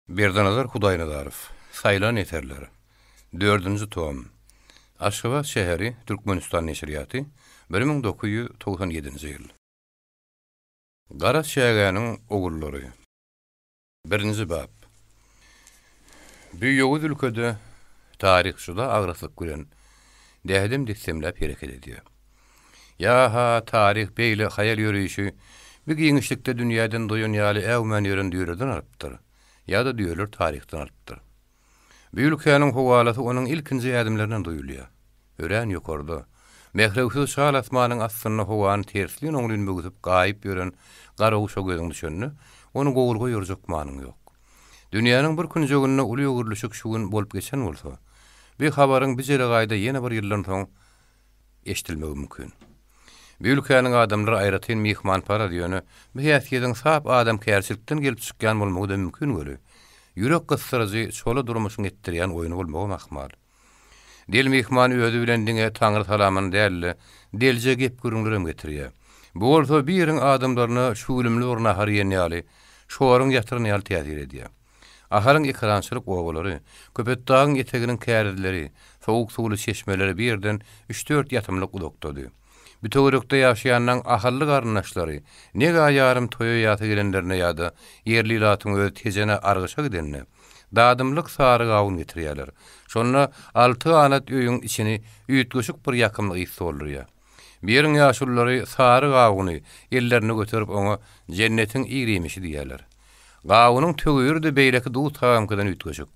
Berdinazar Hudaýnazarow. Saýlan eserler. Dördünji tom. Aşgabat şäheri, Türkmenistan neşirýaty, 1997-nji ýyl. Gara çägäniň ogullary. Birinji bap. Bu ýowuz ülkede taryh juda agraslyk bilen dädem-dessemläp hereket edýär. Ýa-ha, taryh beýle haýal ýörişi bu giňişlikde dünýäden doýan ýaly äwmän ýören düýelerden alypdyr, ýa-da düýeler taryhdan alypdyr. Bu ülkäniň howalasy onuň ilkinji ädimlerinden duýulýar. Örän ýokarda, mährewsiz çal asmanyň astynda howany terslin-oňlyn böwsüp gaýyp ýören garaguşa gözüň düşende, ony gowulyga ýorjak manyň ýok. Dünýäniň bir künjeginde uly öwrülişik şu gün bolup geçen bolsa, bu habaryň bir jelegaýda ýene bir ýyldan soň eşidilmegi mümkin. Bu ülkäniň adamlary aýratyn myhmanparaz, ýöne bu häsiýetiň sap adamkärçilikden gelip çykýan bolmagy-da mümkin weli, ýürek gysdyryjy çola durmuşyň etdirýän oýny bolmagam ahmal. Del myhman özi bilen diňe Taňry salamyny däl-de, delje gep-gürrüňlerem getirýär. Bu bolsa bir ýeriň adamlaryna şüwlümli bir nahar iýen ýaly, şoruň ýatyran ýaly täsir edýär. Ahalyň ekerançylyk obalary, Köpetdagyň eteginiň kärizleri, sowuk suwly çeşmeleri bir ýerden üç-dört ýatymlyk uzakdady. Bu töwerekde ýaşaýanlaň ahally garyndaşlary nega ýarym toýa-ýasa gelenlerinde ýa-da ýerli ilatyň özi Tejene argyşa gidende, dadymlyk sary gawun getirýärler. Şonda alty ganat öýüň içini üýtgeşik bir ýakymly ys doldurýar. Bu ýeriň ýaşululary sary gawuny ellerinde göterip oňa jennetiň ir-iýmişi diýýärler. Gawunyň töwiri-de beýleki duz tagamkydan üýtgeşik.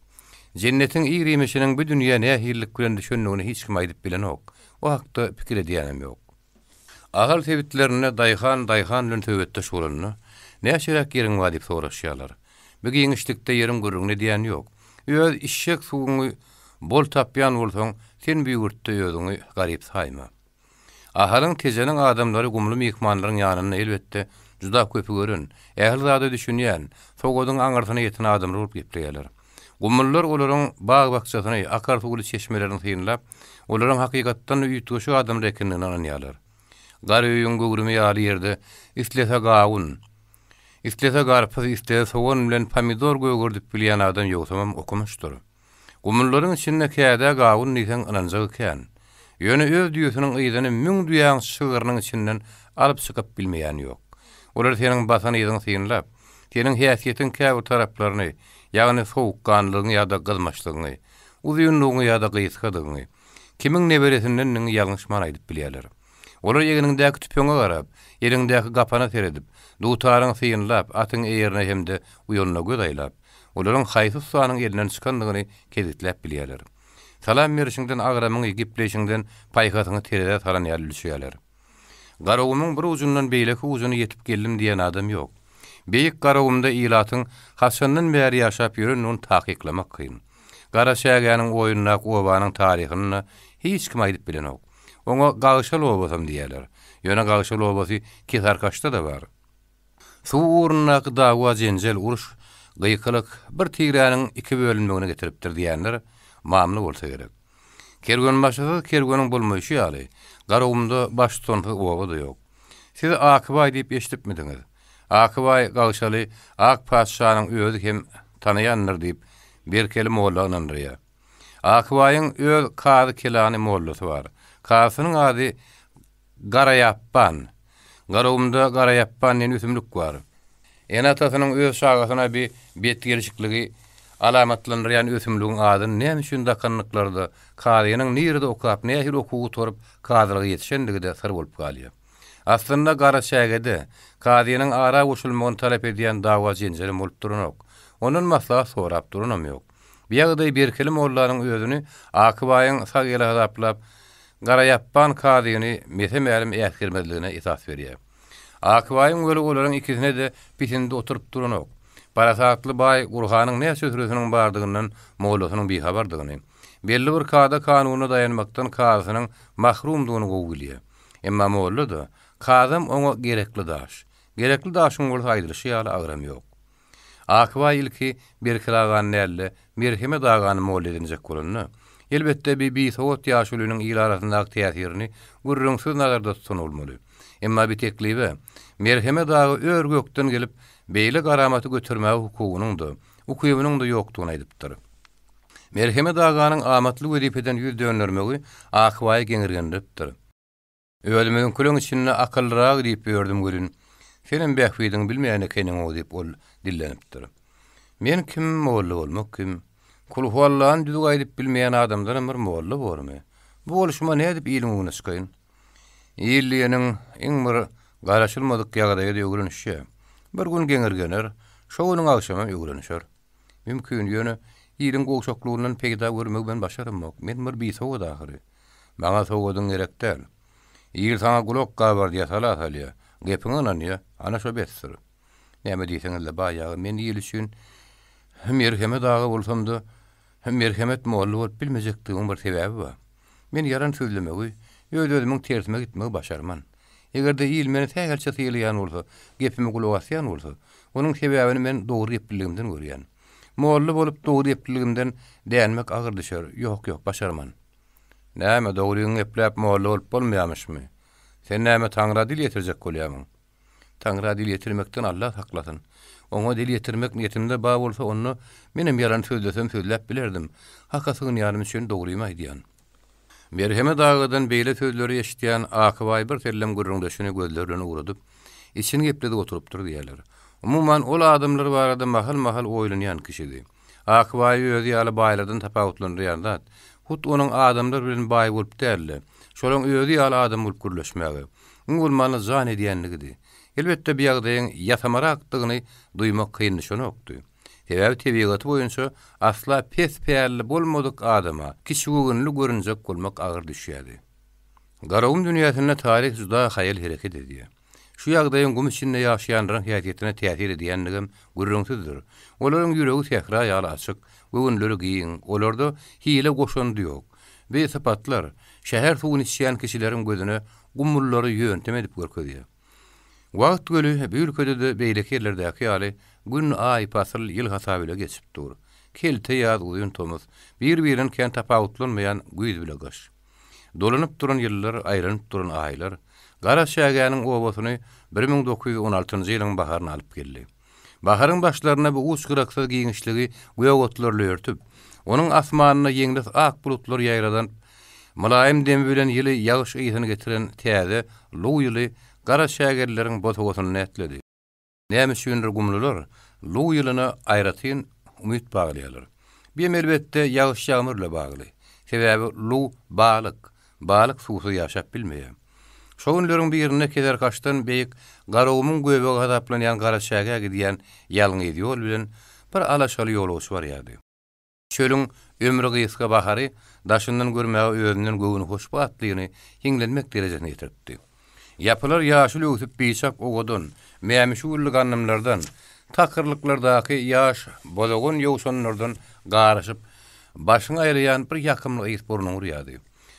Jennetiň ir-iýmişiniň bu dünýä nähililik bilen düşendigini hiç kim aýdyp bilenok, o hakda pikir edýänem ýok. Ahal sebitlerinde daýhan daýhan bilen söhbetdeş bolanda, näçeräk ýeriň bar diýip soraşýarlar. Bu giňişlikde ýeriň gürrüňini edýän ýok. Öz içjek suwuňy bol tapýan bolsaň, sen bu ýurtda özüňi garyp saýma. Ahalyň, Tejeniň adamlary gumly myhmanlaryň ýanynda elbetde juda köpi gören, ähli zada düşünýän, sowadyň aňyrsyna ýeten adamlar bolup gepleýärler. Gumlular olaryň bag-bakjasyny, akar suwly çeşmelerini synlap, olaryň hakykatdan-da üýtgeşik adamlar ekendigine ynanýarlar. Gar öýüň göwrümi ýaly ýerde islese gawun, islese garpyz, islese sogan bilen pomidor gögerdip bilýän adam ýogsamam okumyşdyr. Gumlullaryň içinde kädä gawun diýseň ynanjagy kän. Ýöne öz düýesiniň yzyny müň düýäň şygrynyň içinden alyp çykyp bilmeýän ýok. Olar seniň basan yzyňy synlap, seniň häsiýetiň käbir taraplaryny, ýagny sowukganlygyňy ýa-da gyzmaçlygyňy, uzynlygyňy ýa-da gysgadygyňy, kimiň neberesindendigiňi ýalňyşman aýdyp bilýärler. Olar egniňdäki tüpeňe garap, eliňdäki gapana seredip, dutaryňy synlap, atyň eýerine hem-de uýanyna göz aýlap, olaryň haýsy ussanyň elinden çykandygyny kesgitläp bilýärler. Salam berişiňden agramyňy, gepleýşiňden paýhasyňy terezä salan ýaly ölçeýärler. Garagumuň bir ujundan beýleki ujuna ýetip geldim diýen adam ýok. Beýik Garagumda ilatyň haçandan bäri ýaşap ýörendigini takyklamak kyn. Garaçägäniň oýundaky obanyň taryhyny-da hiç kim aýdyp bilenok. Oňa Gagşal obasam diýýärler. Ýöne Gagşal obasy Kesarkaçda-da bar. Suw ugrundaky dawa-jenjel, uruş, gykylyk bir tiräniň iki bölünmegine getiripdir diýenler mamla bolsa gerek. Kerwenbaşysyz kerweniň bolmaýşy ýaly, Garagumda baştutansyz oba-da ýok. Siz Akybaý diýip eşidipmidiňiz? Akybaý Gagşaly ak patyşanyň özi hem tanaýandyr diýip, Berkeli molla ynandyrýar. Akybaýyň öz kazy-kelany mollasy bar. Kazysynyň ady Garaýapban. Garagumda garaýapban diýen ösümlik bar. Ene-atasynyň öz çagasyna bi betgelşikligi alamatlandyrýan ösümligiň adyny näme üçin dakandyklary-da, kazynyň nirede okap, nähili okuw gutaryp, kazylyga ýetişendigi-de syr bolup galýar. Aslynda Garaçägede kazynyň ara goşulmagyny talap edýän dawa-jenjelem bolup duranok. Ondan maslahat sorap duranam ýok. Bu ýagdaý Berkeli mollanyň özüni Akybaýyň sag eli hasaplap, Garaýapban kazyny mese-mälim äsgermezligine esas berýär. Akybaýyň weli olaryň ikisine-de pisindi oturyp duranok. Parasatly baý Gurhanyň näçe süresiniň bardygyndan mollasynyň bihabardygyny, belli bir kada-kanuna daýanmakdan kazysynyň mahrumdygyny gowy bilýär. Emma molla-da, kazam oňa gerekli daş. Gerekli daşyň bolsa aýdylyşy ýaly agramy ýok. Akybaý ilki Berkil agany däl-de, Merhemet agany molla edinjek bolanda, elbetde, bi bisowat ýaşulynyň il arasyndaky täsirini gürrüňsiz nazarda tutan bolmaly. Emma bi teklibe Merhemet aga ör-gökden gelip, beýle garamaty götermäge hukugynyň-da, ukybynyň-da ýokdugyny aýdypdyr. Merhemet aganyň amatly wezipeden ýüz döndermegi Akbaýy geňirgendiripdir. Özümiziňkileriň içinde akyllyragy diýip ýördüm welin, senem bähbidiňi bilmeýän ekeniň-ow diýip ol dillenipdir. Men kim, molla bolmak kim? Kulhuallany düzüw aýdyp bilmeýän adamdanam bir molla bormy? Bu bolşuma nädip iliň öňüne çykaýyn? Il diýeniň iň bir garaşylmadyk ýagdaýa-da öwrenişýär. Bir gün geňirgener, şo günüň agşamam öwrenişer. Mümkin, ýöne iliň gowşaklygyndan peýda görmegi men başaramok. Men bir bisowat ahyry. Maňa sowadyň gerek däl. Il saňa gulak gabardýa, sala salýa. Gepiňe ynanýa. Ana şo besdir. Näme diýseňiz-le, baý aga, men il üçin merhemet aga bolsam-da, merhemet molla bolup bilmejekdigimiň bir sebäbi bar. Men ýalan sözlemegi, öz-özümiň tersime gitmegi başarman. Eger-de il meni sähelçe sylaýan bolsa, gepime gulak asýan bolsa, onuň sebäbini men dogry gepliligimden görýän. Molla bolup dogry gepliligimden dänmek agyr düşer, ýok, ýok, başarman. Näme, dogryňy gepläp molla bolup bolmaýamyşmy? Sen näme Taňra dil ýetirjek bolýamyň? Taňra dil ýetirmekden Alla saklasyn. Oňa dil ýetirmek niýetimde bar bolsa, onda menem ýalan sözlesem sözläp bilerdim. Haka sygynýanym üçin dogrymy aýdýan. Merhemet agadan beýle sözleri eşidýän Akybaý bir sellem gürrüňdeşini gözleri bilen ugradyp, içini gepledip oturypdyr diýýärler. Umuman, ol adamlar barada mahal-mahal oýlanýan kişidi. Akbaýy özi ýaly baýlardan tapawutlandyrýan zat, hut onuň adamlar bilen baý bolup däl-de, şolaň özi ýaly adam bolup gürleşmäge, iň bolmanda jan edýänligidi. Elbetde, bu ýagdaýyň ýasamarakdygyny duýmak kyn düşenokdy. Sebäbi tebigaty boýunça asla pes pälli bolmadyk adama kiçigöwünli görünjek bolmak agyr düşýärdi. Garagum dünýäsinde taryh juda haýal hereket edýär. Şu ýagdaýyň gum içinde ýaşaýanlaryň häsiýetine täsir edýändigem gürrüňsizdir. Olaryň ýüregi sähra ýaly açyk, göwünleri giň, olarda hile goşundy ýok. Bi sypatlar şäher suwuny içýän kişileriň gözüne gumlulary ýöntem edip görkezýär. Wagt göli bu ülkede-de beýleki ýerlerdäki ýaly gün, aý, pasyl, ýyl hasaby bile geçip dur. Kelte ýaz, uzyn tomus, bir-birinden kän tapawutlanmaýan güýz bile gyş. Dolanyp duran ýyllar, aýlanyp duran aýlar Gara çägäniň obasyny 1916-njy ýylyň baharyna alyp geldi. Baharyň başlarynda bu uç-gyraksyz giňişligi gök otlarly örtüp, onuň asmanyna ýeňles ak bulutlar ýaýradan, mylaýym demi bilen ýyly ýagyş ysyny getiren täze luw ýyly gara çägelileriň bosagasynda ätledi. Näme üçindir gumlular luw ýylyna aýratyn umyt baglaýarlar. Biem elbetde ýagyş-ýagmyr bile bagly. Sebäbi luw balyk, balyk suwsuz ýaşap bilmeýär. Şo günleriň birinde Keserkaşdan beýik Garagumuň göbegi hasaplanýan Garaçägä gidýän ýalňyz ýol bilen bir alaşaly ýolagçy barýardy. Çölüň ömri gysga bahary daşyndan görmäge özünden göwnühoş bu atlyny hiňlenmek derejesine ýetiripdi. Ýapylar ýaşyl öwsüp biçak owadan, mämişi gülli gandymlardan, takyrlyklardaky ýaş bozagan ýowşanlardan garyşyp, başyňy aýlaýan bir ýakymly ys burnuňy urýardy.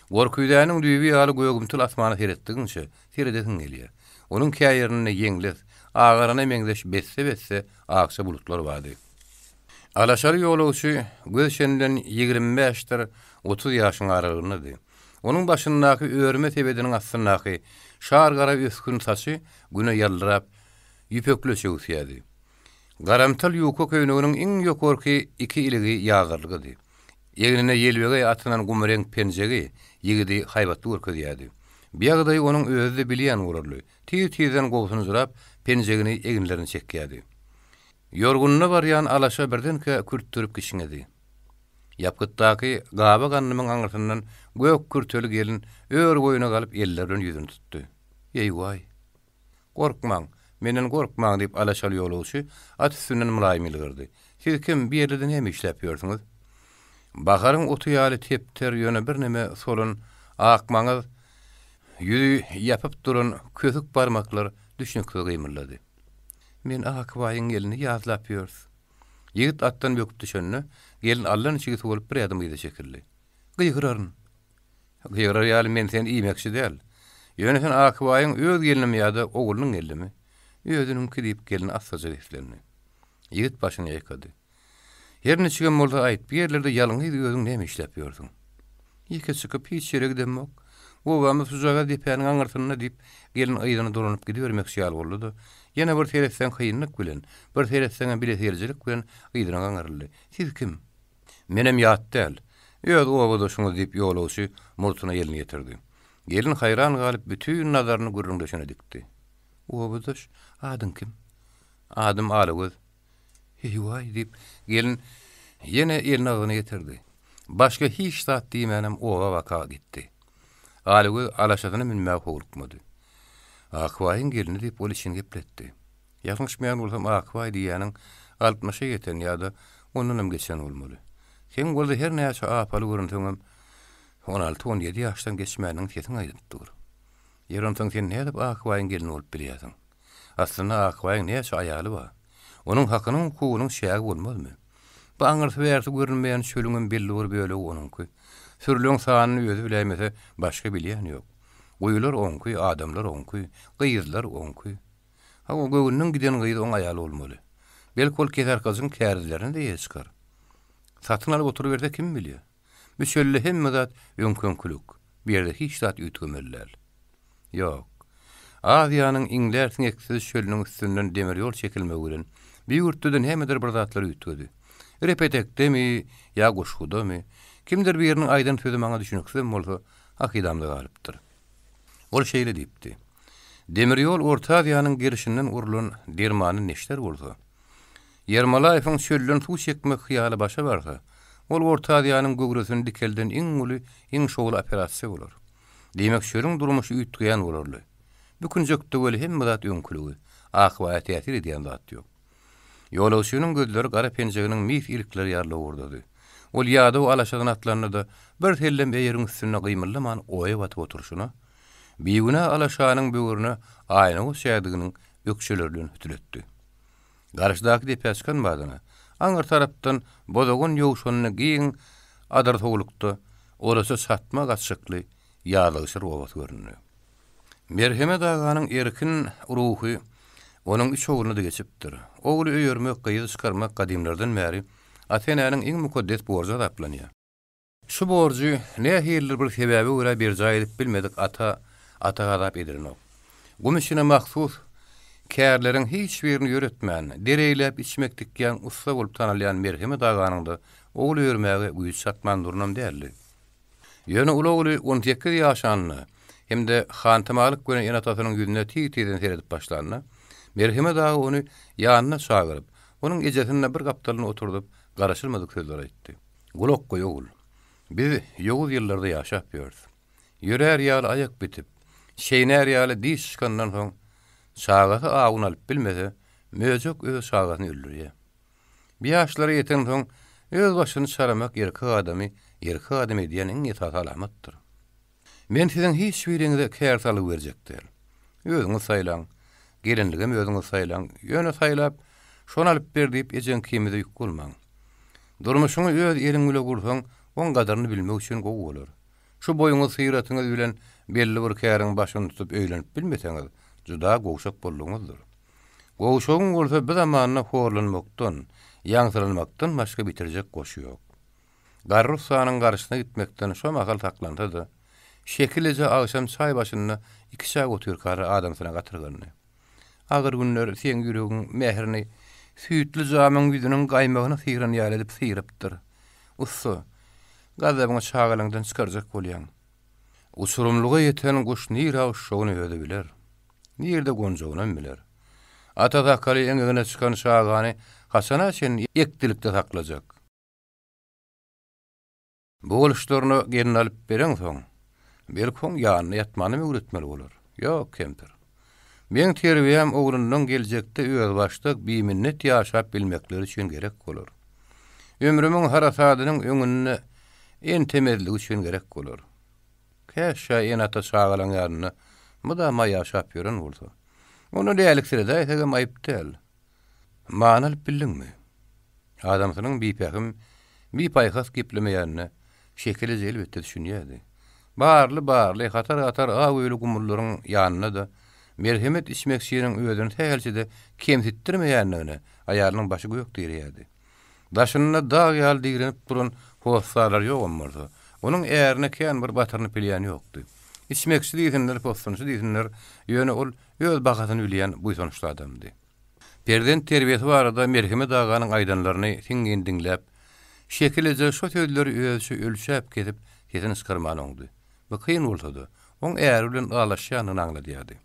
Gorküýzäniň düýbi ýaly gögümtil asmana seretdigiňçe, seredesiň gelýär. Onuň käýerinde ýeňles, agarana meňzeş besse-besse akja bulutlar bardy. Alaşaly ýolagçy göz çeninden 25-dir 30 ýaşyň aralygyndady. Onuň başyndaky örme sebediniň astyndaky şar gara ösgün saçy güne ýaldyrap, ýüpekleç öwüsýärdi. Garamtyl ýuka köýneginiň iň ýokarky iki iligi ýazarlygydy. Egnine ýelbegeý atynan gumreňk penjegi ýigidi haýbatly görkezýärdi. Bu ýagdaýy onuň özi-de bilýän bolarly, tiz-tizden gobsunjyrap, penjegini eginlerine çekýärdi. Ýorgunyna barýan alaşa birdenkä kürtdürip kişňedi. Ýapgytdaky gaba gandymyň aňyrsyndan gök kürteli gelin ör boýuna galyp elleri bilen ýüzüni tutdy. Eý-waý! Gorkmaň, menden gorkmaň, diýip, alaşaly ýolagçy at üstünden mylaýym ýylgyrdy. Siz kim, bu ýerlerde näme işläp ýörsüňiz? Baharyň oty ýaly tep-ter, ýöne birneme solan akmaňyz ýüzi ýapyp duran kösük barmaklar düşnüksiz gymyldady. Men Akbaýyň gelini ýazlap ýörüs. Ýigit atdan böküp düşende, gelin allaniçigsi bolup bir ädim yza çekildi. Gygyraryn. Gygyrar ýaly men seni iýmekçi däl. Ýöne sen Akbaýyň öz gelnimi ýa-da oglunyň gelnimi? Özüniňki, diýip, gelin assaja seslendi. Ýigit başyny ýaýkady. Her niçigem bolsa aýt, bu ýerlerde ýalňyz özüň näme işläp ýörsüň? Ýeke çykyp hiç ýere gidemok. Obamyz şujagaz depäniň aňyrsynda, diýip, gelin yzyna dolanyp gidibermekçi ýaly boldy-da, ýene bir seretseň kynlyk bilen, bir seretseňem bilesigelijilik bilen yzyna gaňryldy. Siz kim? Menem ýat däl. Öz obadaşyňyz, diýip, ýolagçy murtuna elini ýetirdi. Gelin haýran galyp, bütin nazaryny gürrüňdeşine dikdi. Obadaş, adyň kim? Adym Alagöz. Heý-waý, diýip, gelin ýene elini agzyna ýetirdi. Başga hiç zat diýmänem oba baka gitdi. Alagöz alaşasyna münmäge howlukmady. Akbaýyň gelni diýip, ol içini gepletdi. Ýalňyşmaýan bolsam, Akbaý diýýäniň altmyşa ýeten ýa-da ondanam geçen bolmaly. Seň bolsa her näçe apaly görünseňem, on alty-on ýedi ýaşdan geçmändigiň sesiň aýdyp dur. Ýeri onsoň sen nädip Akbaýyň gelni bolup bilýärsiň? Aslynda Akbaýyň näçe aýaly bar? Onuň hakynyň-hukugynyň çägi bolmazmy? Bu aňyrsy-bärsi görünmeýän çölüňem belli bir bölegi onuňky. Sürüleň sanyny özi biläýmese, başga bilýän ýok. Guýular oňky, adamlar oňky, gyzlar oňky. Hawa, göwnüniň giden gyzy oň aýaly bolmaly. Belki ol Kesearkajyň kärizlerine-de eýe çykar. Satyn alyp oturyberse kim bilýär? Bu çölde hemme zat öňki-öňkülik. Bu ýerde hiç zat üýtgemeli däl. Ýok. Aziýanyň iňlär siňeksiz çölüniň üstünden demir ýol çekilmegi bilen, bu ýurtda-da nämedir bir zatlar üýtgedi. Repetekdemi ýa Guşgudamy, kimdir biriniň aýdan sözi maňa düşüniksizem bolsa, hakydamda galypdyr. Ol şeýle diýipdi, Demir ýol Orta Aziýanyň gerşinden urlan dermanly neşter bolsa, Ýermolaýewiň çölden suw çekmek hyýaly başa barsa, ol Orta Aziýanyň göwresini dikelden iň uly, iň şowly operasiýa bolar. Diýmek, çölüň durmuşy üýtgeýän bolarly. Bu künjekde weli hemme zat öňküligi, Akbaýa täsir edýän zat ýok. Ýolagçynyň gözleri gara penjeginiň mis ilikleri ýaly lowurdady. Ol ýadaw alaşadan atlandy-da, bir sellem eýeriň üstünde gymyldaman oýa batyp oturyşyna, bigünä alaşanyň böwrüne aýnagöz şädiginiň ökjeleri bilen hütületdi. Garşydaky depä çykan badyna, aňyr tarapdan bozagan ýowşanly giň adyrsowlukda oraça çatma gaçjakly Ýazlygşyr obasy göründi. Merhemet aganyň erkin ruhy onuň üç ogluna-da geçipdir. Ogly öýermek, gyzy çykarmak gadymlardan bäri ata-enäniň iň mukaddes borjy hasaplanýar. Şu borjy nähilidir bir sebäbe görä berjaý edip bilmedik ata ata gazap edilenok. Gum içine mahsus kärleriň hiç birini ýöretmän, der eýläp içmek dikýän ussa bolup tanalýan Merhemet aganyň-da ogul öýermäge güýji çatman duranam däldi. Ýöne uly ogly 18 ýaşanda hem-de hantamalyk bilen ene-atasynyň ýüzüne tiz-tizden seredip başlanda, Merhemet aga ony ýanyna çagyryp, onuň ejesini-de bir gapdalynda oturdyp, garaşylmadyk sözler aýtdy. Gulak goý, ogul. Biz ýowuz ýyllarda ýaşap ýörüs. Ýörär ýaly aýak bitip, çeýnär ýaly diş çykandan soň, çagasy awuny alyp bilmese, möjek öz çagasyny öldürýär. Bu ýaşlara ýetensoň, öz başyny çaramak erkek adamy erkek adam edýän iň esasy alamatdyr. Men siziň hiç biriňize kär salgy berjek däl. Özüňiz saýlaň. Gelinligem özüňiz saýlaň. Ýöne saýlap, şony alyp ber diýip ejeňkimize ýük bolmaň. Durmuşyňy öz eliň bile gursaň, oň gadyryny bilmek üçin gowy bolar. Şu boýuňyz-syratyňyz bilen belli bir käriň başyny tutup öýlenip bilmeseňiz, juda gowşak boldugyňyzdyr. Gowşagyň bolsa bu zamanda horlanmakdan, ýaňsylanmakdan başga bitirjek goşy ýok. Garry ussanyň garşysyna gitmekden şo mahal saklansa-da, Şekil eje agşam çaý başynda ikiçäk otyrkalar adamsyna gatyrgandy. Agyr günler seň ýüregiň mährini süýtli jamyň ýüzüniň gaýmagyny syran ýaly edip syrypdyr. Ussa, gazabyňy çagalaňdan çykarjak bolýaň. Uçurymlyga ýeten guş nirä uçjagyny özi biler. Nirde gonjagynam biler. Ata sakaly eňegine çykan çagany haçana çenli ekdilikde saklajak? Bu boluşlaryna gelin alyp bereňsoň, belki oň ýanynda ýatmanam öwretmeli bolar. Ýok, kempir. Meň terbiýäm oglundan geljekde özbaşdak, biminnet ýaşap bilmekleri üçin gerek bolar. Ömrümiň harasadynyň öňünde entemezligi üçin gerek bolar. Käşgä ene-ata çagalaň ýanynda mydama ýaşap ýören bolsa. Onda läliksiredäýsegem aýyp däl. Many alyp bildiňmi? Adamsynyň bipähim, bipaýhas geplemeýänine Şekil eje elbetde düşünýärdi. Barly-barly, hatar-hatar ak öýli gumullaryň ýanynda-da merhemet içmekçiniň özüni sähelçe-de kemsitdirmeýändigine aýalynyň başy gök direýärdi. Daşynda dag ýaly direnip duran hossarlary ýogam bolsa, onuň ärine kän bir batyrynyp bilýäni ýokdy. Içmekçi diýsinler, possunçy diýsinler, ýöne ol öz bahasyny bilýän buýsançly adamdy. Perzent terbiýesi barada Merhemet aganyň aýdanlaryny siňňin diňläp, Şekil eje şo sözleri özüçe ölçäp-kesip, sesini çykarman oňdy. Bu kyn bolsa-da, oň äri bilen ylalaşýandygyny aňladýardy.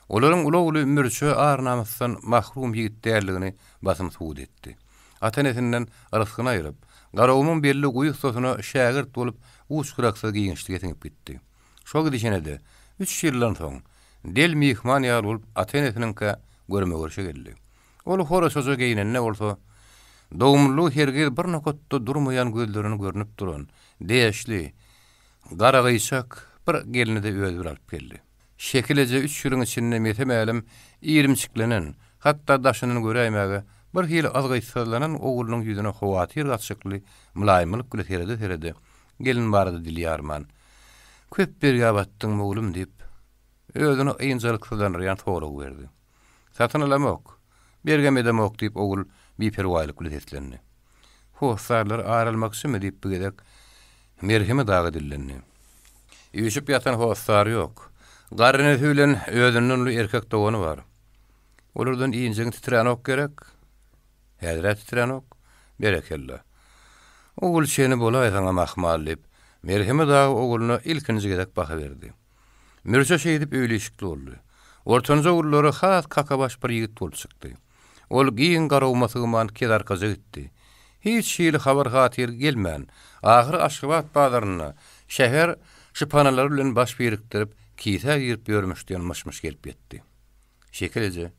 Olaryň uly ogly Mürçe ar-namysdan mahrum ýigit däldigini basym subut etdi. Ata-enesinden rysgyny aýryp, Garagumuň belli guýy ussasyna şägirt bolup, uç-gyraksyz giňişlige siňip gitdi. Şo gidişine-de, üç ýyldan soň, del myhman ýaly bolup ata-enesiniňkä görme-görşe geldi. Ol horaşaja geýnende bolsa, dogumlylygy hergiz bir nokatda durmaýan gözlerini görnüp duran, deşli, garagyýçak bir gelni-de özi bilen alyp geldi. Şekil eje üç ýylyň içinde mese-mälim irimçiklenen, hatda daşyndan göräýmäge bir hili yzgytsyzlanan oglunyň ýüzüne howatyr gatyşykly mylaýymlyk bile serede-serede, gelin barada dil ýarman, Köp bergä batdyňmy, oglum? diýip, özüni ynjalyksyzlandyrýan sorag berdi. Satyn alamok. Bergem edemok, diýip, ogul biperwaýlyk bilen seslendi. Hossarlar ar almakçymy? diýip, bu gezek Merhemet aga dillendi. Üýşüp ýatan hossary ýok. Garrynesi bilen özünden uly erkek dogany bar. Olardan injigiň titränok gerek? Häzir-ä titränok. Berekella. Ogul çeni bolaýsaňam ahmal, diýip, Merhemet aga ogluna ilkinji gezek baha berdi. Mürze şeýdip öýli-işikli boldy. Ortanjy ogullary has kakabaş bir ýigit bolup çykdy. Ol giň Garaguma sygman Kezarkaja gitdi. Hiç hili habar-hatyr gelmän, ahyry Aşgabat bazarynda şäher şypanalary bilen baş birikdirip, kisä girip ýörmüş diýen myş-myş gelip ýetdi. Şeker eje,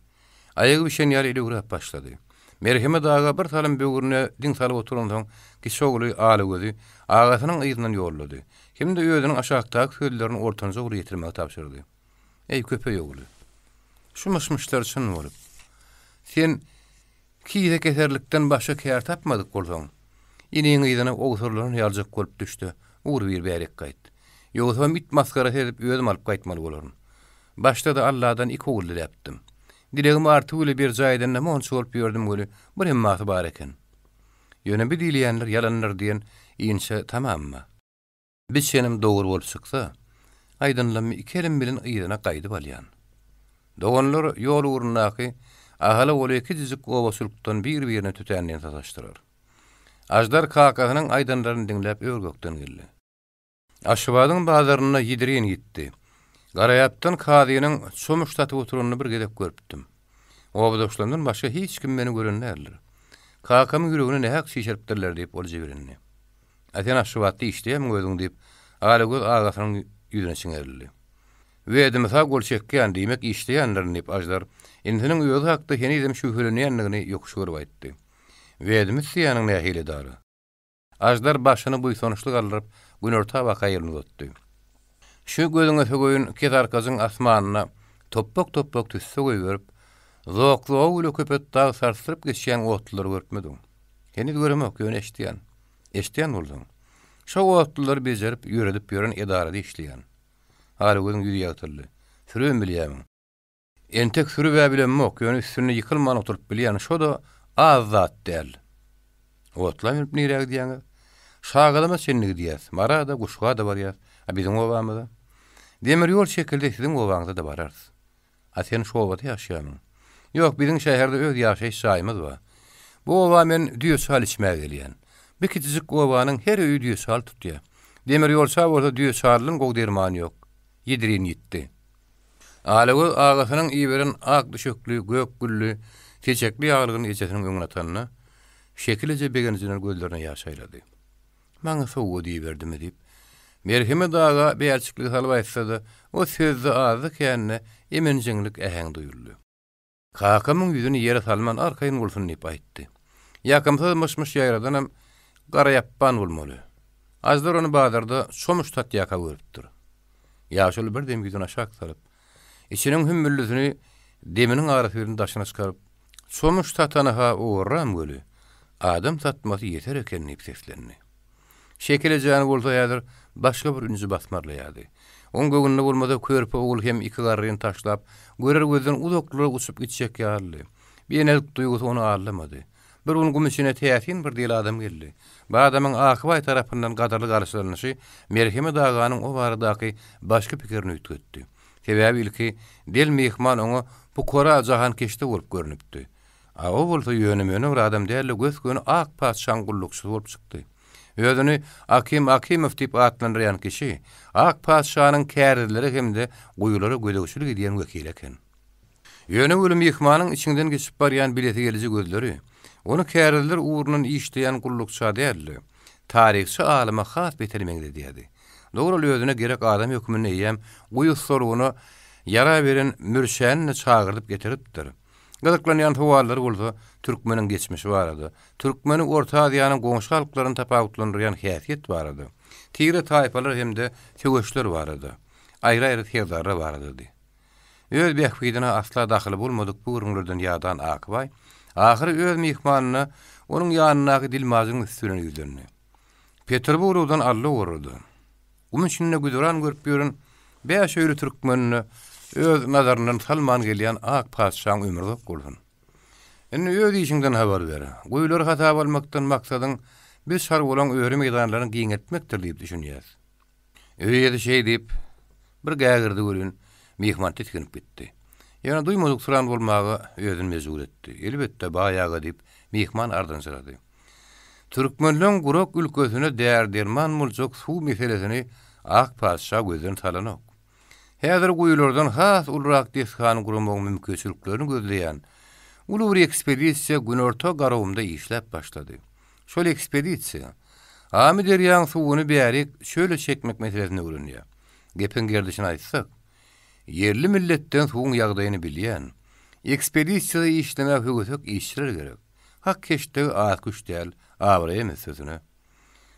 aýagy bişen ýaly elewräp başlady. Merhemet aga bir salym böwrüne diň salyp oturansoň, kiçi ogly Alagözi agasynyň yzyndan ýollady hem-de özüniň aşakdaky sözlerini ortanjy ogla ýetirmegi tabşyrdy. Eý, köpeý ogly! Şu myş-myşlar çyn bolup, sen kise keserlikden başga kär tapmadyk bolsaň, iniň yzyna owsarlanan ýaljak bolup düş-de, ugrubir bärik gaýt. Ýogsam it masgarasy edip özüm alyp gaýtmaly bolaryn. Başda-da Alladan iki ogul diläpdim. Dilegimi Artygüle berjaý edende monça bolup ýördüm weli, bir emmasy bar eken. Ýöne bi diýilýänler ýalandyr diýen inçe tamamma. Bi çenim dogry bolup çyksa, aýdynlamy iki elim bilen yzyna gaýdyp alýan. Doganlar ýol ugrundaky Ahala golaý kiçijik obaçylykdan bir-birine tötänden sataşdylar. Aždar kakasynyň aýdanlaryny diňläp ör-gökden geldi. Aşgabadyň bazarynda ýidirin gitdi. Garaýapdan kazynyň çomuç satyp oturanyny bir gezek görüpdim. Obadaşlarymdan başga hiç kim meni gören däldir. Kakamyň ýüregini nähak çişiripdirler diýip, ol jibirindi. A sen Aşgabatda işleýärmiň özüň diýip, Alagöz agasynyň ýüzüne çiňerildi. Wedimisa gol çekýän, diýmek işleýändirin diýip, Aždar inisiniň özi hakda henizem şübhelenýändigini ýokuş görüp aýtdy. Wedim isleýäniň nähili edara? Aždar başyny buýsançly galdyryp, günorta baka elini uzatdy. Şu gözüňe sögeýin Kesarkajyň asmanyna topbak-topbak tüsse goýberip, zok-zogy bile Köpetdagy sarsdyryp geçýän otlulary görüpmidiň? Heniz göremok, ýöne eşidýän. Eşidýän bolsaň. Şo otlulary bejerip, ýöredip ýören edarada işleýän. Garagözüň ýüzi ýagtyldy. Sürübem bilýämiň? Entek sürüb-ä bilemok, ýöne üstünde ýykylman oturyp bilýän, şo-da az zat däl. Otla münüp nirä gidýäňiz? Şagadama çenli gidýäs, Mara-da, Guşga-da barýas, a biziň obamyza? Demir ýol çekildi, siziň obaňyza-da bararys. A sen şu obada ýaşaýarmyň? Ýok, biziň şäherde öz ýaşaýyş jaýymyz bar. Bu oba men düýeçal içmäge gelýän. Bu kiçijik obanyň her öýi düýeçal tutýar. Demir ýolça bolsa düýeçaldan gowy derman ýok. Ýedirin ýitdi. Alagöz agasynyň iberen ak düşekli, gök gülli, seçekli ýaglygyny ejesiniň öňüne atanda, Şekil eje begenjinden gözlerine ýaş aýlady. Maňa sowgat iberdimi diýip, Merhemet aga bälçikligi salyp aýtsa-da, o sözde azda-kände emenjeňlik äheň duýuldy. Kakamyň ýüzüni ýere salman arkaýyn bolsun diýip aýtdy. Ýakymsyz myş-myş ýaýradanam Garaýapban bolmaly. Aždar ony bazarda çomuç satýarka görüpdir. Ýaşuly bir dem ýüzüni aşak salyp, içiniň hümmüldisini deminiň arasy bilen daşyna çykaryp, Çomuç satany-ha owarram weli, adam satmasy ýeter eken diýip seslendi. Şekil ejäni bolsa häzir başga bir ünji basmarlaýardy. Oň göwnüne bolmasa körpe ogul hem iki garryny taşlap, görer gözden uzaklara uçup gitjek ýalydy. Bir enelik duýgusy ony aldamady. Bir gün gum içine täsin bir del adam geldi. Bu adamyň Akybaý tarapyndan gadyrly garşylanyşy Merhemet aganyň o baradaky başky pikirini üýtgetdi. Sebäbi ilki del myhman oňa pukara jahankeşde bolup görnüpdi. A o bolsa ýöne-möne bir adam däl-de, gös-göni ak patyşaň gullukçysy bolup çykdy. Özüni Akim Akimow diýip atlandyrýan kişi ak patyşanyň kärizlere hem-de guýulara gözegçilik edýän wekili eken. Ýöne weli myhmanyň içiňden geçip barýan bilesigeliji gözleri ony kärizler ugrundan işleýän gullukça däl-de, taryhçy alyma has beter meňzedýärdi. Dogry ol özüne gerek adam hökmünde eýýäm guýy ussalygyna ýara beren mürçäni-de çagyrdyp getiripdir. Gyzyklanýan sowallary bolsa türkmeniň geçmişi barada, türkmeni Orta Aziýanyň goňşy halklaryny tapawutlandyrýan häsiýet barada, tire-taýpalar hem-de söweşler barada, aýry-aýry serdarlar baradady. Öz bähbidine asla dahyly bolmadyk bu gürrüňlerden ýadan Akybaý, ahyry öz myhmanyna onuň ýanyndaky dilmajyň üsti bilen ýüzlendi. Peterburgdan Alla gorady. Gum içinde güzeran görüp ýören bäş öýli türkmenini öz nazaryndan salman gelýän ak patyşaň ömri uzak bolsun. Indi öz işiňden habar ber. Guýulary hasaba almakdan maksadyň biz çarwalaň öri meýdanlaryny giňeltmekdir diýip düşünýäs. Öý eýesi şeý diýip, bir gägirdi welin, myhman tisginip gitdi. Ýöne duýmadyksyran bolmaga özüni mejbur etdi. Elbetde, baý aga diýip, myhman ardynjyrady. Türkmenleň gurak ülkesine däri-derman boljak suw meselesini ak patyşa gözden salanok. Häzir guýulardan has ulurak desgany guramagyň mümkinçiliklerini gözleýän uly bir ekspedisiýa Günorta Garagumda işläp başlady. Şol ekspedisiýa Amyderýaň suwuny bärik çöle çekmek meselesini öwrenýär. Gepiň gerdişini aýtsak, ýerli milletden suwuň ýagdaýyny bilýän, ekspedisiýada işlemäge höwesek işçiler gerek. Hak-heşdegi az-küş däl, abraýam üstesine.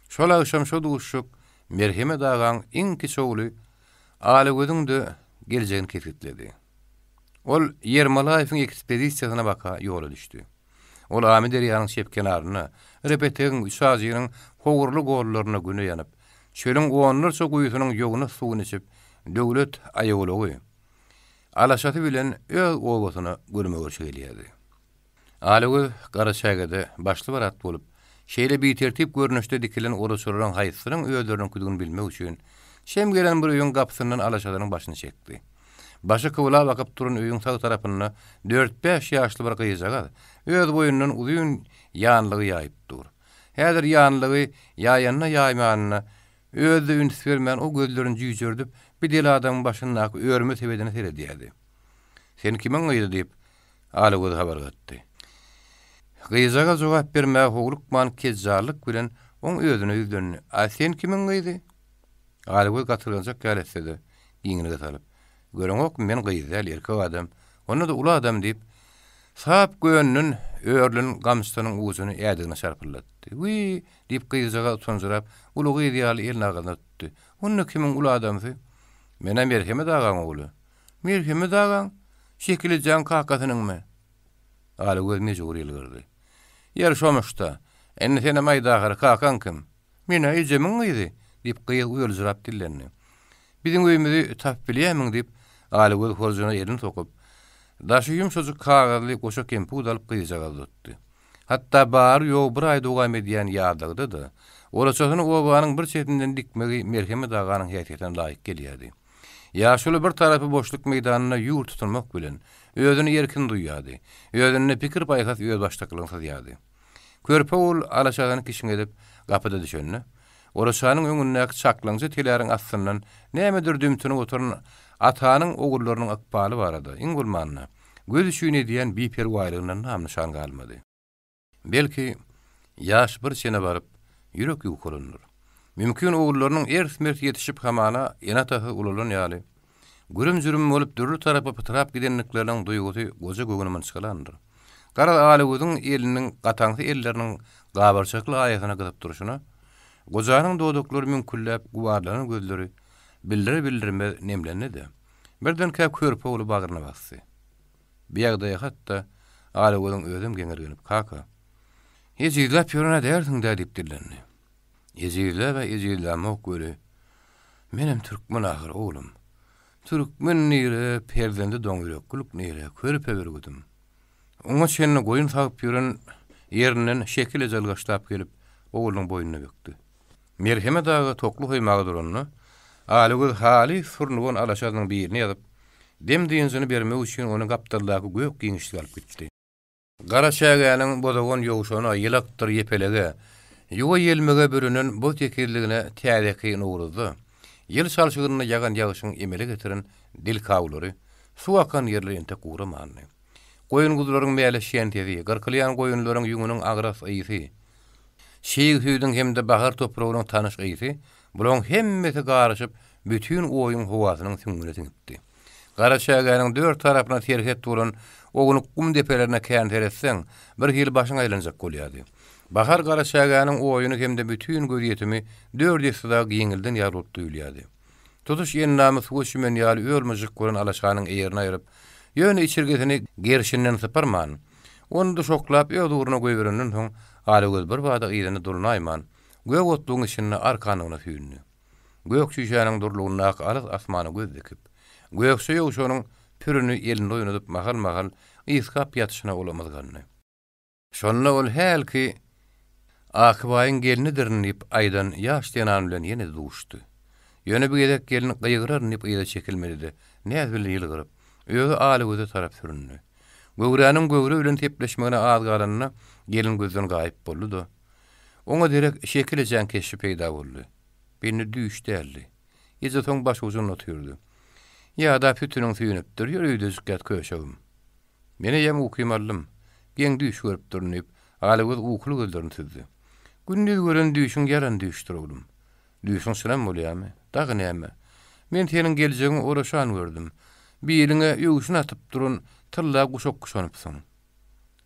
Şol agşam şo duşuşyk Merhemet agaň iň kiçi ogly Alagözüň-de geljegini kesgitledi. Ol Ýermolaýewiň ekspedisiýasyna baka ýola düşdi. Ol Amyderýanyň çep kenarynda, Repetegiň, Üçajynyň howurly gollarynda güne ýanyp, çölüň onlarça guýusynyň ýognas suwuny içip, Döwlet aýagulagy, alaşasy bilen öz obasyna görme-görşe gelýärdi. Alagöz Garaçägede başly-barat bolup, şeýle bitertip görnüşde dikilen oraçalaryň haýsysynyň özleriniňkidigini bilmek üçin, çem gelen bir öýüň gapysyndan alaşasynyň başyny çekdi. Başy kybla bakyp duran öýüň sag tarapynda dört-bäş ýaşly bir gyzjagaz öz boýundan uzyn ýanlygy ýaýyp dur. Häzir ýanlygy ýaýanda-ýaýmanynda özi-de üns bermän o gözlerini jüýjerdip bir del adamyň başyndaky örme sebedine seredýärdi. Sen kimiň gyzy diýip, Alagöz habar gatdy. Gyzjagaz jogap bermäge howlukman kejjallyk bilen oň özüne ýüzlendi, A sen kimiň gyzy? Alagöz gatyrganjak ýaly etse-de, giňlige salyp, Göreňokmy, men gyz däl, erkek adam, onda-da uly adam diýip, sap gönden örülen gamçysynyň ujuny ädigine şarpyldatdy. Wiý! diýip, gyzjagaz utanjyrap, uly gyz ýaly elini agzyna tutdy. Onda kimiň uly adamsy? Men-ä Merhemet agaň ogly. Merhemet agaň? Şekilijaň kakasynyňmy? Alagöz mejbur ýylgyrdy. Ýeri şomuşda. Indi senem aýt ahyry, kakaň kim? Men-ä ejemiň gyzy, diýip, gyz uýaljyrap dillendi. Biziň öýümizi tapyp bilýärmiň? diýip, Alagöz horjunyna elini sokup, daşy ýumşajyk kagyzly goşa kemput alyp gyzjagaza uzatdy. Hatda bary-ýogy bir aý dowam edýän ýazlagda-da, oraçasyny obanyň bir çetinden dikmegi Merhemet aganyň häsiýetine laýyk gelýärdi. Ýaşuly bir tarapy boşluk meýdanynda ýurt tutunmak bilen, özüni erkin duýýardy. Özünde pikir-paýhas özbaşdaklygyny syzýardy. Körpe ogul alaşasyny kişňedip, gapyda düşende, oraçanyň öňündäki çaklaňja teläriň astyndan nämedir dümtünip oturan atanyň ogullarynyň ykbaly barada, iň bolmanda, göz üçin edýän biperwaýlygyndan nam-nyşan galmady. Belki, ýaş bir çene baryp, ýürek ýukalandyr. Mümkin, ogullarynyň ers-mers ýetişip hamana ene-atasy ulalan ýaly, gürüm-jürüm bolup dürli tarapa pytrap gidendikleriniň duýgusy goja göwnüni mynçgalandyr. Garaz, Alagözüň eliniň gataňsy elleriniň gabarçakly aýasyna gysyp durşuna, gojanyň dodaklary müňkülläp gubarlanan gözleri bildirer-bildirmez nemlendi-de, birdenkä körpe ogly bagryna basdy. Bu ýagdaýa hatda Alagözüň özem geňirgenip, Kaka, ejizläp ýören-ä dälsiň-dä diýip dillendi. Ejizläb-ä ejizlämok weli, menem türkmen ahyr, oglum. Türkmen nire, perzendi doňýüreklilik nire, körpe bürgüdim. Oňa çenli goýun sagyp ýören Ýerinden Şekil eje ylgaşlap gelip, oglunyň boýnuna bökdi. Merhemet aga tokly soýmaga duranda, Alagöz halys surnugan alaşasynyň birini ýazyp, dem-dynjyny bermek üçin ony gapdaldaky gök giňişlige alyp gitdi. Gara çägäniň bozagan ýowşana, ýylakdyr ýepelege, ýuwa-ýelmege bürenen boz tekizligine täzeki Nowruzda, ýyl çalşygynda ýagan ýagyşyň emele getiren dilkawlary, suw akan ýerler entek guramandy. Goýun-guzularyň mäleşýän sesi, gyrkylýan goýunlaryň ýüňüniň agras ysy, çig süýdüň hem-de bahar topragynyň tanyş ysy, bularyň hemmesi garyşyp, bütin oýuň howasynyň süňňüne siňipdi. Gara çägäniň dört tarapyna serhet bolan ownuk gum depelerine kän seretseň, birhili başyň aýlanjak bolýardy. Bahar gara çägäniň oýuny hem-de bütin gözýetimi dört esse dagy giňelden ýaly bolup duýulýardy. Tutuş endamy suwa çümen ýaly öl-myžžyk bolan alaşanyň eýerini aýryp, ýöne içirgisini gerşinden sypyrman, ony duşaklap öz ugruna goýberenden soň, Alagöz birbada yzyna durnaýman, gök otlugyň içinde arkanlygyna süýndi. Gök çüýşäniň durlugyndaky alys asmana göz dikip, gökje ýowşanyň pürüni elinde oýnadyp mahal-mahal ysgap ýatyşyna ol ymyzgandy. Şonda ol hälki Akybaýyň gelnidirin diýip aýdan ýaş zenan bilen ýene-de duşdy. Ýöne bu gezek gelin gygyraryn diýip yza çekilmedi-de, näz bilen ýylgyryp, özi Alagöze tarap süründi. Göwräniň göwre bilen sepleşmegine az galanda gelin gözden gaýyp boldy-da, Oňa derek Şekil ejäň keşbi peýda boldy. Bu indi düýş däldi. Eje soň başujunda otyrdy. Ýadap sütüniň süýnüpdir, ýör öýdejik ýat köşegim. Men eýýäm ukymy aldym. Geň düýş görüpdirin diýip, Alagöz ukuly gözlerini süzdi. Gündiz gören düýşüň ýalan düýşdür, oglum. Düýşüň çynam bolýamy? Dagy näme? Men seniň geljegiňi oraşan gördüm. Biliňe öwşün atyp duran tylla guşak guşanypsyň.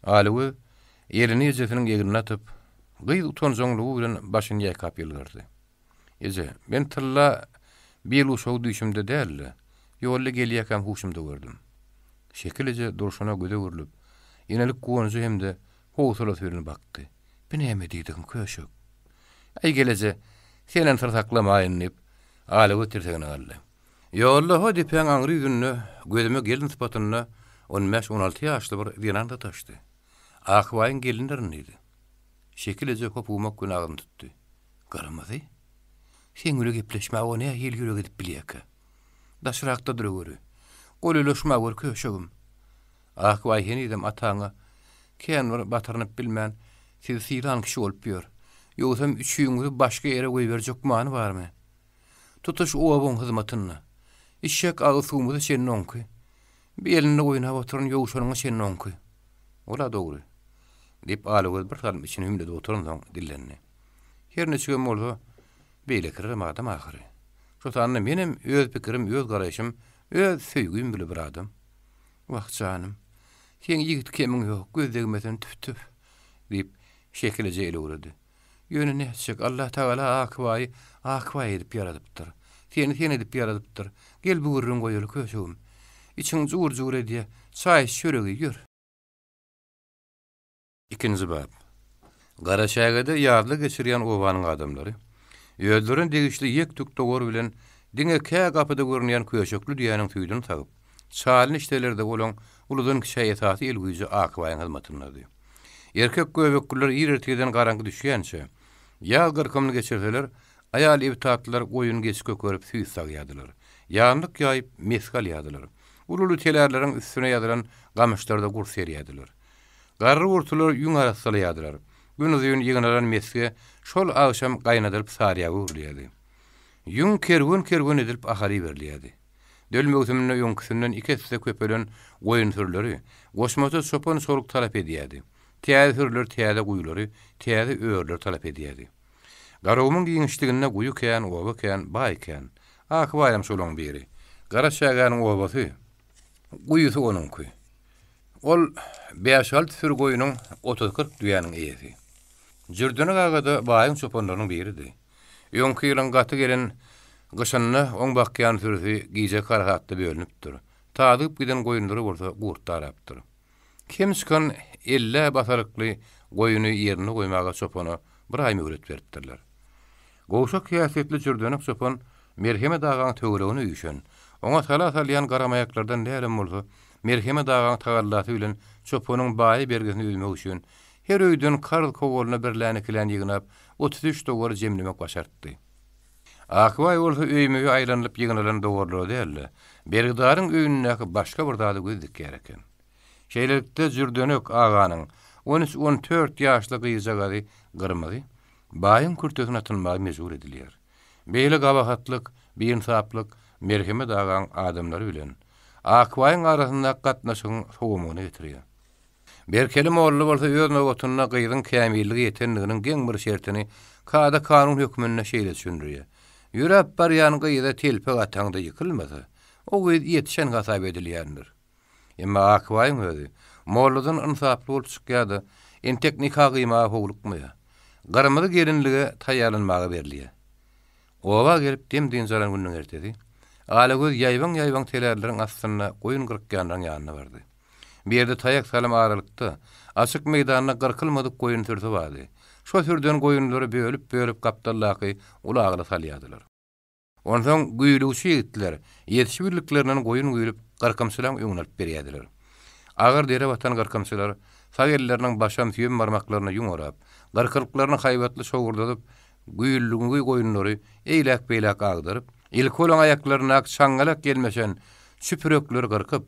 Alagöz elini ejesiniň egnine atyp, gyz utanjaňlygy bilen başyny ýaýkap ýylgyrdy. Eje, men tylla bil guşagy düýşümde däl-de, ýolda gelýäkäm huşumda gördüm. Şekil eje durşuna göze öwrülip, enelik guwanjy hem-de howsalasy bilen bakdy. Bi näme diýdigiň, köşek? Äý, gel eje, senem syr saklamaýyn, diýip, Alagöz tirsegine galdy. Ýolda ho depäň aňry ýüzünde gözüme gelin sypatynda on bäş-on alty ýaşly bir zenan sataşdy. Akbaýyň gelindirin diýdi. Şekil eje hopugmak bilen agzyny tutdy. Gyrmyzy? Seň bile gepleşmäge o nähili ýürek edip bilýäkä? Daşrakda duraweri. Golaýlaşma gör köşegim. Akbaý henizem ataňa kän bir batyrynyp bilmän, sizi sylan kişi bolup ýör. Ýogsam üçüňizi başga ýere goýberjek many barmy? Tutuş obaň hyzmatynda. Işşek agyz suwumyza çenli oňky. Bir elinde oýnap oturan ýowşanyňa çenli oňky. Ol-a dogry. Diýip, Alagöz bir salym içini hümledip oturansoň dillendi. Her niçigem bolsa, beýlekilerem adam ahyry. Şo sanda menem öz pikirim, öz garaýşym, öz söýgim bile bir adam. Wah, janym, seň ýigit kemiň ýok, göz degmesin, tüf-tüf! diýip, Şekil eje elewredi. Ýöne nätjek, Allatagala Akbaýy Akbaý edip ýaradypdyr. Seni sen edip ýaradypdyr. Gel bu gürrüňi goýaly, köşegim. Içiň jur-jur edýä. Çaý iç, çörek iý, ýör. Ikinji bap. Garaçägede ýazlyk geçirýän obanyň adamlary, özlerine degişli ýek-tük dowar bilen diňe kä gapyda görünýän köşekli düýäniň süýdüni sagyp, çalyny içseler-de olaň uludan-kiçä esasy el güýji Akbaýyň hyzmatyndady. Erkek göbekliler ir ertirden garaňky düşýänçä, ýag gyrkymyny geçirseler, aýal ebtatlar goýun-geçi kökerip süýt sagýardylar. Ýanlyk ýaýyp, mesge alýardylar. Uly-uly telärleriň üstüne ýazylan gamyşlarda gurt serýärdiler. Garry-gurtular ýüň arassalaýardylar. Günuzyn ýygnalan mesge şol agşam gaýnadylyp saryýaga öwrülýärdi. Ýüň kerwen-kerwen edilip Ahala iberilýärdi. Döl möwsüminde öňküsinden iki esse köpelen goýun sürüleri goşmaça çopan-çoluk talap edýärdi. Täze sürüler täze guýulary, täze örüleri talap edýärdi. Garagumuň giňişliginde guýy kän, oba kän, baý kän. Aky baýam şolaň biri. Gara çägäniň obasy, guýusy onuňky. Ol bäş-alty süri goýnuň, otuz-kyrk düýäniň eýesi. Jürdenek aga-da baýyň çopanlarynyň biridi. Öňki ýylyň gaty gelen gyşynda oň bakýan sürüsi gijeki harasatda bölünipdir. Tazygyp giden goýunlary bolsa gurt darapdyr. Kem çykan ellä basalykly goýuny ýerinde goýmaga çopana bir aý möhlet beripdirler. Gowşak häsiýetli jürdenek çopan Merhemet agaň töweregine üýşen, oňa sala salýan garamaýaklardan dälem bolsa, Merhemet agaň tagallasy bilen çopanyň baýy bergisini üzmek üçin. Her öýden karz kowalyna birlän-ikilän ýygnap, 33 dowary jemlemek başartdy. Akbaý bolsa öýme-öý aýlanylyp ýygnalan dowarlara däl-de, bergidaryň öýündäki başga bir zada göz dikýär eken. Şeýlelikde, Jürdenek aganyň on üç-on dört ýaşly gyzjagazy Gyrmyzy baýyň kürtesini atynmaga mejbur edilýär. Beýle gabahatlyk, biýynsaplyk Merhemet agaň adamlary bilen Akbaýyň arasyndaky gatnaşygyň sowamagyna getirýär. Berkeli molla bolsa öz nobatynda gyzyň kämillige ýetenliginiň geň bir şertini kada-kanun hökmünde şeýle düşündirýär, Ýöräp barýan gyza telpek ataňda ýykylmasa, o gyz ýetişen hasap edilýändir. Emma Akbaýyň özi molladan ynsaply bolup çykýar-da, entek nika gyýmaga howlukmaýar. Gyrmyzy gelinlige taýýarlanmaga berilýär. Oba gelip dem-dynç alan gününiň ertesi, Alagöz ýaýbaň-ýaýbaň telärleriň astynda goýun gyrkýanlaryň ýanyna bardy. Bu ýerde taýak salym aralykda, açyk meýdanda gyrkylmadyk goýun sürüsi bardy. Şo sürüden goýunlary bölüp-bölüp gapdaldaky uly agyla salýardylar. Onsoň güýlügçi ýigitler ýetişibildiklerinden goýun güýlüp, gyrkymçylaň öňüne alyp berýärdiler. Agyr dere batan gyrkymçylar sag elleriniň başam süýem barmaklaryna ýüň orap, gyrkylyklaryny haýbatly şowurdadyp, güýlügingi goýunlary eýläk-beýläk agdaryp, ilki olaň aýaklaryndaky çaňňalak ýelmeşen çüpürekleri gyrkyp,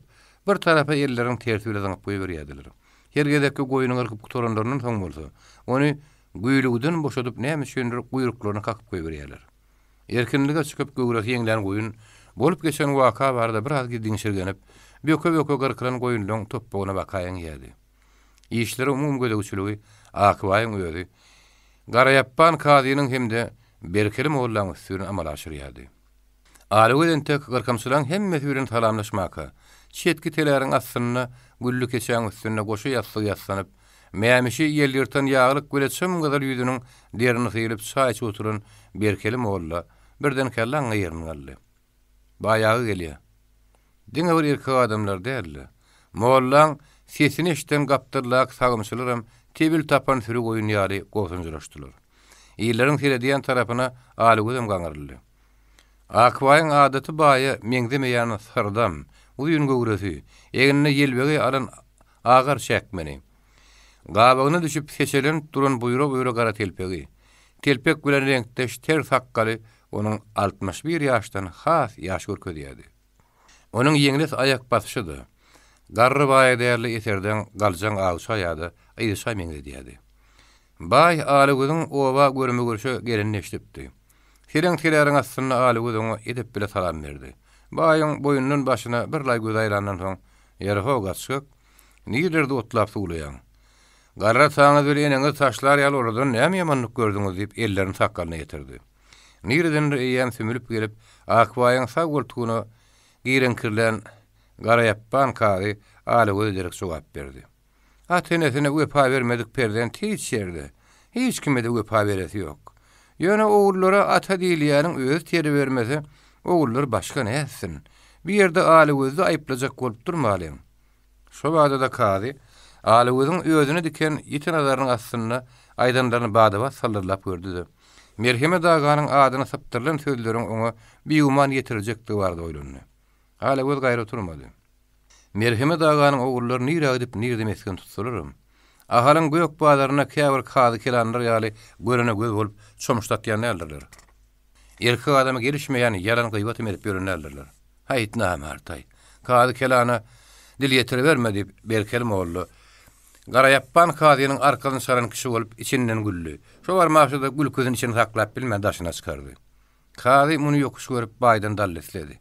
bir tarapa elleriniň tersi bile zyňyp goýberýärdiler. Her gezekki goýuny gyrkyp gutaranlaryndan soň bolsa, ony güýlügiden boşadyp näme üçindir guýruklaryna kakyp goýberýärler. Erkinlige çykyp göwresi ýeňlän goýun, bolup geçen waka barada biraz diňşirgenip, böke-böke gyrkylan goýunlaň topbagyna baka eňýärdi. Işlere umumy gözegçiligi Akbaýyň özi, Garaýapban kazynyň hem-de Berkeli mollaň üsti bilen amala aşyrýardy. Alagöz entek gyrkymçylaň hemmesi bilen salamlaşmaka, çetki teläriň astynda gülli keçäň üstünde goşa ýassygy ýassanyp, mämişi ýel ýyrtan ýaglyk bile çym-gyzyl ýüzüniň derini sylyp çaý içip oturan Berkeli molla birdenkä laňňa ýerinden galdy. Baý aga gelýä. Diňe bir erkek adamlar däl-de, mollaň sesini eşiden gapdaldaky sagymçylaram tebil tapan süri goýun ýaly gobsunjyraşdylar. Illeriň seredýän tarapyna Alygözem gaňryldy. Akbaýyň adaty baýa meňzemeýän syrdam, uzyn göwresi, egnine ýelbegeý alan agar çäkmeni, gabagyna düşüp seçelenip duran buýra-buýra gara telpegi, telpek bilen reňkdeş ter sakgaly onuň 61 ýaşdan has ýaş görkezýärdi. Onuň ýeňles aýak basyşy-da, garry baýa däl-de eserdeň galjaň awça ýa-da yzça meňzedýärdi. Baý Alagözüň oba görme-görşe gelenini eşidipdi. Seleň teläriň astynda Alagöz oňa edep bile salam berdi. Baýyň boýundan başyna birlaý göz aýlandan soň, Ýeri-how, gaçgak, nirelerde otlap suwlaýaň? Garry ataňyz bile eneňiz taşlar ýaly olardan näme ýamanlyk gördüňiz diýip, ellerini sakgalyna ýetirdi. Niredendir eýýäm sümülip gelip, Akbaýyň sag goltugyna gireňkirlän Garaýapban kazy Alagöze derek jogap berdi. Ata-enesine wepa bermedik perzent hiç ýerde, hiç kime-de wepa beresi ýok. Ýöne ogullara ata diýilýäniň özi terbiýe bermese, ogullar başga nätsin? Bir ýerde Alagözdi aýyplajak bolup durmalyň. Şo bada-da kazy Alagözüň özüne diken ýiti nazarynyň astynda aýdanlaryny bada-bat saldyrlap gördi-de, Merhemet aganyň adyna sypdyrylan sözleriň oňa bigüman ýetiriljekdigi barada oýlandy. Alagöz gaýra turmady. Merhemet aganyň ogullary nirä gidip, nirede mesgen tutsalaram, Ahalyň gök bazarynda käbir kazy-kelanlar ýaly görene göz bolup çomuç satýan däldirler. Erkek adama gelişmeýän ýalan gybatam edip ýören däldirler. Haýt, namart-aý! Kazy-kelana dil ýetiriberme, diýip, Berkeli molla Garaýapban kazynyň arkasyny çalan kişi bolup, içinden güldi. Şo barmaşa-da gülküsini içinde saklap bilmän daşyna çykardy. Kazy muny ýokuş görüp, baýdan dally isledi.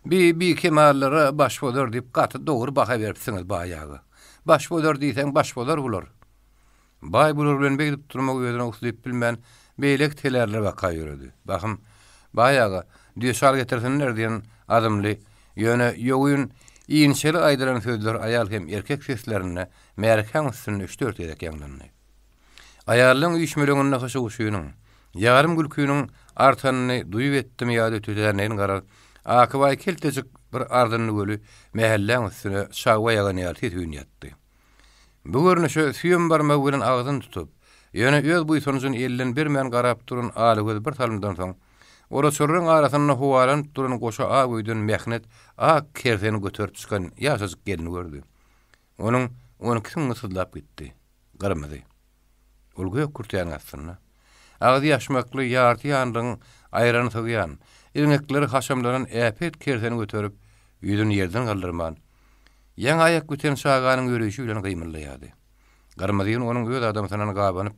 Bi bikemallara başbozar diýip gaty dogry baha beripsiňiz, baý aga. Başbozar diýseň, başbozar bular. Baý bular bilen beýdip durmagy özüne uslyp bilmän, beýleki telärlere baka ýöredi. Bahym, Baý aga, düýe şal getirsinler diýen azmly, ýöne ýogyn, inçeli aýdylan sözler aýal hem erkek seslerinde märekäň üstünde üç-dört gezek ýaňlandy. Aýallaň üýşmeleňinde hyşy-wuşynyň, ýarym gülkiniň artanyny duýup etdimi ýa-da tötänleýin garaz, Akybaý keltejik bir ardyndy weli, mähelläň üstüne çagba ýagan ýaly ses-üýn ýatdy. Bu görnüşe süýem barmagy bilen agzyny tutup, ýöne öz buýsanjyny elden bermän garap duran Alagöz bir salymdan soň, oraçarlaryň arasynda howalanyp duran goşa ak öýden mähnet ak kerseni göterip çykan ýaşajyk gelni gördi. Onuň on iki süňňi syzlap gitdi. Gyrmyzy. Ol gök kürtäniň astynda, agzy ýaşmakly ýarty ýanlygyň aýrany sygýan, ilňekleri haşamlanan äpet kerseni göterip, ýüzüni ýerden galdyrman, ýaňy aýak biten çaganyň ýöreýşi bilen gymyldaýardy. Gyrmyzyny onuň öz adamsyndan gabanyp,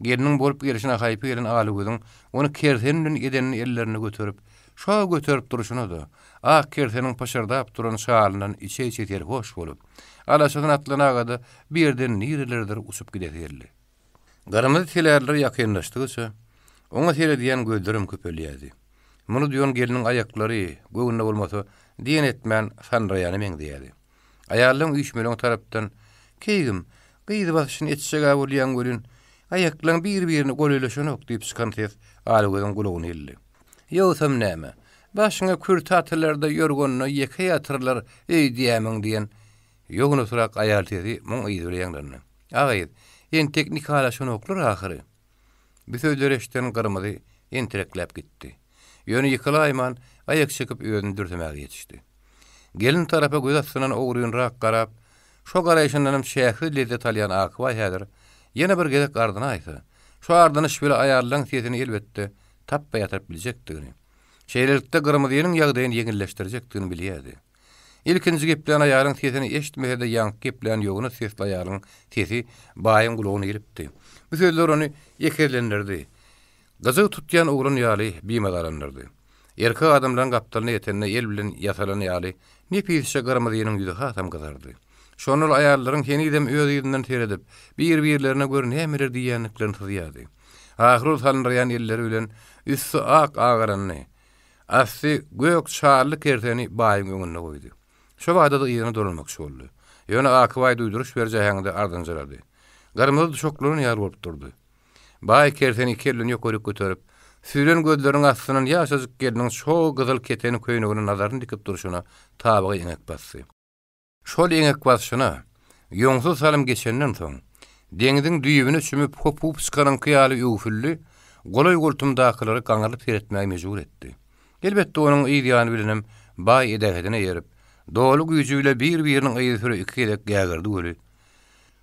gelniň bolup gelşine haýpy gelen Alygözüň ony kersen bilen edenini ellerinde göterip, şo göterip durşuna-da, ak kerseniň pyşyrdap duran şalyndan içe-içe serhoş bolup, alaşadan atlanaga-da bir ýerden nirelerdir uçup gidesi geldi. Gyrmyzy telärler ýakynlaşdygyça, oňa seredýän gözlerem köpelýärdi. Muny duýan gelniň aýaklary, göwnüne bolmasa, diýen etmän sandyraýana meňzeýärdi. Aýallaň üýşmeleň tarapdan, Keýgim, gyz basyşyny etjeg-ä bolýaň welin, aýaklaň bir-birine golaýlaşanok diýip çykan ses Alagözüň gulagyna ildi. Ýogsam näme, başyňa kürte atylar-da ýorganda ýeke ýatyrlar öýdýämiň diýen ýognasrak aýal sesi muň yzy bile ýaňlandy. A gyz, entek nikalaşanoklar ahyry. Bu sözleri eşiden Gyrmyzy entirekläp gitdi. Ýöne ýykylaýman, aýak çekip özüni dürsemäge ýetişdi. Gelin tarapa göz astyndan ogrynrak garap, şo garaýşyndanam çäksiz lezzet alýan Akbaý häzir ýene bir gezek ardynaýsa, şo ardynyş bile aýallaň sesini elbetde tapba ýatyryp biljekdigini, şeýlelikde Gyrmyzynyň ýagdaýyny ýeňilleşdirjekdigini bilýärdi. Ilkinji geplän aýalyň sesini eşitmese-de ýaňky geplän ýognas sesli aýalyň sesi baýyň gulagyna ilipdi. Bu sözler ony ekezlendirdi. Gyjyk tutýan oglan ýaly bimazalandyrdy. Erkek adamlaryň gapdalyna ýetende el bilen ýasalan ýaly nepisje gyrmyzynyň ýüzi hasam gyzardy. Şonda ol aýallaryň henizem öz yzyndan seredip, bir-birlerine gör nämeler diýýändiklerini syzýardy. Ahyry ol salynraýan elleri bilen üsti ak agaranly, Asty gök şally kerseni baýyň öňünde goýdy. Şo bada-da yzyna dolanmakçy boldy. Ýöne Aky baý duýduryş beriji äheňde ardynjyrady. Gyrmyzy duşaklanan ýaly bolup durdy. Baý kerseni iki elden ýokaryk göterip, süzülen gözleriniň astyndan ýaşajyk gelniň çog gyzyl keteni köýnegine nazaryny dikip durşuna tabyga eňek basdy. Şol eňek basyşyna, ýoňsuz salym geçenden soň, deňziň düýbüne çümüp hopup çykanyňky ýaly öwfüldi, golaý-goltumdakylary gaňrylyp seretmäge mejbur etdi. Elbetde, onuň yz ýany bilenem baý edähedine eýerip, doly güýji bile bir-biriniň yzysüre iki gezek gägirdi weli,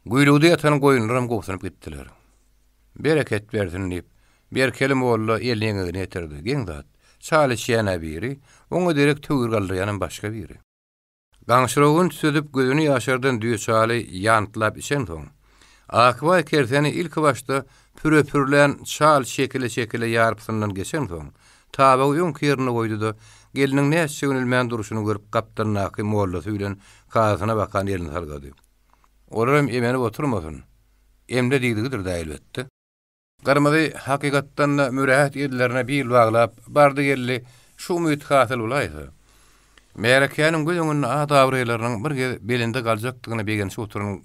güýlügde ýatan goýunlaram gobsunyp gitdiler. Bereket bersin diýip, Berkeli molla elini eňegine ýetirdi. Geň zat, çal içýän-ä biri, oňa derek töwir galdyrýanam başga biri. Gaňşyrawuny tütedip gözüni ýaşardan düýe çaly ýantlap içensoň, Akbaý kerseni ilkibaşda püre-pürlän çal çekile-çekile ýarpysyndan geçensoň, tabagy öňki ýerinde goýdy-da, gelniň nätjegini bilmän durşuny görüp gapdalyndaky mollasy bilen kazysyna bakan elini salgady. Olaram emenip oturmasyn. Emle diýdigidir-dä elbetde. Gyrmyzy hakykatdan-da mürähet ellerine bil baglap, bardy-geldi şu umyt hasyl bolaýsa, märekäniň göz öňünde at-abraýlarynyň bir gez belende galjakdygyna begenişip oturan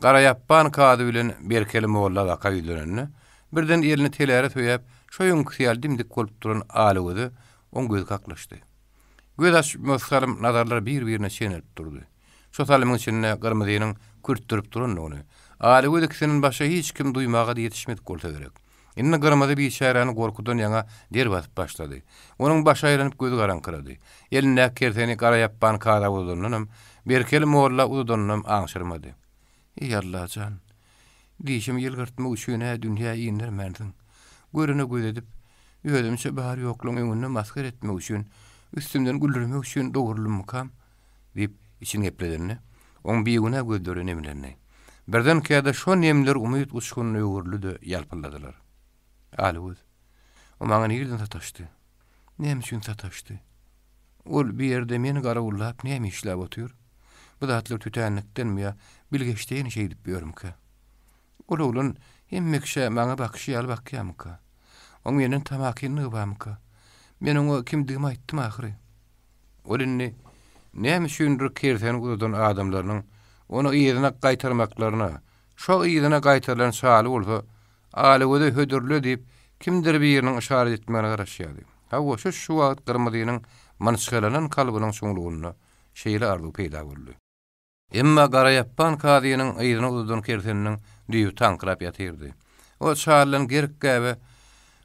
Garaýapban kazy bilen Berkeli molla baka ýüzlenende, birden elini teläre söýäp, şo öňküsi ýaly dim-dik bolup duran Alagöze oň gözi kaklyşdy. Göz açmaz salym nazarlar bir-birine çeýnelip durdy. Şo salymyň içinde Gyrmyzynyň kürtdürip durandygyny, Alagöz ikisinden başga hiç kim duýmaga-da ýetişmedik bolsa gerek. Indi Gyrmyzy biçäräni gorkudan ýaňa der basyp başlady. Onuň başy aýlanyp gözi garaňkyrady. Elindäki kerseni Garaýapban kaza uzadandanam, Berkeli molla uzadanynam aňşyrmady. Eý, Alla jan! Dişimi ýylgyrtmak üçin-ä dünýä indermänsiň. Görene göz edip, özümçe bar-ýoklaryň öňünde masgara etmek üçin, üstümden güldürmek üçin dogrulymmykam? Diýip, içini gepledende, oň bigünä gözleri nemlendi. Birdenkä-de şo nemler umyt uçgunyna öwrüldi-de ýalpyldadylar. Alygöz. O maňa nireden sataşdy? Näme üçin sataşdy? Ol bu ýerde meni garawullap näme işläp otyr? Bu zatlar tötänlikdenmi ýa bilgeşleýin şeýdip ýörmükä? Ol oglan hemme kişä maňa bakyşy ýaly bakýarmyka? Oň menden tamakinligi barmyka? Men oňa kimdigimi aýtdym ahyry. Ol indi näme üçindir kerseni uzadan adamlarynyň ony yzyna gaýtarmaklaryna, şo yzyna gaýtarylan şaly bolsa Alagöze hödürle diýip, kimdir biriniň yşarat etmegine garaşýardy. Hawa, şuş-şu wagt Gyrmyzynyň mynçgalanan kalbynyň çuňlugynda şeýle arzuw peýda boldy. Emma Garaýapban kazynyň yzyna uzadan kerseniniň düýbi taňkyrap ýatyrdy. O çalylan gerk-gäbe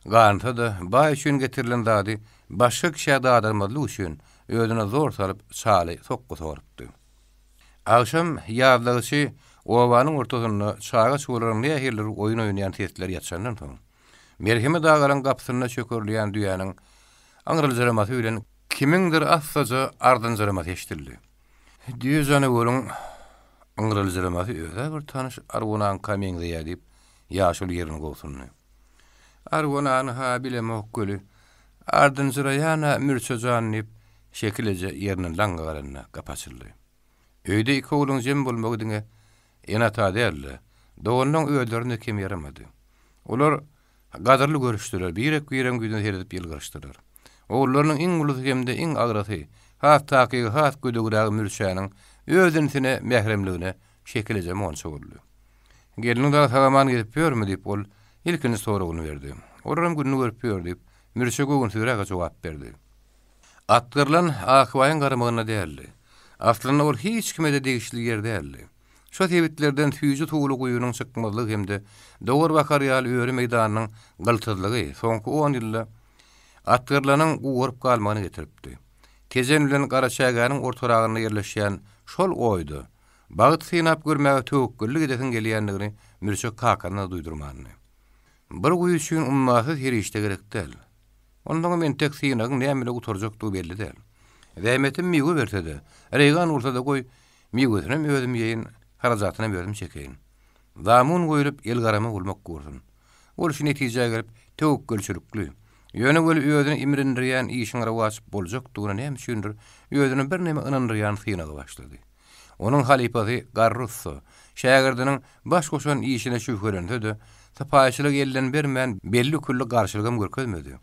gansa-da, baý üçin getirilen zady başga kişä dadyrmazlyk üçin özüne zor salyp çaly sokga sorup. Agşam ýazlagçy. Obanyň ortasynda çaga-çugalaryň nähilidir oýun oýnaýan sesleri ýatyşandan soň, Merhemet agalaň gapysynda çökerilýän düýäniň aňryljyramasy bilen kimiňdir assaja ardynjyramasy eşidildi. Düýe janaweriň yňryljyramasy öz-ä bir tanyş arwanaňka meňzeýär diýip, ýaşuly ýerini gobsundy. Arwanany-ha bilemok weli, ardynjyraýan-a Mürçe jan diýip, Şekil eje ýerinden laňňa galanda gapy açyldy. Öýde iki ogluň jem bolmagy diňe ene-ata däl-de, doganlaň özlerine kem ýaramady. Olar gadyrly görüşdiler, birek-biregiň ýüzüne seredip ýylgyryşdylar. Ogullarynyň iň ulusy hem-de iň agrasy, has takygy has gödegrägi Mürçäniň öz inisine mähremligine Şekil eje monça boldy. Gelniň dagy sag-aman gezip ýörmi? diýip, ol ilkinji soragyny berdi. Olaram gününi görüp ýör, diýip, Mürçe göwünsizräge jogap berdi. Atgyrlan Akbaýyň garamagynda däldi. Aslynda ol hiç kime-de degişli ýer däldi. Şo sebitlerden süýji suwly guýynyň çykmazlygy hem-de dowar bakar ýaly öri meýdanynyň gyltyzlygy soňky on ýylda Atgyrlanyň gugaryp galmagyna getiripdi. Tejen bilen Garaçägäniň ortaragynda ýerleşýän şol oýda bagt synap görmäge töwekgellik edesiň gelýändigini Mürçek kakana-da duýdurmandy. Bir guýy üçin ummasyz serişde gerek däl. Onsoňam entek synagyň näme bilen gutarjakdygy belli däl. Zähmetim miwe berse-de, reýgan bolsa-da goý, miwesinem özüm iýeýin, harajatynam özüm çekeýin. Zamun goýulyp, elgarama bolmak gursun. Ol şu netijä gelip, töwekgelçilikli, ýöne weli özüni imrindirýän işiň rowaç boljakdygyna näme üçindir özüni birneme ynandyrýan synaga başlady. Onuň halypasy garry ussa, şägirdiniň baş goşan işine şübhelense-de, sypaýyçylygy elden bermän belli-külli garşylygam görkezmedi.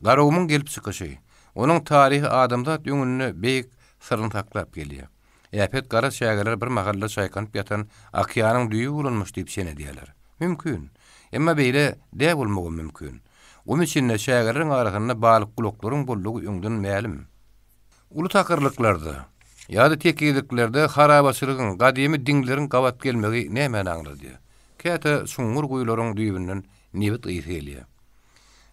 Garagumuň gelip çykyşy, onuň taryhy adamzat öňünde beýik syryny saklap gelýär. Äpet gara çägeler bir mahallar çaýkanyp ýatan okeanyň düýbi bolanmyş diýip çen edýärler. Mümkin. Emma beýle däl bolmagam mümkin. Gum içinde çägeleriň arasynda balykgulaklaryň boldugy öňden mälim. Uly takyrlyklarda ýa-da tekizliklerde harabaçylygyň, gadymy diňleriň gabat gelmegi nämäni aňladýar? Käte çuňňur guýularyň düýbünden nebit ysy gelýär.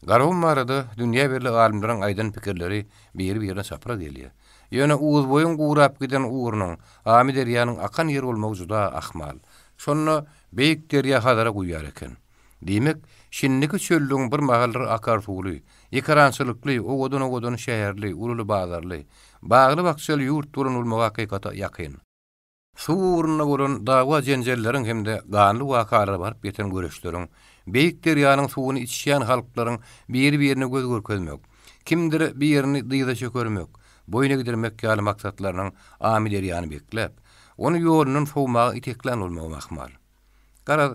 Garagum barada dünýä belli alymlaryň aýdan pikirleri biri-birine çapraz gelýär. Ýöne Uzboýuň gurap giden ugrunyň Amyderýanyň akan ýeri bolmagy juda ahmal. Şonda beýik derýa Hazara guýýar eken. Diýmek, şindiki çöllügiň bir mahallar akar suwly, ekerançylykly, owadan-owadan şäherli, ululy-bazarly, bagly-bakjaly ýurt bolan bolmagy hakykata ýakyn. Suw ugrunda bolan dawa-jenjelleriň hem-de ganly wakalara baryp ýeten göreşleriň, beýik derýanyň suwuny içýän halklaryň biri-birine göz görkezmek, kimdir birini dyza çökermek, boýun egdirmek ýaly maksatlarynyň Amyderýany bekläp, ony ýolundan sowmaga iteklän bolmagam ahmal. Garaz,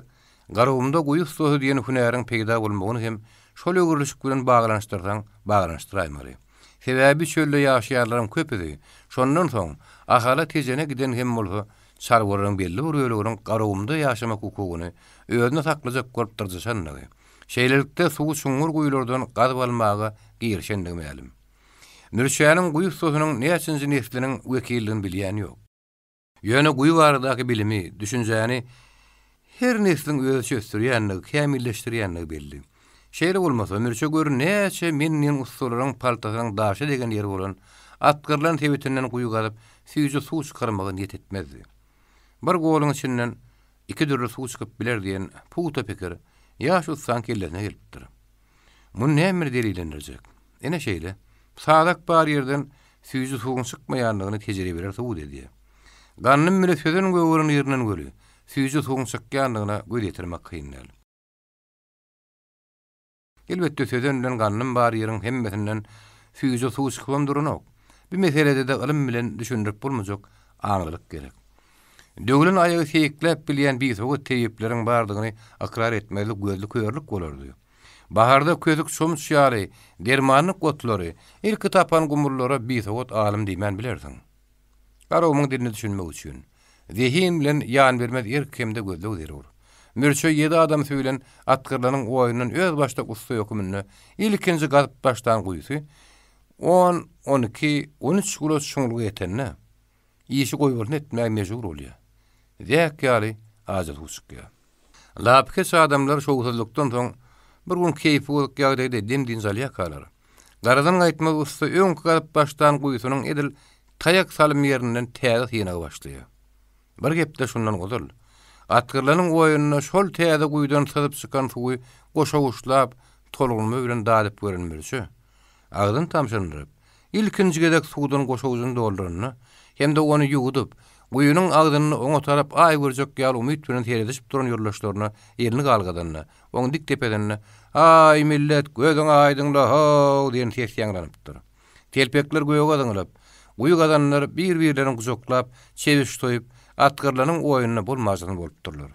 Garagumda guýy ussasy diýen hünäriň peýda bolmagyny hem şol öwrülişik bilen baglanyşdyrsaň, baglanyşdyraýmaly. Sebäbi çölde ýaşaýanlaryň köpüsi şondan soň Ahala Tejene giden hem bolsa, çarwalaryň belli bir böleginiň Garagumda ýaşamak hukugyny özünde saklajak bolup dyrjaşandygy, şeýlelikde suwy çuňňur guýulardan gazyp almaga girişendigi mälim. Mürçäniň guýy ussasynyň näçinji nesliniň wekilidigini bilýän ýok. Ýöne guýy baradaky bilimi, düşünjäni her nesliň özüçe ösdürýändigi, kämilleşdirýändigi belli. Şeýle bolmasa, mürçe gör näçe men diýen ussalaryň paltasynyň daşa degen ýeri bolan Atgyrlan sebitinden guýy gazyp, süýji suw çykarmagy niýet etmezdi. Bir goluň içinden iki dürli suw çykyp biler diýen pugta pikir ýaş ussaň kellesine gelipdir. Muny näme bilen delillendirjek? Ine şeýle, sazak bar ýerden süýji suwuň çykmaýandygyny tejribeler subut edýär. Gandym bile sözen gögeren ýerinden göli, süýji suwuň çykýandygyna göz ýetirmek kyn däl. Elbetde sözen bilen gandym bar ýeriň hemmesinden süýji suw çykybam duranok. Bu meselede-de ylym bilen düşündirip bolmajak aňlylyk gerek. Döwlen aýagy seýikläp bilýän bisowat tebipleriň bardygyny ykrar etmezlik gözli körlük bolardy. Baharda kösük çomuç ýaly dermanlyk otlary ilki tapan gumullara bisowat alym diýmän bilersiň. Garagumuň diline düşünmek üçin, zehin bilen ýanbermez erk hem-de gözleg zerur. Mürçe ýedi adamsy bilen Atgyrlanyň oýundan özbaşdak ussa höküminde ilkinji gazyp başlan guýusy on, on iki, on üç gulaç çuňluga ýetende, Işi goýbolsun etmäge mejbur bolýar. Zäk ýaly ajy suw çykýar. Lapykeç adamlar şowsuzlykdan soň bir gün keýpi bozuk ýagdaýda dem-dynç alýarkalar, garadan gaýtmaz ussa öňki gazyp başlan guýusynyň edil taýak salym ýerinden täze synaga başlaýar. Bir hepde şundan ozal. Atgyrlanyň oýunda şol täze guýudan syzyp çykan suwy goşawuçlap, tolgunma bilen dadyp gören Mürçe, agzyny tamşandyryp, ilkinji gezek suwdan goşawujyny dolduranda hem-de ony ýuwudyp, guýynyň agzynda oňa tarap aý görjek ýaly umyt bilen seredişip duran ýoldaşlaryna elini galgadanda, oň dik depesinde, Aý, millet, gözüň aýdyň-la-how! diýen ses ýaňlanypdyr. Telpekler göge zyňylyp, guýy gazanlar bir-birlerini gujaklap, çebiş toýup, atgyrlanyň oýnuna bolmajyny bolupdyrlar.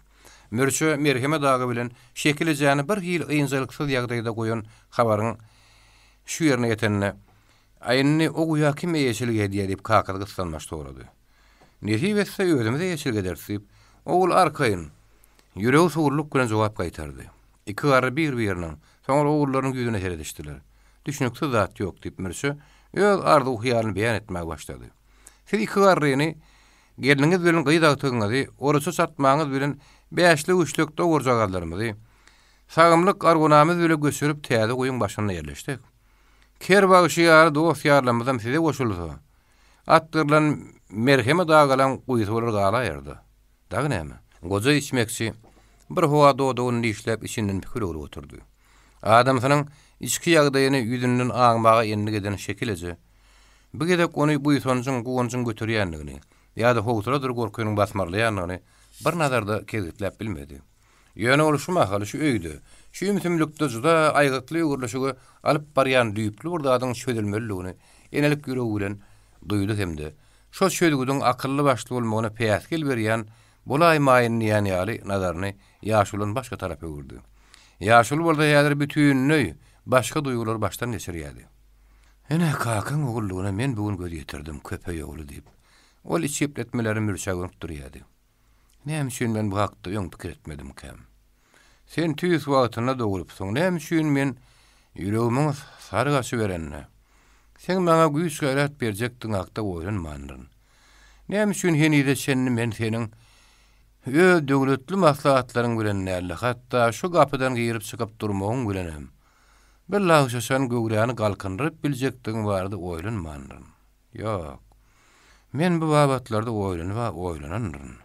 Mürçe Merhemet aga bilen Şekil ejäni bir hili ynjalyksyz ýagdaýda goýan habaryň şu ýerine ýetende, A indi o guýa kim eýeçilik edýä diýip kakasy gyssanmaç sorady. Nesip etse özümiz eýeçilik ederis diýip, ogul arkaýyn, ýüregi suwlulyk bilen jogap gaýtardy. Iki garry bir-biriniň, soňra ogullarynyň ýüzüne seredişdiler. Düşnüksiz zat ýok, diýip, Mürçe öz arzuw-hyýalyny beýan etmäge başlady. Siz iki garryny gelniňiz bilen gyz agtygyňyzy oraça çatmaňyz bilen bäşlik-üçlük dowarjagazlarymyzy, sagymlyk argunamyz bile göçürip täze guýyň başynda ýerleşdik. Ker bagşy ýaly dost-ýarlarymyzam size goşulsa, at gyrlan merheme dagalaň guýusy bolar galaýarda. Dagy näme? Goja içmekçi bir howa dodagyny dişläp içinden pikir öwrüp oturdy. Adamsynyň içki ýagdaýyny ýüzünden aňmaga endik eden Şekil eje bu gezek ony buýsanjyň, guwanjyň göterýändigini ýa-da howsaladyr gorkynyň basmarlaýandygyny bir nazarda kesgitläp bilmedi. Ýöne ol şu mahaly şu öýde, şu ümsümlikde juda aýgytly öwrülişige alyp barýan düýpli bir zadyň çözülmelidigini enelik ýüregi bilen duýdy hem-de şo çözgüdiň akylly-başly bolmagyna päsgel berýän bolaýmaýyn diýen ýaly nazaryny ýaşuludan başga tarapa öwürdi. Ýaşuly bolsa häzir bütinleý başga duýgulary başdan geçirýärdi. Ene, kakaň ogullygyna men bu gün göz ýetirdim, köpeý ogly diýip, ol içgepletmelerini mürçä gönükdirýärdi. Näme üçin men bu hakda öň pikir etmedimkäm? Sen tüýs wagtynda dogrupsyň, näme üçin men ýüregimiň sary gaçyberende, seň maňa güýç-gaýrat berjekdigiň hakda oýlanmandyryn? Näme üçin henize çenli men seniň öz döwletli maslahatlaryň bilen däl-de, hatda şu gapydan girip-çykyp durmagyň bilenem, bir lagşaşan göwräni galkyndyryp biljekdigiň barada oýlanmandyryn? Ýok. Men bu babatlarda oýlanyb-a oýlanandyryn.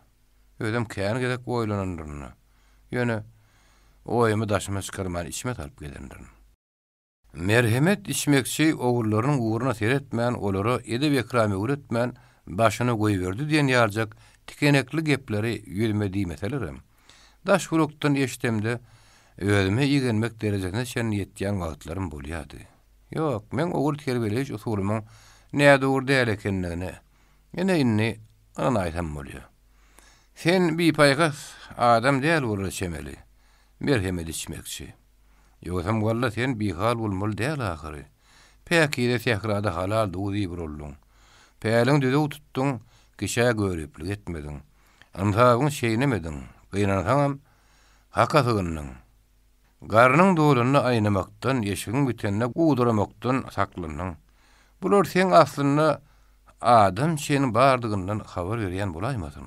Özem kän gezek oýlanandyryn-da. Ýöne, oýumy daşyma çykarman içime salyp gezendirin. Merhemet içmekçi ogullarynyň ugruna seretmän, olara edep-ekram öwretmän, başyny goýberdi diýen ýaljak tikenekli gepleri ýüzüme diýmeselerem, daş gulakdan eşidemde, özüme igenmek derejesine çenli ýetýän wagtlarym bolýardy. Ýok, meň ogul terbiýeleýiş usulymyň nädogry däl ekenligine, ine indi ynanaýsam bolýar. Sen bipaýhas adam däl bolara çemeli, merhemet içmekçi. Ýogsam walla sen bihal bolmaly däl ahyry. Päkize sährada halal duz iýip uruldyň. Päliň düzüw tutduň, kişä göriplik etmediň. Ynsabyňy çeýnemediň, gynansaňam, Haka sygyndyň. Garnyň dolanda aýnamakdan, eşigiň bitende guwduramakdan saklandyň. Bular seň aslynda adam çeniň bardygyndan habar berýän bolaýmasyn?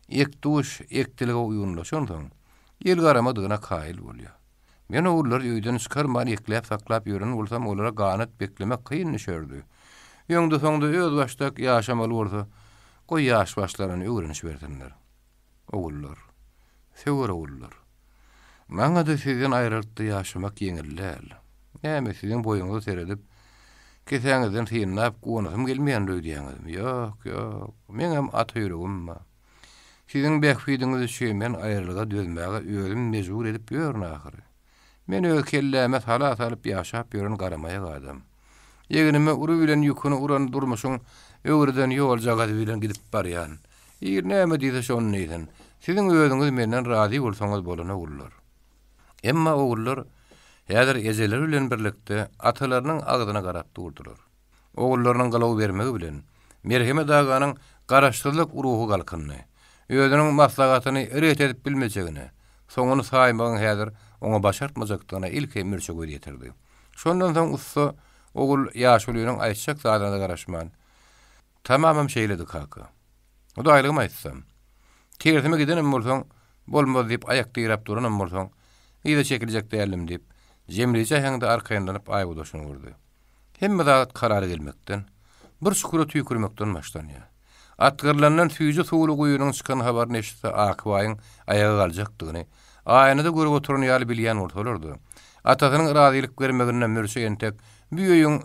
Ekduş ekdilige uýgunlaşansoň, elgaramadygyna kaýyl bolýar. Men ogullary öýden çykarman ekläp-saklap ýören bolsam, olara ganat beklemek kyn düşerdi. Öňde-soňda özbaşdak ýaşamaly bolsa, goý ýaş başlaryny öwrenişibersinler. Ogullar. Söwer ogullar. Maňa-da sizden aýralykda ýaşamak ýeňil däl. Näme, siziň boýuňyza seredip, kesäňizden synlap guwanasym gelmeýändir öýdýäňizmi? Ýok, ýok. Meňem ata ýüregim bar. Siziň bähbidiňiz üçin men aýralyga dözmäge özüm mejbur edip ýörün ahyry. Men öz kelläme sala salyp ýaşap ýören garamaýak adam. Egnime ury bilen ýüküni uran durmuşyň öwreden ýoljagazy bilen gidip barýan. Ir näme diýse şony diýsin. Siziň özüňiz menden razy bolsaňyz bolany ogullar. Emma ogullar häzir ejeleri bilen birlikde atalarynyň agzyna garap durdular. Ogullarynyň gylaw bermegi bilen, Merhemet aganyň garaşsyzlyk ruhy galkyndy. Özüniň maslahatyny ret edip bilmejegine, soňuny saýmagyň häzir oňa başartmajakdygyna ilki Mürçe göz ýetirdi. Şondan soň ussa ogul ýaşulynyň aýtjak zadyna-da garaşman, Tamamam şeýledi, kaka. Hudaýlygymy aýtsam, tersime gidenem bolsaň, bolmaz diýip aýak diräp duranam bolsaň, yza çekiljek däldim diýip, jemleýji äheňde arkaýynlanyp aýgudaşyny urdy. Hemme zat karara gelmekden, bir çukura tüýkürmekden başlanýar. Atgyrlandan süýji suwly guýynyň çykan habaryny eşitse Akbaýyň aýaga galjakdygyny aýnada görüp oturan ýaly bilýän bolsalar-da, atasynyň razylyk bermeginde Mürçe entek bu öýüň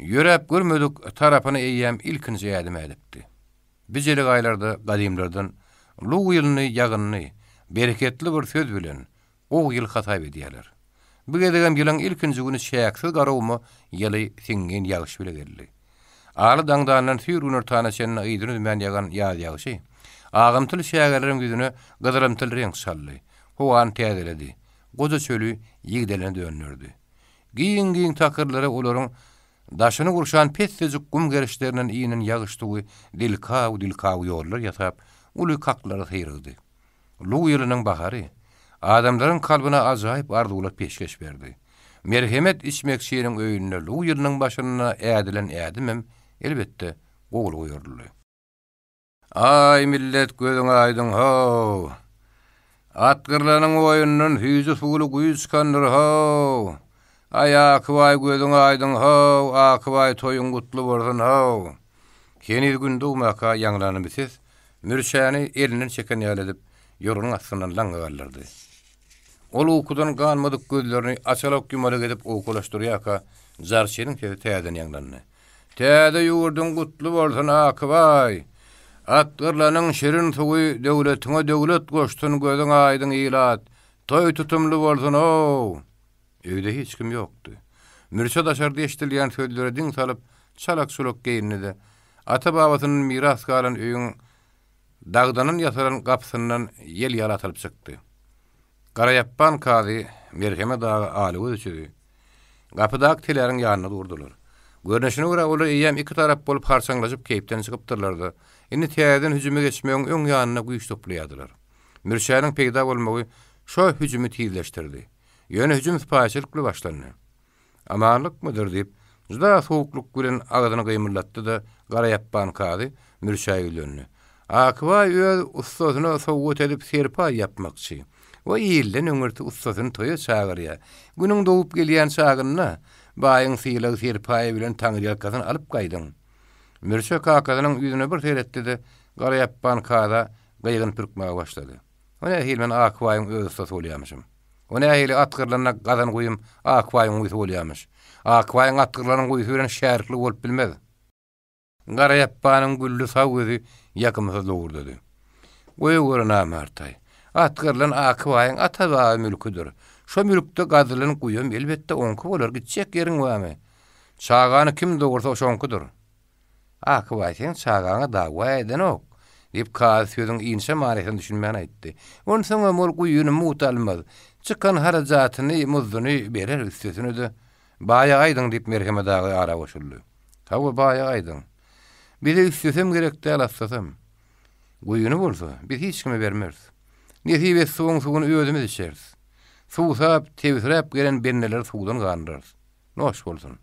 ýöräp görmedik tarapyna eýýäm ilkinji ädim ädipdi. Bi jelegaýlarda gadymlardan Luw ýylyny ýagynly, bereketli bir söz bilen, gowy ýyl hasap edýärler. Bu gezegem ýylyň ilkinji güni çäksiz garaguma ýyly siňňin ýagyş bile geldi. Aly daňdandan süýr günortana çenli yzyny üzmän ýagan ýaz ýagşy, agymtyl çägeleriň ýüzüne gyzylymtyl reňk çaldy, howany täzeledi, goja çöli ýigdelene dönderdi. Giň-giň takyrlara olaryň daşyny gurşan pessejik gum gerişlerinden inen ýagyş suwy dilkaw-dilkaw ýollar ýasap, uly kaklara syrygdy. Luw ýylynyň bahary adamlaryň kalbyna ajaýyp arzuwlar peşgeş berdi. Merhemet içmekçiniň öýünde luw ýylynyň başynda ädilen ädimem, elbetde, gowulyga ýoruldy. Aý, millet, gözüň aýdyň, how! At gyrlanyň oýundan süýji suwly guýy çykandyr, how! Aý, Akybaý, gözüň aýdyň, how! Akybaý, toýuň gutly bolsun, how! Heniz gün dogmaka ýaňlanan bu ses Mürçäni elinden çeken ýaly edip, ýorganyň astyndan laňňa galdyrdy. Ol ukudan ganmadyk gözlerini açalak-ýumalak edip owkalaşdyrýarka, jarçynyň sesi täzeden ýaňlandy. Täze ýurduň gutly bolsun, Akybaý! At gyrlanyň şirin suwy döwletiňe döwlet goşsun, gözüň aýdyň ilat! Toý tutumly bolsun-ow! Öýde hiç kim ýokdy. Mürçe daşarda eşidilýän sözlere diň salyp, çalak-çulak geýindi-de, ata-babasyndan miras galan öýüň dagdandan ýasalan gapysyndan ýel ýaly atylyp çykdy. Garaýapban kazy Merheme dagy aly gözçüdi. Gapydaky teläriň ýanynda durdular. Görnüşine görä, olar eýýäm iki tarap bolup harçaňlaşyp keýpden çykypdyrlar-da, indi täzeden hüjüme geçmegiň öň ýanynda güýç toplaýardylar. Mürçäniň peýda bolmagy şo hüjümi tizleşdirdi. Ýöne hüjüm sypaýyçylyk bilen başlandy. Amanlykmydyr diýip, juda sowuklyk bilen agzyny gymyldatdy-da, Garaýapban kazy Mürçä ýüzlendi. Akybaý öz ussasyna sowgat edip serpaý ýapmakçy. O ilden öňürti ussasyny toýa çagyrýar. Günüň dogup gelýän çagynda baýyň sylag-serpaýy bilen taňryýalkasyny alyp gaýdyň. Mürçe kakasynyň ýüzüne bir seretdi-de, Garaýapban kaza gygyny pürkmäge başlady. O nähili men Akbaýyň öz ussasy bolýamyşym? O nähili at gyrlanda gazan guýym Akbaýyň guýusy bolýamyş? Akbaýyň at gyrlanyň guýusy bilen şärikli bolup bilmez. Garaýapbanyň gülli sag gözi ýakymsyz lowurdady. Goýaweri namartaý. At gyrlan Akbaýyň ata-baba mülküdir. Şo mülkde gazylan guýam elbetde oňky bolar, gitjek ýeriň barmy? Çagany kim dogursa şoňkudyr. Akybaý seň çagaňa dawa edenok, diýip, kazy sözüň inçe manysyna düşünmän aýtdy. Onsoňam ol guýyny mugt almaz. Çykan harajatyny, muzduny berer, üstesine-de, Baýa aýdyň, diýip, Merhemet aga ara goşuldy. Hawa, baýa aýdyň. Bize üstesem gerek däl, assasam. Guýyny bolsa, biz hiç kime bermeris. Nesip etse oň suwuny özümiz içeris. Suwsap, tebsiräp gelen bendeleri suwdan gandyrarys. Noş bolsun.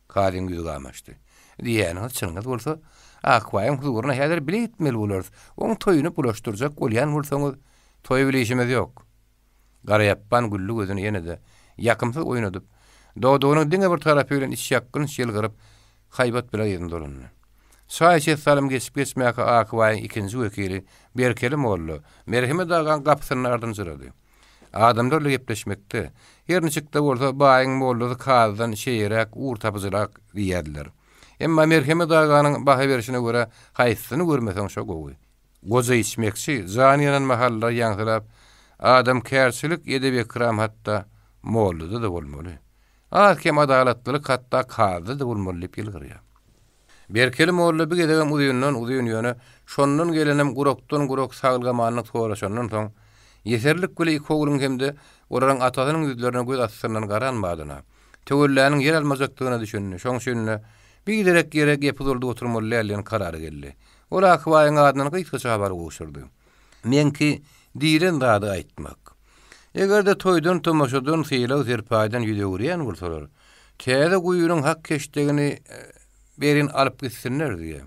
Kazyň ýüzi gamaşdy. Diýýäniňiz çynyňyz bolsa, Akbaýyň huzuryna häzir bile gitmeli bolarys. Oň toýuny bulaşdyrjak bolýan bolsaňyz, toý bile işimiz ýok. Garaýapban gülli gözüni ýene-de ýakymsyz oýnadyp, dodagynyň diňe bir tarapy bilen içýakgynç ýylgyryp, haýbat bile yzyna dolandy. Çaý içesi salym geçip-geçmäkä Akbaýyň ikinji wekili Berkeli molla Merhemet agaň gapysynda ardynjyrady. Adamlar bilen gepleşmekde, her niçik-de bolsa, baýyň mollasy kazydan şeýeräk, ugur tapyjyrak diýýärdiler. Emma Merhemet aganyň baha berşine görä, haýsysyny görmeseň şo gowy. Goja içmekçi, jany ýanan mahallar ýaňsylap, Adamkärçilik, edep-ekram hatda mollada-da bolmaly. Az-kem adalatlylyk hatda kazyda-da bolmaly diýip ýylgyrýar. Berkeli molla bir gezegem uzyndan uzyn ýöne şondan gelenem gurakdan gurak saglyk-amanlyk soraşandan soň, ýeserlik bile iki ogluň hem-de olaryň atasynyň ýüzlerine göz astyndan garan badyna, töwelläniň ýer almajakdygyna düşündi, şoň üçin-de, biderek ýere gepi uzaldyp oturmaly däl diýen karara geldi. Ol Akybaýyň adyndan gysgaça habar gowşurdy. Meňki diýlen zady aýtmak. Eger-de toýdan-tomaşadan, sylag-serpaýdan ýüz öwürýän bolsalar, täze guýynyň hak-heşdegini berin alyp gitsinler diýýär.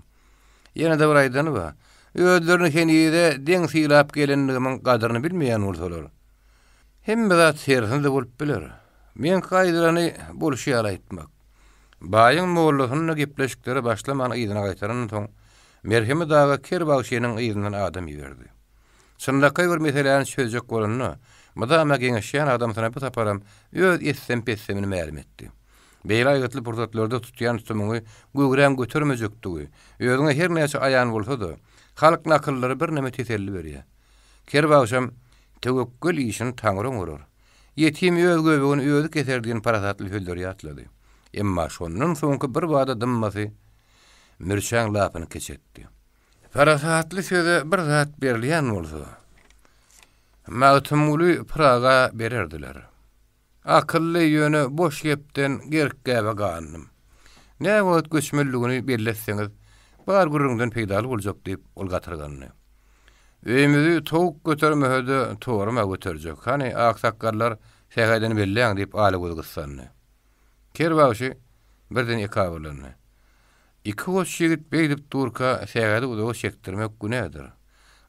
Ýene-de bir aýdany bar. Özlerini henize deň sylap gelendigimiň gadyryny bilmeýän bolsalar, hemme zat tersine-de bolup biler. Meňki aýdylany bolşy ýaly aýtmak. Baýyň mollasyny-da gepleşiklere başlaman yzyna gaýtarandan soň, Merhemet aga ker bagşynyň yzyndan adam iberdi. Çynlakaý bir meseläni çözjek bolanda, mydama geňeşýän adamsyna bu saparam öz etsem-petsemini mälim etdi. Beýle aýgytly pursatlarda tutýan tutumyňy göwräň götermejekdigi, özüňe her näçe aýan bolsa-da, halk nakyllary birneme teselli berýär. Ker bagşam, Töwekgel işini Taňry oňarar. Ýetim öz göbegini özi keser diýen parasatly sözleri ýatlady. Emma şondan soňky birbada dymmasy Mürçäň lapyny keç etdi. Parasatly söze bir zat berilýän bolsa, Magtymguly Pyraga bererdiler. Akylly, ýöne boş gepden gerk-gäbe gandym. Näwagt göçmelidigini belli etseňiz, bar gürrüňden peýdaly boljak diýip, ol gatyrgandy. Öýümizi towuk götermese-de, torum-a göterjek. Hany, aksakgallar, sähedini belläň diýip, Alagöz gyssandy. Ker bagşy birden ekabyrlandy. Iki goç ýigit beýdip durka sähedi uzaga çekdirmek günädir.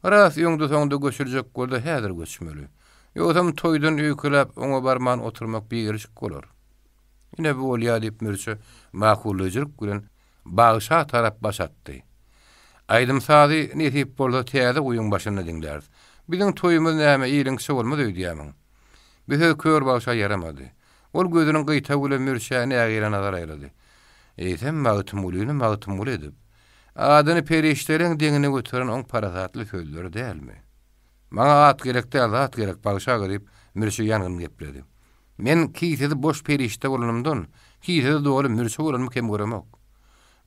Ras öňde-soňda göçüljek bolsa häzir göçmeli. Ýogsam toýdan öýkeläp oňa barman oturmak bigelşik bolar. Ine bu bolýa diýip Mürçe makullaýjylyk bilen bagşa tarap baş atdy. Aýdym-sazy nesip bolsa täze guýyň başynda diňläris. Biziň toýumyz näme iliňkiçe bolmaz öýdýämiň? Bu söz kör bagşa ýaramady. Ol gözüniň gyýtagy bilen Mürçä nägile nazar aýlady. Eýsem, Magtymgulyny Magtymguly edip, adyny perişdeleň deňine göteren oň parasatly sözleri dälmi? Maňa at gerek däl, zat gerek, bagşy aga, diýip, Mürçe ýangyn gepledi. Men kisesi boş perişde bolanymdan, kisesi doly mürçe bolanymy kem göremok.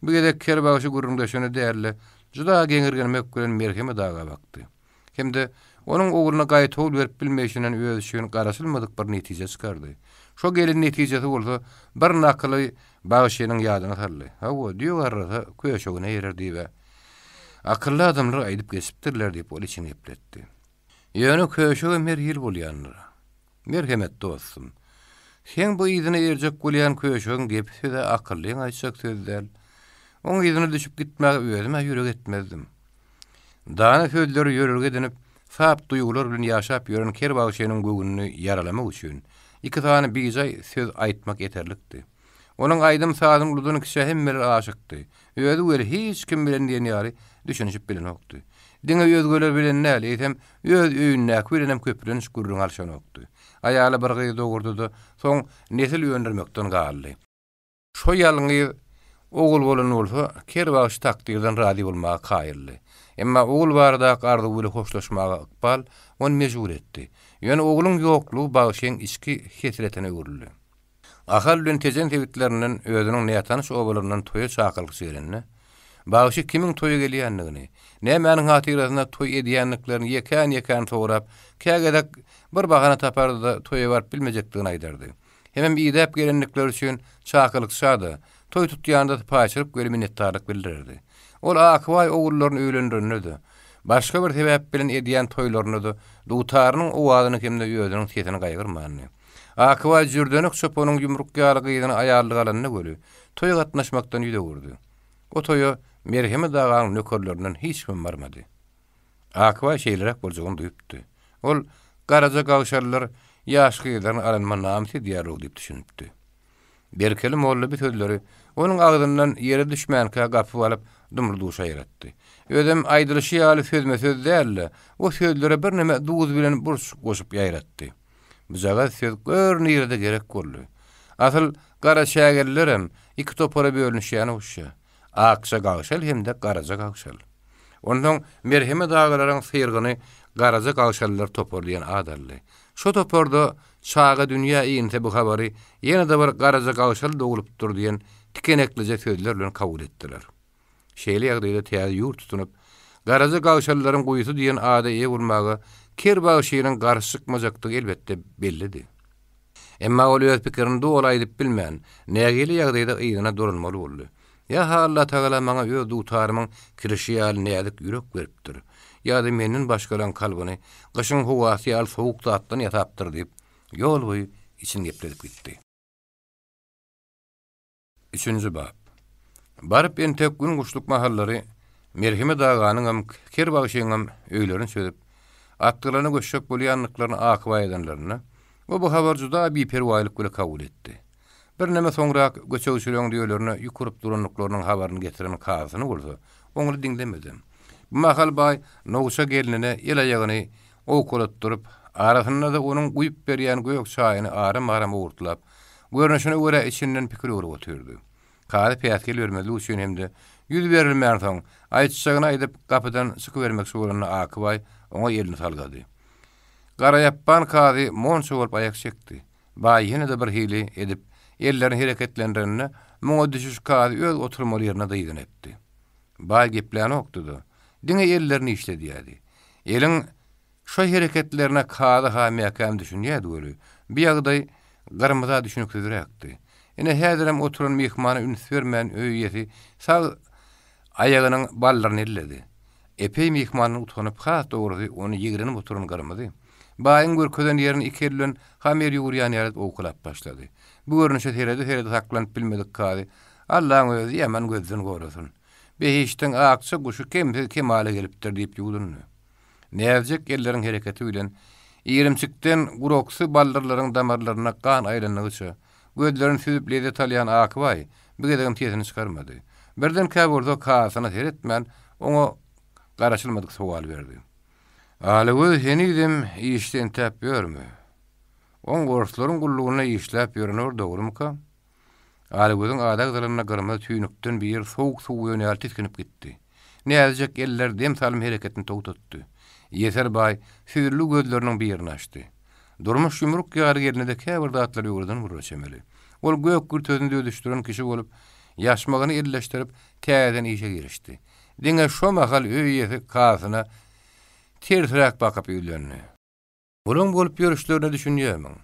Bu gezek ker bagşy gürrüňdeşine däl-de, juda geňirgenmek bilen Merhemet aga bakdy. Hem-de onuň ogluna gaýtawul berip bilmeýşinden özi üçin garaşylmadyk bir netije çykardy. Şo gelen netijesi bolsa bir nakyly bagşynyň ýadyna saldy. Hawa, düýe garrasa, köşegine erer diýib-ä, akylly adamlar aýdyp geçipdirler diýip, ol içini gepletdi. Ýöne köşegem her hili bolýandyr. Merhemet dostum. Seň bu yzyna erjek bolýan köşegiň gepi-söz-ä akyllyň aýtjak sözi däl. Oň yzyna düşüp gitmäge özüm-ä ýürek etmezdim. Dana sözleri ýörelge edinip, sap duýgular bilen ýaşap ýören ker bagşynyň göwnüni ýaralamak üçin, iki sany bijaý söz aýtmak ýeterlikdi. Onuň aýdym-sazyny uludan kiçä hemmeler aşykdy. Özi weli hiç kim bilen diýen ýaly düşünişip bilenokdy. Diňe özgeler bilen däl, eýsem, öz öýündäki bilenem köplenç gürrüň alşanokdy. Aýaly bir gyz dogurdy-da, soň nesil öndürmekden galdy. Şo ýalňyz ogul bolan bolsa, ker bagşy takdyrdan razy bolmaga kaýyldy. Emma ogul baradaky arzuwy bilen hoşlaşmaga ykbal ony mejbur etdi. Ýöne ogluň ýoklugy bagşyň içki hesretine öwrüldi. Ahal bilen Tejen sebitlerinden özüniň nätanyş obalaryndan toýa çakylykçy gelende, bagşy kimiň toýa gelýändigini, nämäniň hatyrasyna toý edýändiklerini ýekän-ýekän sorap, kä gezek bir bahana tapardy-da, toýa baryp bilmejekdigini aýdardy. Hemem idäp gelendikleri üçin çakylykça-da, toý tutýanda sypaýyçylyk weli minnetdarlyk bildirerdi. Ol Akybaý ogullaryny öýlendirende-de, başga bir sebäp bilen edýän toýlarynda-da dutarynyň owazyny hem-de özüniň sesini gaýgyrmandy. Akybaý jürdenek çopanyň ýumruk ýaly gyzyny aýallyga alanda weli, toýa gatnaşmakdan ýüz öwürdi. O toýa Merhemet agaň nökerlerinden hiç kim barmady. Akybaý şeýleräk boljagyny duýupdy. Ol, Garaja gagşalylar ýaş gyzlaryny alanyma namys edýär-ow diýip düşünipdi. Berkeli molla bu sözleri onuň agzyndan ýere düşmänkä gapyp alyp, dumly-duşa ýaratdy. Özem aýdylyşy ýaly sözme-söz däl-de, o sözlere birneme duz bilen burç goşup ýaýratdy. Bujagaz söz gör nirede gerek boldy. Asyl garaçägelilerem iki topara bölünişýäne ogşýar. Akja gagşal hem-de garaja gagşal. Onsoň Merhemet agalaryň syrgyny Garaja gagşalylar topary diýen at aldy. Şo toparda çaga dünýä inse bu habary ýene-de bir Garaja gagşal doglupdyr diýen tikeneklije sözler bilen kabul etdiler. Şeýle ýagdaýda täze ýurt tutunyp, Garaja gagşalylaryň guýusy diýen ada eýe bolmaga ker bagşynyň garşy çykmajakdygy elbetde bellidi. Emma ol öz pikirini doly aýdyp bilmän, nägile ýagdaýda yzyna dolanmaly boldy. Ýa-ha Allatagala maňa öz dutarymyň kirişi ýaly näzik ýürek beripdir, ýa-da menden başgalaryň kalbyny gyşyň howasy ýaly sowuk zatdan ýasapdyr diýip, ýol boýy içini gepledip gitdi. Üçünji bap. Baryp entek gün guşluk mahallary Merhemet aganyňam, Ker bagşyňam öýlerini çözüp, atgylaryna göçjek bolýandyklaryny Akybaý aýdanlarynda, o bu habary juda biperwaýlyk bile kabul etdi. Birneme soňrak göçegçileriň düýelerine ýük urup durandyklarynyň habaryny getiren kazysyny bolsa, Oňly diňlemedem. Bu mahal baý nowça gelnine el-aýagyny owkalatdyryp, arasynda-da onuň guýup berýän gök çaýyny aram-aram owurtlap, görnüşine görä içinden pikir öwrüp otyrdy. Kazy päsgel bermezlik üçin hem-de ýüz berilmänsoň, aýtjagyny aýdyp, gapydan çykybermekçi bolanda Akybaý oňa elini salgady. Garaýapban kazy monça bolup aýak çekdi. Baý ýene-de bir hili edip, ellerini hereketlendirende, muňa düşüş kazy öz oturmaly ýerine dyzyny epdi. Baý geplänokdy-da, diňe ellerini işledýärdi. Eliň şo hereketlerine kazy-ha mäkäm düşünýärdi weli, bu ýagdaý Gyrmyza düşüniksizräkdi. Ine, häzirem oturan myhmana üns bermän öý eýesi sag aýagynyň baldyryny elledi. Epeý myhmandan utanyp, has dogrusy, ony ýigrenip oturan Gyrmyzy, baýyň görkezen ýerini iki eli bilen hamyr ýugurýan ýaly edip owkalap başlady. Bu görnüşe serede-serede saklanyp bilmedik kazy, Allaň özi ýaman gözden gorasyn. Behişdiň akja guşy kemsiz kemala gelipdir diýip ýuwdundy. Näzijek elleriň hereketi bilen irimçikden guraksy baldyrlaryň damarlaryna gan aýlandygyça, gözlerini süzüp lezzet alýan Akybaý bu gezegem sesini çykarmady. Birdenkä bolsa kazysyna seretmän, oňa garaşylmadyk sowal berdi. Alagöz henizem işde entäp ýörmi? Oň orslaryň gullugynda işläp ýöreni bir dogrumyka? Alagözüň ady agzalanda gyrmyzy tüýnükden bir sowuk suw guýan ýaly tisginip gitdi. Näzijek eller dem salym hereketini togtatdy. Ýeser baý süzülgi gözleriniň birini açdy. Durmuş ýumruk ýaly gelne-de käbir zatlary öwreden bolara çemeli. Ol gök kürtesini düzüşdiren kişi bolup, ýaşmagyny elleşdirip, täzeden işe girişdi. Diňe şo mahal öý eýesi kazysyna tersräk bakyp ýüzlendi. Bulaň bolup ýörüşlerine düşünýärmiň?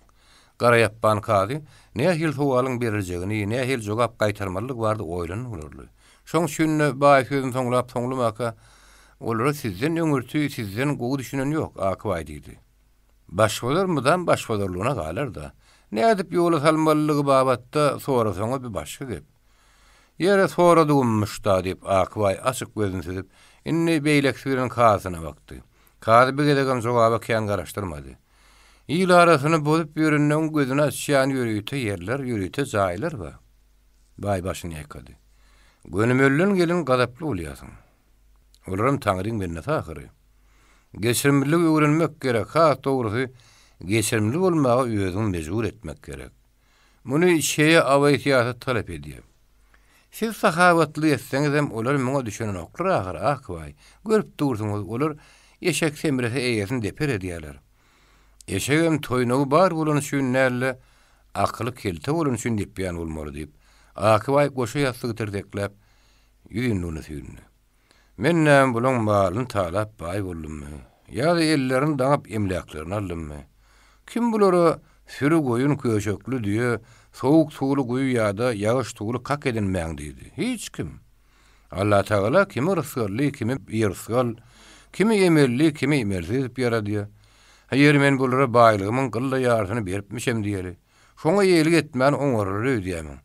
Garaýapban kazy nähili sowalyň beriljegini, nähili jogap gaýtarmalydygy barada oýlandy bolarly. Şoň üçin-de baý sözüni soňlap-soňlamaka, Olara sizden öňürti, sizden gowy düşünen ýok, Akybaý diýdi. Başbozar mydam başbozarlygyna galar-da. Nädip ýola salmalydygy babatda sorasaň-a bir başga gep. Ýeri soradygymyş-da, diýip, Akybaý açyk gözüni süzüp, indi beýlekisi bilen kazysyna bakdy. Kazy bir gezegem jogaba kän garaşdyrmady. Il arasyny bozup ýörenleň gözüni açýan ýörite ýerler, ýörite jaýlar bar. Baý başyny ýaýkady. Gönümelden gelin gazaply bolýarsyň. Olaram Taňryň bendesi ahyry. Geçirimliligi öwrenmek gerek, has dogrusy, geçirimli bolmaga özüňi mejbur etmek gerek. Muny çeýe abaý syýasat talap edýär. Siz sahawatlylyk etseňizem, olar muňa düşünenoklar ahyry, Akbaý. Görüp dursuňyz, olar eşek semrese eýesini deper edýärler. Eşegem toýnagy bar bolany üçin däl-de, akyly kelte bolany üçin depýän bolmaly, diýip, Akbaý goşa ýassygy tirsekläp, ýüzünligine süýndi. Men näme bulaň malyny talap baý boldummy? Ýa-da ellerini daňyp emläklerini aldymmy? Kim bulara süri goýun köşekli düýe, sowuk suwly guýy ýa-da ýagyş suwly kak edinmäň diýdi? Hiç kim! Allatagala kimi rysgally, kimi birysgal, kimi emelli, kimi emelsiz edip ýaradýar. Ýeri men bulara baýlygymyň gylla ýarysyny beripmişem diýeli. Şoňa eýelik etmän oňarlar öýdýämiň?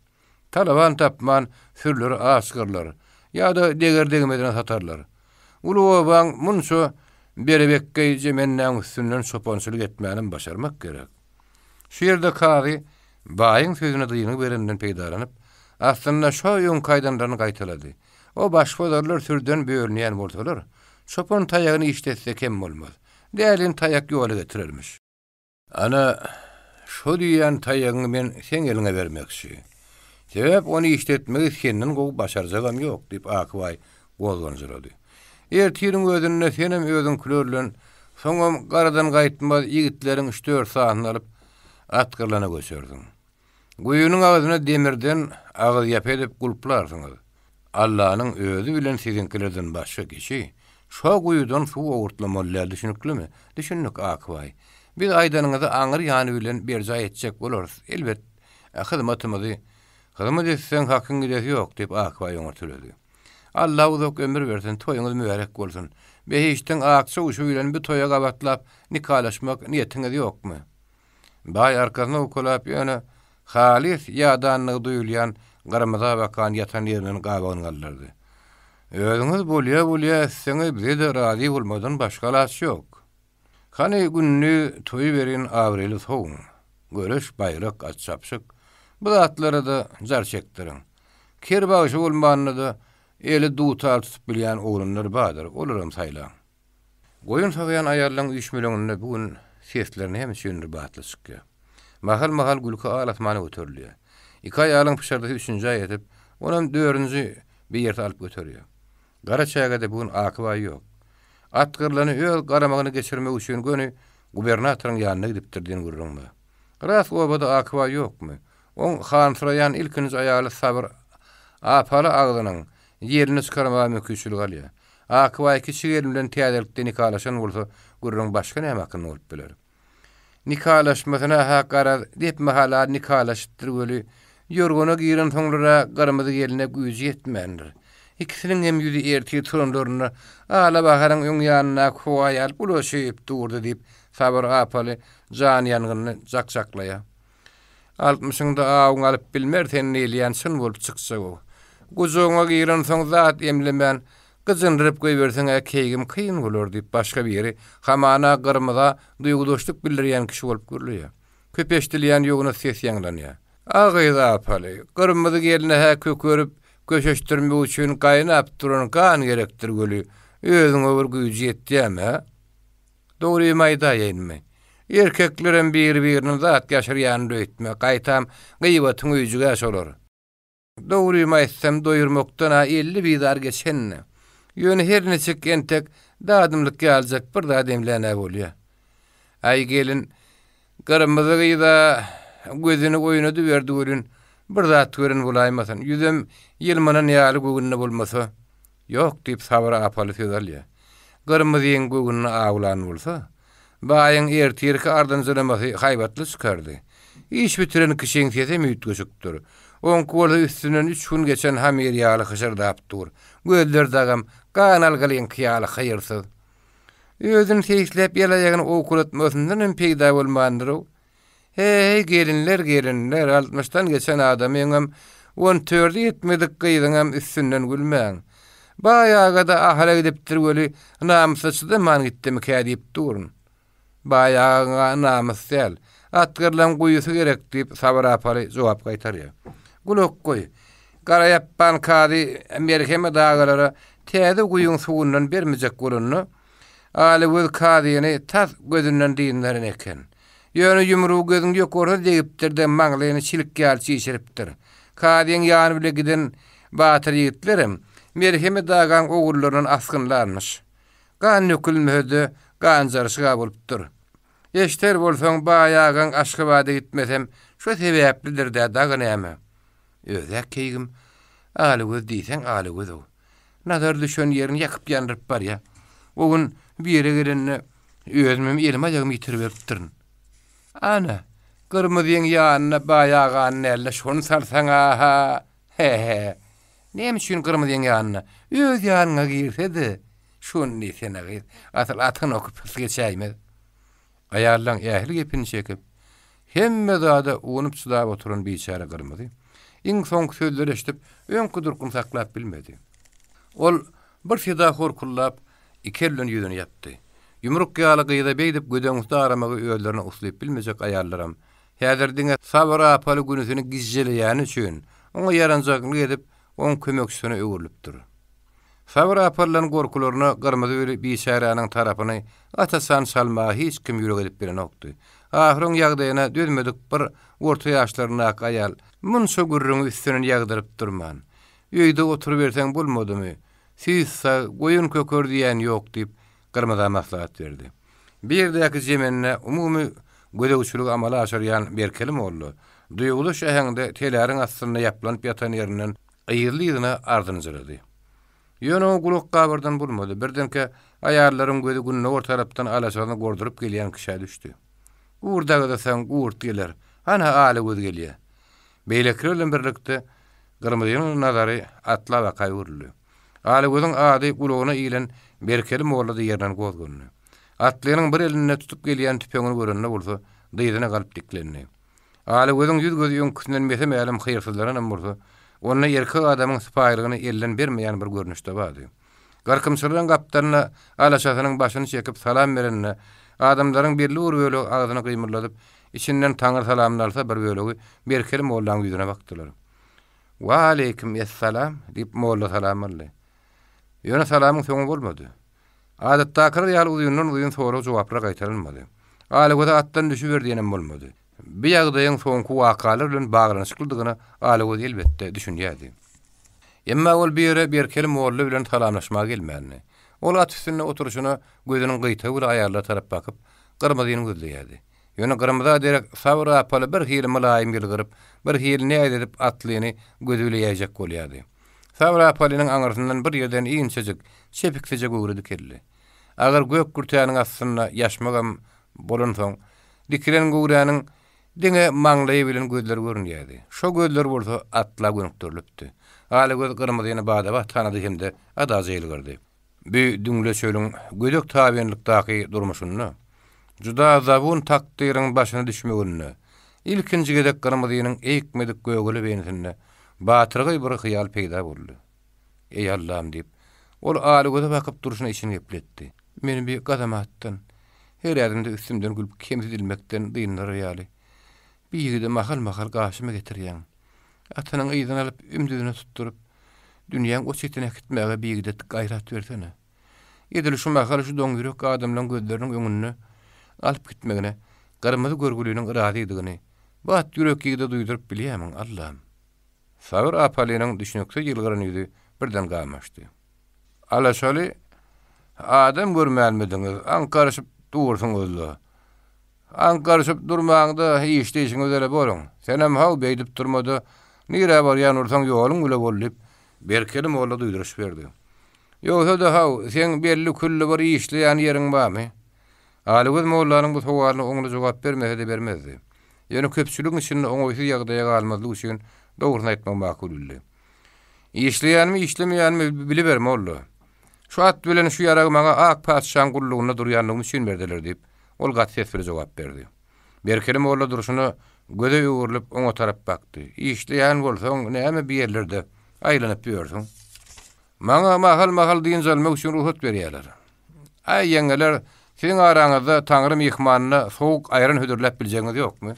Talaban tapman, sürüleri aç gyrlar ýa-da deger-degmezine satarlar. Uly obaň munça berebekgeý jemendäň üstünden çopançylyk etmänem başarmak gerek. Şu ýerde kazy baýyň sözüne dyngy berenden peýdalanyp, aslynda şo öňki aýdanlaryny gaýtalady. O başbozarlar sürüden bölünýän bolsalar, çopan taýagyny işletse kem bolmaz. Dälini taýak ýola getirermiş. Ana, şo diýýän taýagyňy men seň eliňe bermekçi. Sebäp ony işletmegi senden gowy başarjagam ýok, diýip, Akybaý gozganjyrady. Ertiriň özünde senem özüňkiler bilen, soňam garadan gaýtmaz ýigitleriň üç-dört sanyny alyp, Atgyrlana göçersiň. Guýynyň agzyna demirden agyz ýapy edip gulplarsyňyz. Allanyň özi bilen siziňkilerden başga kişi şo guýudan suw owurtlamaly däl düşüniklimi? Düşündik, Akbaý. Biz aýdanyňyzy aňry ýany bilen berjaý etjek bolarys. Elbet, hyzmatymyzy Hyzmat etseň hakyň gidesi ýok, diýip, Akbaý oňa töledi. Alla uzak ömür bersin, toýuňyz mübärek bolsun. Behişdiň akja guşy bilen bu toýa gabatlap nikalaşmak niýetiňiz ýokmy? Baý arkasyny owkalap, ýöne halys ýadanlygy duýulýan gyrmyza bakan ýatan ýerinden gabagyny galdyrdy. Özüňiz bolýa-bolýa etseňiz bize-de razy bolmadan başga alaç ýok. Hany gündiz toýy berin abraýly sowuň. Göreş, baýrak, at çapyşyk. Bu zatlara-da jar çekdiriň. Ker bagşy bolmanda-da. Eli dutar tutup bilýän oglanlar bardyr, olaram saýlaň. Goýun sagýan aýallaň üýşmeleňinde bu gün sesler näme üçindir batly çykýar. Mahal-mahal gülki al-asmana göterilýär. Iki aýalyň pyşyrdysy üçünjä ýetip, onam dördünji birisi alyp göterýär. Gara çägede bu gün Akybaý ýok. At gyrlany öz garamagyna geçirmek üçin göni gubernatoryň ýanyna gidipdir diýen gürrüň bar. Ras obada Akybaý ýokmy? Oň hansyraýan ilkinji aýaly Sabyr apaly agzynyň ýelini çykarmaga mümkinçilik alýar. Akybaý kiçi gelin bilen täzelikde nikalaşan bolsa, gürrüň başga näme hakynda bolup biler? Nikalaşmasyna-ha garaz, depme-halal nikalaşypdyr weli, ýorgana girensoňlar-a gyrmyzy gelne güýji ýetmändir. Ikisiniň hem ýüzi ertir turanlarynda alabaharyň öň ýanyndaky howa ýaly bulaşyp durdy diýip, Sabyr apaly janyýangynly jak-jaklaýar. Altmyşyňda awuňy alyp bilmer sen diýilýän çyn bolup çykjag-ow. Gujagyňa girensoň zat emlemän, gyjyndyryp goýberseň-ä keýgim kyn bolar diýip, başga biri, hamana Gyrmyza duýgudaşlyk bildirýän kişi bolup gürleýär. Köp eşidilýän ýognas ses ýaňlanýar. A gyz apaly, Gyrmyzy gelne-hä kökerip, köşeşdirmek üçin gaýnap duran gan gerekdir weli, özüňe bir güýji ýetýämi, hä? Dogrymy aýdaýynmy? Erkeklerem biri-birinden zat ýaşyrýandyr öýtme, gaýtam gyýbatyň öýjügi-ä şolar. Dogrymy aýtsam, doýurmakdan-a 50 bizar geçen-de. Ýöne her niçik entek dadymlyk ýalyjak bir zat emlän-ä bolýa. Aý, gelin, gyrmyzy gyz-a gözüni oýnadyberdi welin, bir zat gören bolaýmasyn, ýüzem ýylmanan ýaly göwnüne bolmasa. Ýok, diýip, Sabyr apaly söz alýar. Gyrmyzyň göwnüni awlan bolsa, baýyň ertirki ardynjyramasy haýbatly çykardy. Iş bitiren kişiň sesem üýtgeşikdir. Oňky bolsa üstünden üç gün geçen hamyr ýaly hyşyrdap dur. Gözleri dagam gan algylyňky ýaly haýyrsyz. Özüni seýisläp el-aýagyny owkalatmasyndan hem peýda bolmandyr-ow. Heý, gelinler, gelinler, altmyşdan geçen adamyňam, on dörde ýetmedik gyzyňam üstünden gülmäň. Baý aga-da ahyra gidipdir weli, namysa çydaman gitdimikä diýip durun. Baý agaňa namys däl, atgyrlaň guýusy gerek diýip, Sabyr apaly jogap gaýtarýar. Gulak goý. Garaýapban kazy Merhemet agalara täze guýyň suwundan bermejek bolanda, Alygöz kazyny tas gözünden dyndaran eken. Ýöne ýumrugy gözüň ýokarsyna degipdir-de, maňlaýyny çilik ýaly çişiripdir. Kazyň ýany bile giden batyr ýigitlerem Merhemet agaň ogullaryndan asgynlanmyş. Gan dökülmese-de, ganjaryşyg-a bolupdyr. Eşder bolsaň, baý agaň Aşgabada gitmesem, şo sebäplidir-dä, dagy näme? Öz-ä keýgim, Alygöz diýseň Alygöz-ow. Nazar düşen ýerini ýakyp-ýandyryp barýar. O gün bu ýere gelende özümem elimi-aýagymy ýitiriberipdirin. Ana, Gyrmyzyň ýanyna baý agany däl-de, şony salsaň-a-ha! He-he! Näme üçin Gyrmyzyň ýanyna? Öz ýanyňa girse-de, şony diýsene gyz, asyl atyň oky pys geçäýmez. Aýallaň ähli gepini çekip, hemme zada uwunyp-çydap oturan biçäre Gyrmyzy, iň soňky sözleri eşidip, öňki durkuny saklap bilmedi. Ol bir seda horkullap, iki el bilen ýüzüni ýapdy. Ýumruk ýaly gyza beýdip gödeňsi daramagy özlerine uslyp bilmejek aýallaram, häzir diňe Sabyr apaly günüsini gijjeleýäni üçin, oňa ýaranjaklyk edip, oň kömekçisine öwrülipdir. Sabyr apalylaryň gorkularyna Gyrmyzy öli biçäräniň tarapyny aç-açan çalmaga hiç kim ýürek edip bilenokdy. Ahyryň ýagdaýyna dözmedik bir orta ýaşlaryndaky aýal munça gürrüňi üstünden ýagdyryp durman, Öýde oturyberseň bolmadymy? Süýt sag, goýun köker diýýän ýok diýip, Gyrmyza maslahat berdi. Bu ýerdäki jemende umumy gözegçiligi amala aşyrýan Berkeli molla duýgudaş äheňde teläriň astynda ýaplanyp ýatan ýerinden Yzly-yzyna ardynjyrady. Ýöne oňa gulak gabardan bolmady. Birdenkä, aýallaryň gözi gündogar tarapdan alaşasyny gorduryp gelýän kişä düşdi. Gurt agzasaň, gurt geler. Hana, Alagöz gelýä. Beýlekiler bilen birlikde Gyrmyzynyň nazary atla baka öwrüldi. Alagözüň ady gulagyna ilen Berkeli molla-da ýerinden gozgandy. Atlynyň bir elinde tutup gelýän tüpeňini görende bolsa, dyzyna galyp diklendi. Alagözüň ýüz-gözi öňküsinden mese-mälim hyýrsyzlananam bolsa, onda erkek adamyň sypaýylygyny elden bermeýän bir görnüşde bardy. Gyrkymçylaryň gapdalyna alaşasynyň başyny çekip salam berende, adamlaryň belli bir bölegi agzyny gymyldadyp, içinden Taňry salamyny alsa, bir bölegi Berkeli mollaň ýüzüne bakdylar. Waleýkim essalam, diýip, molla salam aldy. Ýöne salamyň soňy bolmady. Adatdakylar ýaly uzyndan-uzyn sorag-jogaplar gaýtalanmady. Alagöze atdan düşüber diýenem bolmady. Bu ýagdaýyň soňky wakalar bilen baglanyşyklydygyna Alagöz elbetde düşünýärdi. Emma ol bu ýere Berkeli molla bilen salamlaşmaga gelmändi. Ol at üstünde oturyşyna gözüniň gyýtagy bilen aýallara tarap bakyp, Gyrmyzyny gözleýärdi. Ýöne Gyrmyza derek Sabyr apaly birhili mylaýym ýylgyryp, birhili näz edip atlyny gözi bile ýäýjek bolýardy. Sabyr apalynyň aňyrsyndan bir ýerden inçejik, çepiksije göwre dikeldi. Agyr gök kürtäniň astynda ýaşmagam bolansoň, dikilen göwräniň diňe maňlaýy bilen gözleri görünýärdi. Şo gözler bolsa atla gönükdirilipdi. Alagöz Gyrmyzyny bada-bat tanady hem-de adaja ýylgyrdy. Bu düňle çölüň gödek tabynlykdaky durmuşynda, juda zabun takdyryň başyna düşmeginde, ilkinji gezek Gyrmyzynyň eýikmedik gögele beýnisinde batyrgaý bir hyýal peýda boldy. Eý, Allam! diýip, ol Alygöze bakyp durşuna içini gepletdi. Meni bir gazamatdan, her ädimde üstümden gülüp kemsidilmekden dyndyrar ýaly, bir ýigidi mahal-mahal gaşyma getirýäň. Atynyň yzyny alyp, ümdüzine tutduryp, dünýäň o çetine äkitmäge birgiden gaýrat bersene. Edil şu mahal şu doňýürek adamlaň gözleriniň öňünde alyp gitmegine Gyrmyzy görgüliniň yrazydygyny bu at ýürek ýigide duýduryp bilýämiň, Allam? Sabyr Apalynyň düşnüksiz ýylgyran ýüzi birden gamaşdy. Alaşaly adam görmänmidiňiz, aňkaryşyp dursuňyz-la. Aňkaryşyp durmaň-da, işde işiňiz ele boluň. Senem haw, beýdip durma-da, nirä barýan bolsaň ýoluň bile bol diýip, Berkeli molla duýduryş berdi. Ýogsa-da haw, seň belli-külli bir işleýän ýeriň barmy? Alygöz mollanyň bu sowalyna oňly jogap bermese-de bermezdi. Ýöne köpçüligiň içinde oňaýsyz ýagdaýa galmazlyk üçin dogrusyny aýtmagy makul bildi. Işleýänimi, işlemeýänimi biliber, molla. Şu at bilen şu ýaragy maňa ak patyşaň gullugynda durýanlygym üçin berdiler diýip, ol gaty ses bile jogap berdi. Berkeli molla durşuna göze öwrülip oňa tarap bakdy. Işleýän bolsaň, näme bi ýerlerde aýlanyp ýörsüň? Maňa mahal-mahal dynç almak üçin rugsat berýärler. Aý, ýeňňeler, siziň araňyzda Taňry myhmanyna sowuk aýran hödürläp biljegiňiz ýokmy?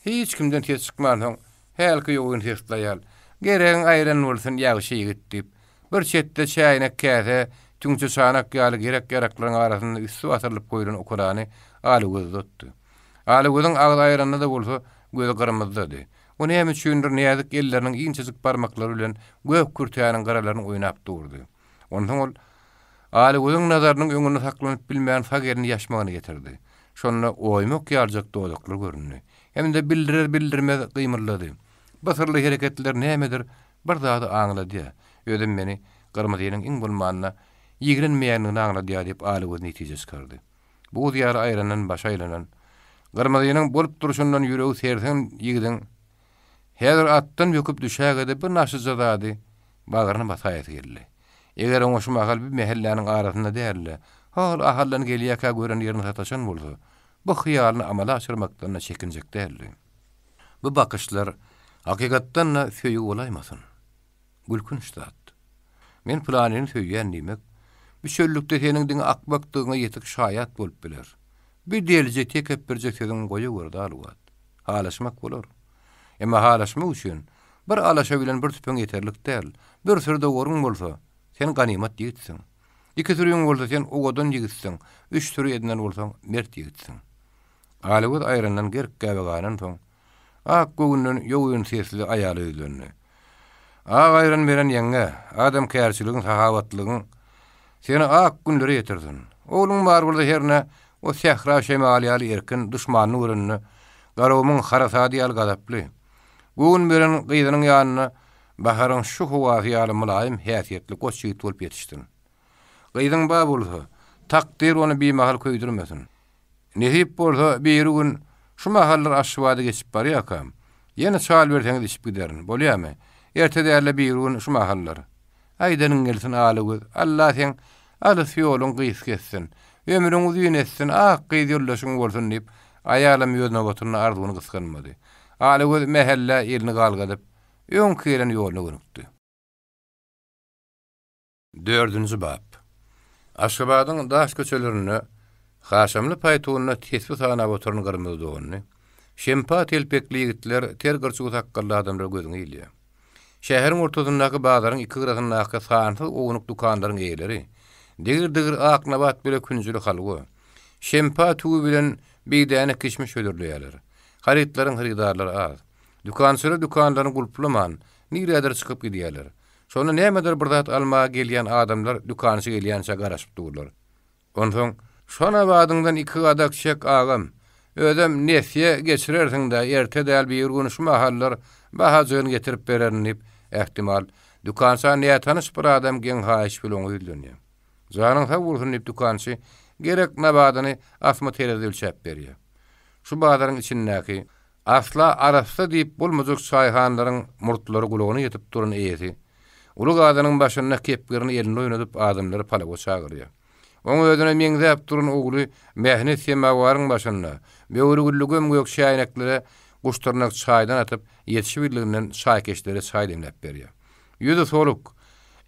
Hiç kimden ses çykmansoň, hälki ýogyn sesli aýal, Geregiň aýran bolsun, ýagşy ýigit diýip, Bir çetde çäýnek-käse, tüňçe-çanak ýaly gerek-ýaraklaryň arasynda üsti basyrylyp goýlan okalany Alagöz uzatdy. Alagözüň agzy aýranda-da bolsa, gözi gyrmyzdady. O näme üçindir näzik elleriniň inçejik barmaklary bilen gök kürtäniň gyralaryny oýnap durdy. Onsoň ol Alagözüň nazarynyň öňünde saklanyp bilmän sag elini ýaşmagyna getirdi. Şonda oýmak ýaljak dodaklar göründi. Hem-de bildirer-bildirmez gymyldady. Bu syrly hereketler nämedir Bir zady aňladýar. Özem meni Gyrmyzynyň iň bolmanda ýigrenmeýändigini aňladýar diýip Alagöz netije çykardy. Buz ýaly aýrandan başy aýlanan, Gyrmyzynyň bolup durşundan ýüregi sersen ýigidiň häzir atdan böküp düşäge-de bir naşyja zady bagryna basaýasy geldi. Eger oňa şu mahal bir mähelläniň arasynda däl-de, hol Ahaldan gelýärkä gören ýerine sataşan bolsa, bu hyýalyny amala aşyrmakdan-da çekinjek däldi. Bu bakyşlar hakykatdan-da söýgi bolaýmasyn? Gülkünç zat. Men pylanyny söýýän diýmek, bu çöllükde seniň diňe akmakdygyňa ýetik şaýat bolup biler. Bir delje tekepbirje sözüňi goýawer zaluwat. Halaşmak bolar. Emma halaşmak üçin bir alaşa bilen bir tüpeň ýeterlik däl. Bir süri dowaryň bolsa, sen ganymat ýigitsiň. Iki süriň bolsa, sen owadan ýigitsiň. Üç süri edinen bolsaň, mert ýigitsiň. Alagöz aýrandan gerk-gäbe galansoň, ak göwünden ýogyn sesli aýala ýüzlendi. Ak aýran beren ýeňňe, adamkärçiligiň, sahawatlygyň seni ak günlere ýetirsin. Ogluň bar bolsa hernä o sähra şemaly ýaly erkin, duşmanyny görende Garagumuň harasady ýaly gazaply. Göwün beren gyzynyň ýanynda baharyň şu howasy ýaly mylaýym häsiýetli goç ýigit bolup ýetişsin. Gyzyň bar bolsa, takdyr ony bimahal köýdürmesin. Nesip bolsa, biri gün şu mahallar Aşgabada geçip barýarkam, ýene çal berseňiz içip giderin. Bolýamy? Erte däl-de birigün şu mahallar. Aýdanyň gelsin, Alagöz, Alla seň alys ýoluň gysga etsin. Ömrüň uzyn etsin, ak gyz ýoldaşyň bolsun diýip, aýalam öz nobatynda arzuwyny gysganmady. Alagöz mähellä elini galgadyp, öňki gelen ýoluna gönükdi. Dördünji bap. Aşgabadyň daş köçelerinde haşamly paýtunda tesbi sanap oturan gyrmyzy donly, şempa telpekli ýigitler, ter gyrçuw sakgally adamlar gözüňe ilýär. Şäheriň ortasyndaky bazaryň iki gyrasyndaky sansyz ownuk dükanlaryň eýeleri, digir-digir ak nabat bile künjüli halwa, şempa tüwi bilen bidäne kişmiş hödürleýärler. Harytlaryň hyrydarlary az. Dükançylar dükanlaryny gulplaman, nirädir çykyp gidýärler. Şonda nämedir bir zat almaga gelýän adamlar dükançy gelýänçä garaşyp durlar. Onsoň, Şo nabadyňdan iki gadak çek, agam. Özem nesýe geçirersiň-dä, erte däl birigün şu mahallar bahajygyny getirip bererin diýip, ähtimal, dükança nätanyş bir adam geň haýyş bilen oňa ýüzlenýär. Janyň sag bolsun diýip, dükançy gerek nabadyny asma terezide ölçäp berýär. Şu bazaryň içindäki, asla arassa diýip bolmajak çaýhanalaryň murtlary gulagyna ýetip duran eýesi, uly gazanyň başynda kepgirini elinde oýnadyp adamlary palawa çagyrýar. Oň özüne meňzäp duran ogly mähnet semawaryň başynda, böwri gülli göm-gök çäýneklere guşdyrnak çaýdan atyp, ýetişibildiginden çaýkeşlere çaý demläp berýär. Ýüzi soluk,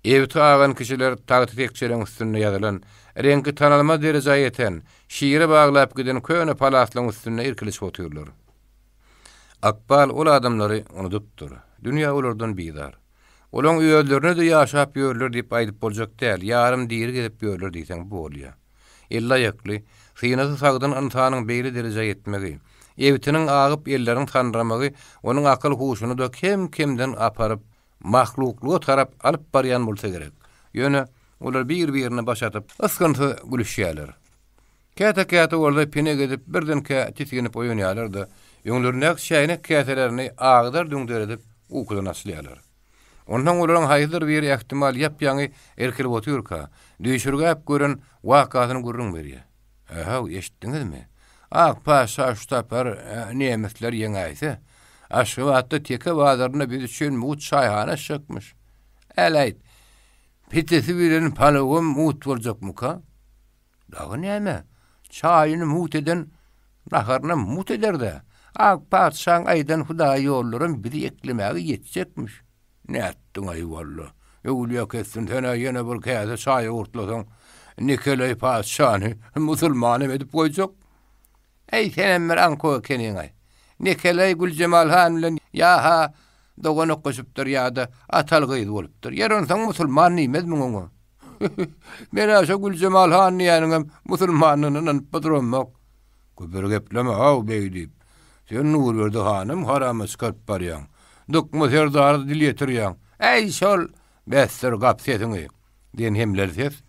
ebti agan kişiler tagta tekjeleň üstünde ýazylan, reňki tanalmaz derejä ýeten, şire baglap giden köne palaslaryň üstünde irkilişip otyrlar. Ykbal ol adamlary unudypdyr. Dünýä olardan bizar. Olaň özlerine-de ýaşap ýörler diýip aýdyp boljak däl, ýarym diri gezip ýörler diýseň bolýa. Elli-aýakly, synasy sagdyn ynsanyň beýle derejä ýetmegi, ebtiniň agyp elleriniň sanramagy onuň akyl-huşuny-da kem-kemden aparyp, mahluklyga tarap alyp barýan bolsa gerek. Ýöne, olar bir-birine baş atyp, ysgynsyz gülüşýärler. Käte-käte bolsa pinek edip, birdenkä tisginip oýanýarlar-da, öňlerindäki çäýnek käselerini agdar-düňder edip, ukudan açylýarlar. Onsoň olaryň haýsydyr biri ähtimal ýap-ýaňy irkilip otyrka, düýşürgäp gören wakasyny gürrüň berýär. Ähew, eşitdiňizmi? Ak patyşa şu sapar nemisler ýeňäýse, Aşgabatda Teke bazarynda biz üçin mugt çaýhana açjakmyş. Äläýt, pitesi bilen palawam mugt boljakmyka? Dagy näme? Çaýyny mugt eden naharynam mugt eder-dä. Ak patyşaň aýdan hudaýy ýollaram bizi eklemäge ýetjekmiş. Nätdiň-aý walla? Öwlüýä kessin, sen-ä ýene bir käse çaý owurtlasaň, Nikeleý patyşany musulmanam edip goýjak. Äý, senem bir aňkow ekeniň-aý. Nikeleý Güljemal han bilen ýa-ha dogan okuşypdyr ýa-da ataly-gyz bolupdyr. Ýer onsoň musulman diýmezmiň oňa? Men-ä şo Güljemal han diýýäniňem musulmandygyna ynanyp duramok. Küpür gepleme-haw, beý diýip. Sen Nurberdi hanam harama çykaryp barýaň. Dykma serdara dil ýetirýäň. Äý, şol! Besdir, gap sesiňi! diýen hemleli ses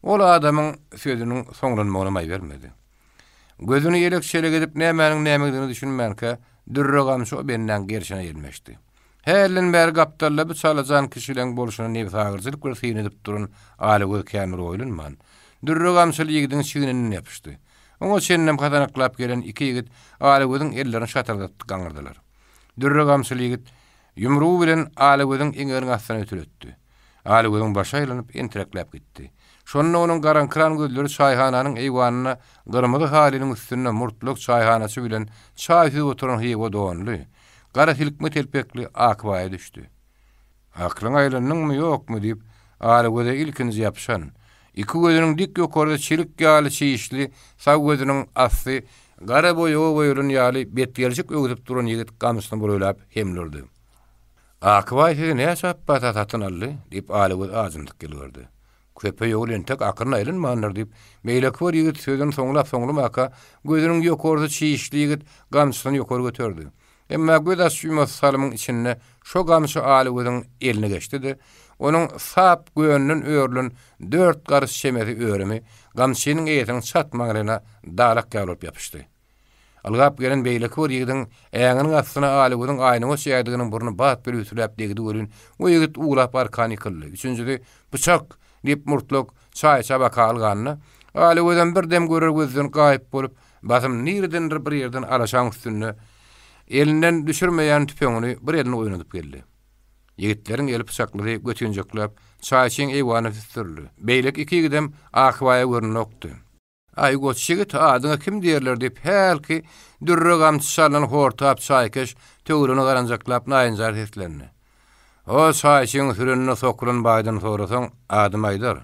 ol adamyň sözüniň soňlanmagyna maý bermedi. Gözüni elek-çelek edip nämäniň nämedigine düşünmänkä, dürre gamçy o bendäň gerşine ýelmeşdi. Hälden bäri gapdalda bu çalajan kişileň bolşuna nebsagyryjylyk bilen syn edip duran Alagöz känbir oýlanman, dürre gamçyly ýigidiň çigninden ýapyşdy. Oňa çenlem hasanaklap gelen iki ýigit Alagözüň ellerini şatyrdatdy gaňyrdylar. Dürre gamçyly ýigit ýumrugy bilen Alagözüň eňeginiň astyna ötületdi. Alagözüň başy aýlanyp, entirekläp gitdi. Şonda onuň garaňkyran gözleri çaýhananyň eýwanynda gyrmyzy halynyň üstünde murtlak çaýhanaçy bilen çaý süzüp oturan hywa donly, gara silkme telpekli Akbaýa düşdi. Aklyň aýlandyňmy, ýokmy? diýip, Alagöze ilkinji ýapyşan, iki gözüniň dik ýokarda çilik ýaly çişli sag gözüniň asty gara boýaga boýalan ýaly betgelşik öwsüp duran ýigit gamçysyny buralap hemle urdy. Akbaý sizi näçe apbasa satyn aldy? diýip, Alagöz ajymtyk ýylgyrdy. Köpeý ogul entek akylyna aýlanmandyr, diýip, beýleki bir ýigit sözüni soňlap-soňlamaka, gözüniň ýokarsy çişli ýigit gamçysyny ýokary göterdi. Emma göz açyp-ýumasy salymyň içinde şo gamçy Alagözüň eline geçdi-de, onuň sap gönden örülen dört garyş çemesi örümi gamçynyň eýesiniň çat maňlaýyna dalak ýaly bolup ýapyşdy. Ylgap gelen beýleki bir ýigidiň äňiniň astyna Alagözüň aýnagoç ädiginiň burny bat bile ütüläp degdi welin, o ýigit uwlap arkan ýykyldy. Üçünjisi, Pyçak! diýip murtlak çaýça baka ylganda, Alagözem bir dem görer gözden gaýyp bolup, basym niredendir bir ýerden alaşaň üstünde elinden düşürmeýän tüpeňini bir eline oýnadyp geldi. Ýigitleriň eli pyçaklysy götinjekläp, çaýçyň eýwanyna süsdürildi. Beýleki iki ýigidem Akbaýa görünenokdy. Aý, goç ýigit, adyňa kim diýerler, diýip, hälki dürre gamçy çalnan hortap çaýkeş töweregine garanjaklap naýynjar seslendi. O çaýçyň sürenine sokulan baýdan sorasaň, adymy aýdar,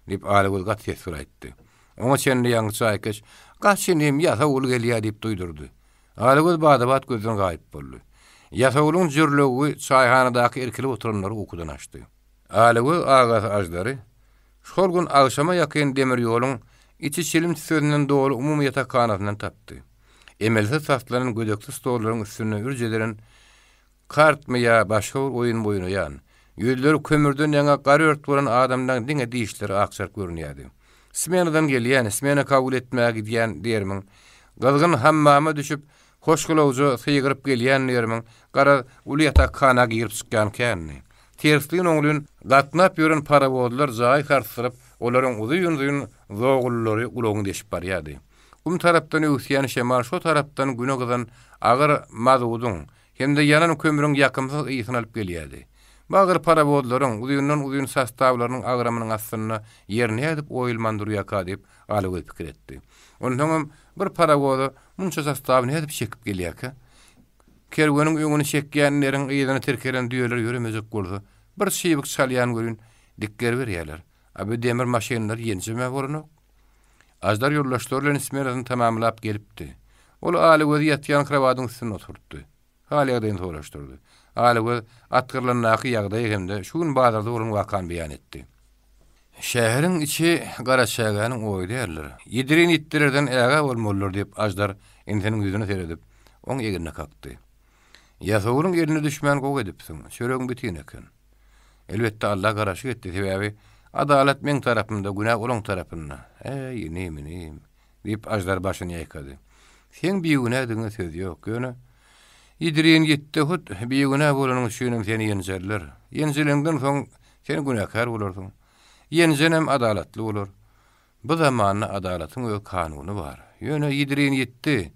diýip, Alagöz gaty ses bilen aýtdy. Oňa çenli ýaňky çaýkeş, Gaç inim, ýasawul gelýä diýip duýdurdy. Alagöz bada-bat gözden gaýyp boldy. Ýasawulyň jürlewügi çaýhanadaky irkilip oturanlary ukudan açdy. Alagöz agasy Aždary şol gün agşama ýakyn demir ýoluň içi çilim tüssesinden doly umumy ýatakhanasyndan tapdy. Emelsiz taslanan gödeksi stollaryň üstünde ürç edilen kartmy ýa başga bir oýunmy oýnaýan, ýüzleri kömürden ýaňa garört bolan adamlaň diňe dişleri akjaryp görünýärdi. Smenadan gelýän, smena kabul etmäge gidýän dermiň, gyzgyn hammama düşüp, hoşgylawja sygyryp gelýän dermiň, garaz, uly ýatakhana girip çykýan kändi. Terslin-oňlyn gatnap ýören parowozlar jaýy sarsdyryp, olaryň uzyn-uzyn zogullary gulagyňy deşip barýardy. Gum tarapdan öwüsýän şemal şo tarapdan güne gyzan agyr mazudyň hem-de ýanan kömrüň ýakymsyz ysyny alyp gelýärdi. Bu agyr parowozlaryň uzyndan-uzyn sostawlarynyň agramynyň astynda ýer nädip oýulman durýarka diýip, Alagöz pikir etdi. Onsoňam bir parowoza munça sostawy nädip çekip gelýärkä? Kerweniň öňüni çekýän neriň yzyna tirkelen düýeler ýöremejek bolsa, bir çybyk çalýan welin, dikgeriberýärler. A bu demir maşynlar ýenjemä bolanok. Aždar ýoldaşlary bilen smenasyny tamamlap gelipdi. Ol Alagözi ýatýan krowadyň üstünde oturtdy. Hal-ýagdaýyny soraşdyrdy. Alagöz Atgyrlandaky ýagdaýy hem-de şu gün bazarda bolan wakany beýan etdi. Şäheriň içi Garaçägäniň oýy däldir. Ýedirin itlerden ägä bolmalydyr, diýip, Aždar inisiniň ýüzüne seredip, oň egnine kakdy. Ýasawulyň eline düşmän gowy edipsiň. Çöregiň bitin eken. Elbetde, Alla garaşyk etdi, sebäbi adalat meň tarapymda, günä olaň tarapynda. Äý, inim, inim! Diýip, Aždar başyny ýaýkady. Seň bigünädigiňe söz ýok, ýöne Ýedirin ýetde hut bigünä bolanyň üçinem seni ýenjerler. Ýenjileňden soň sen günäkär bolarsyň. Ýenjenem adalatly bolar. Bu zamanda adalatyň öz kanuny bar. Ýöne Ýedirin ýetdi.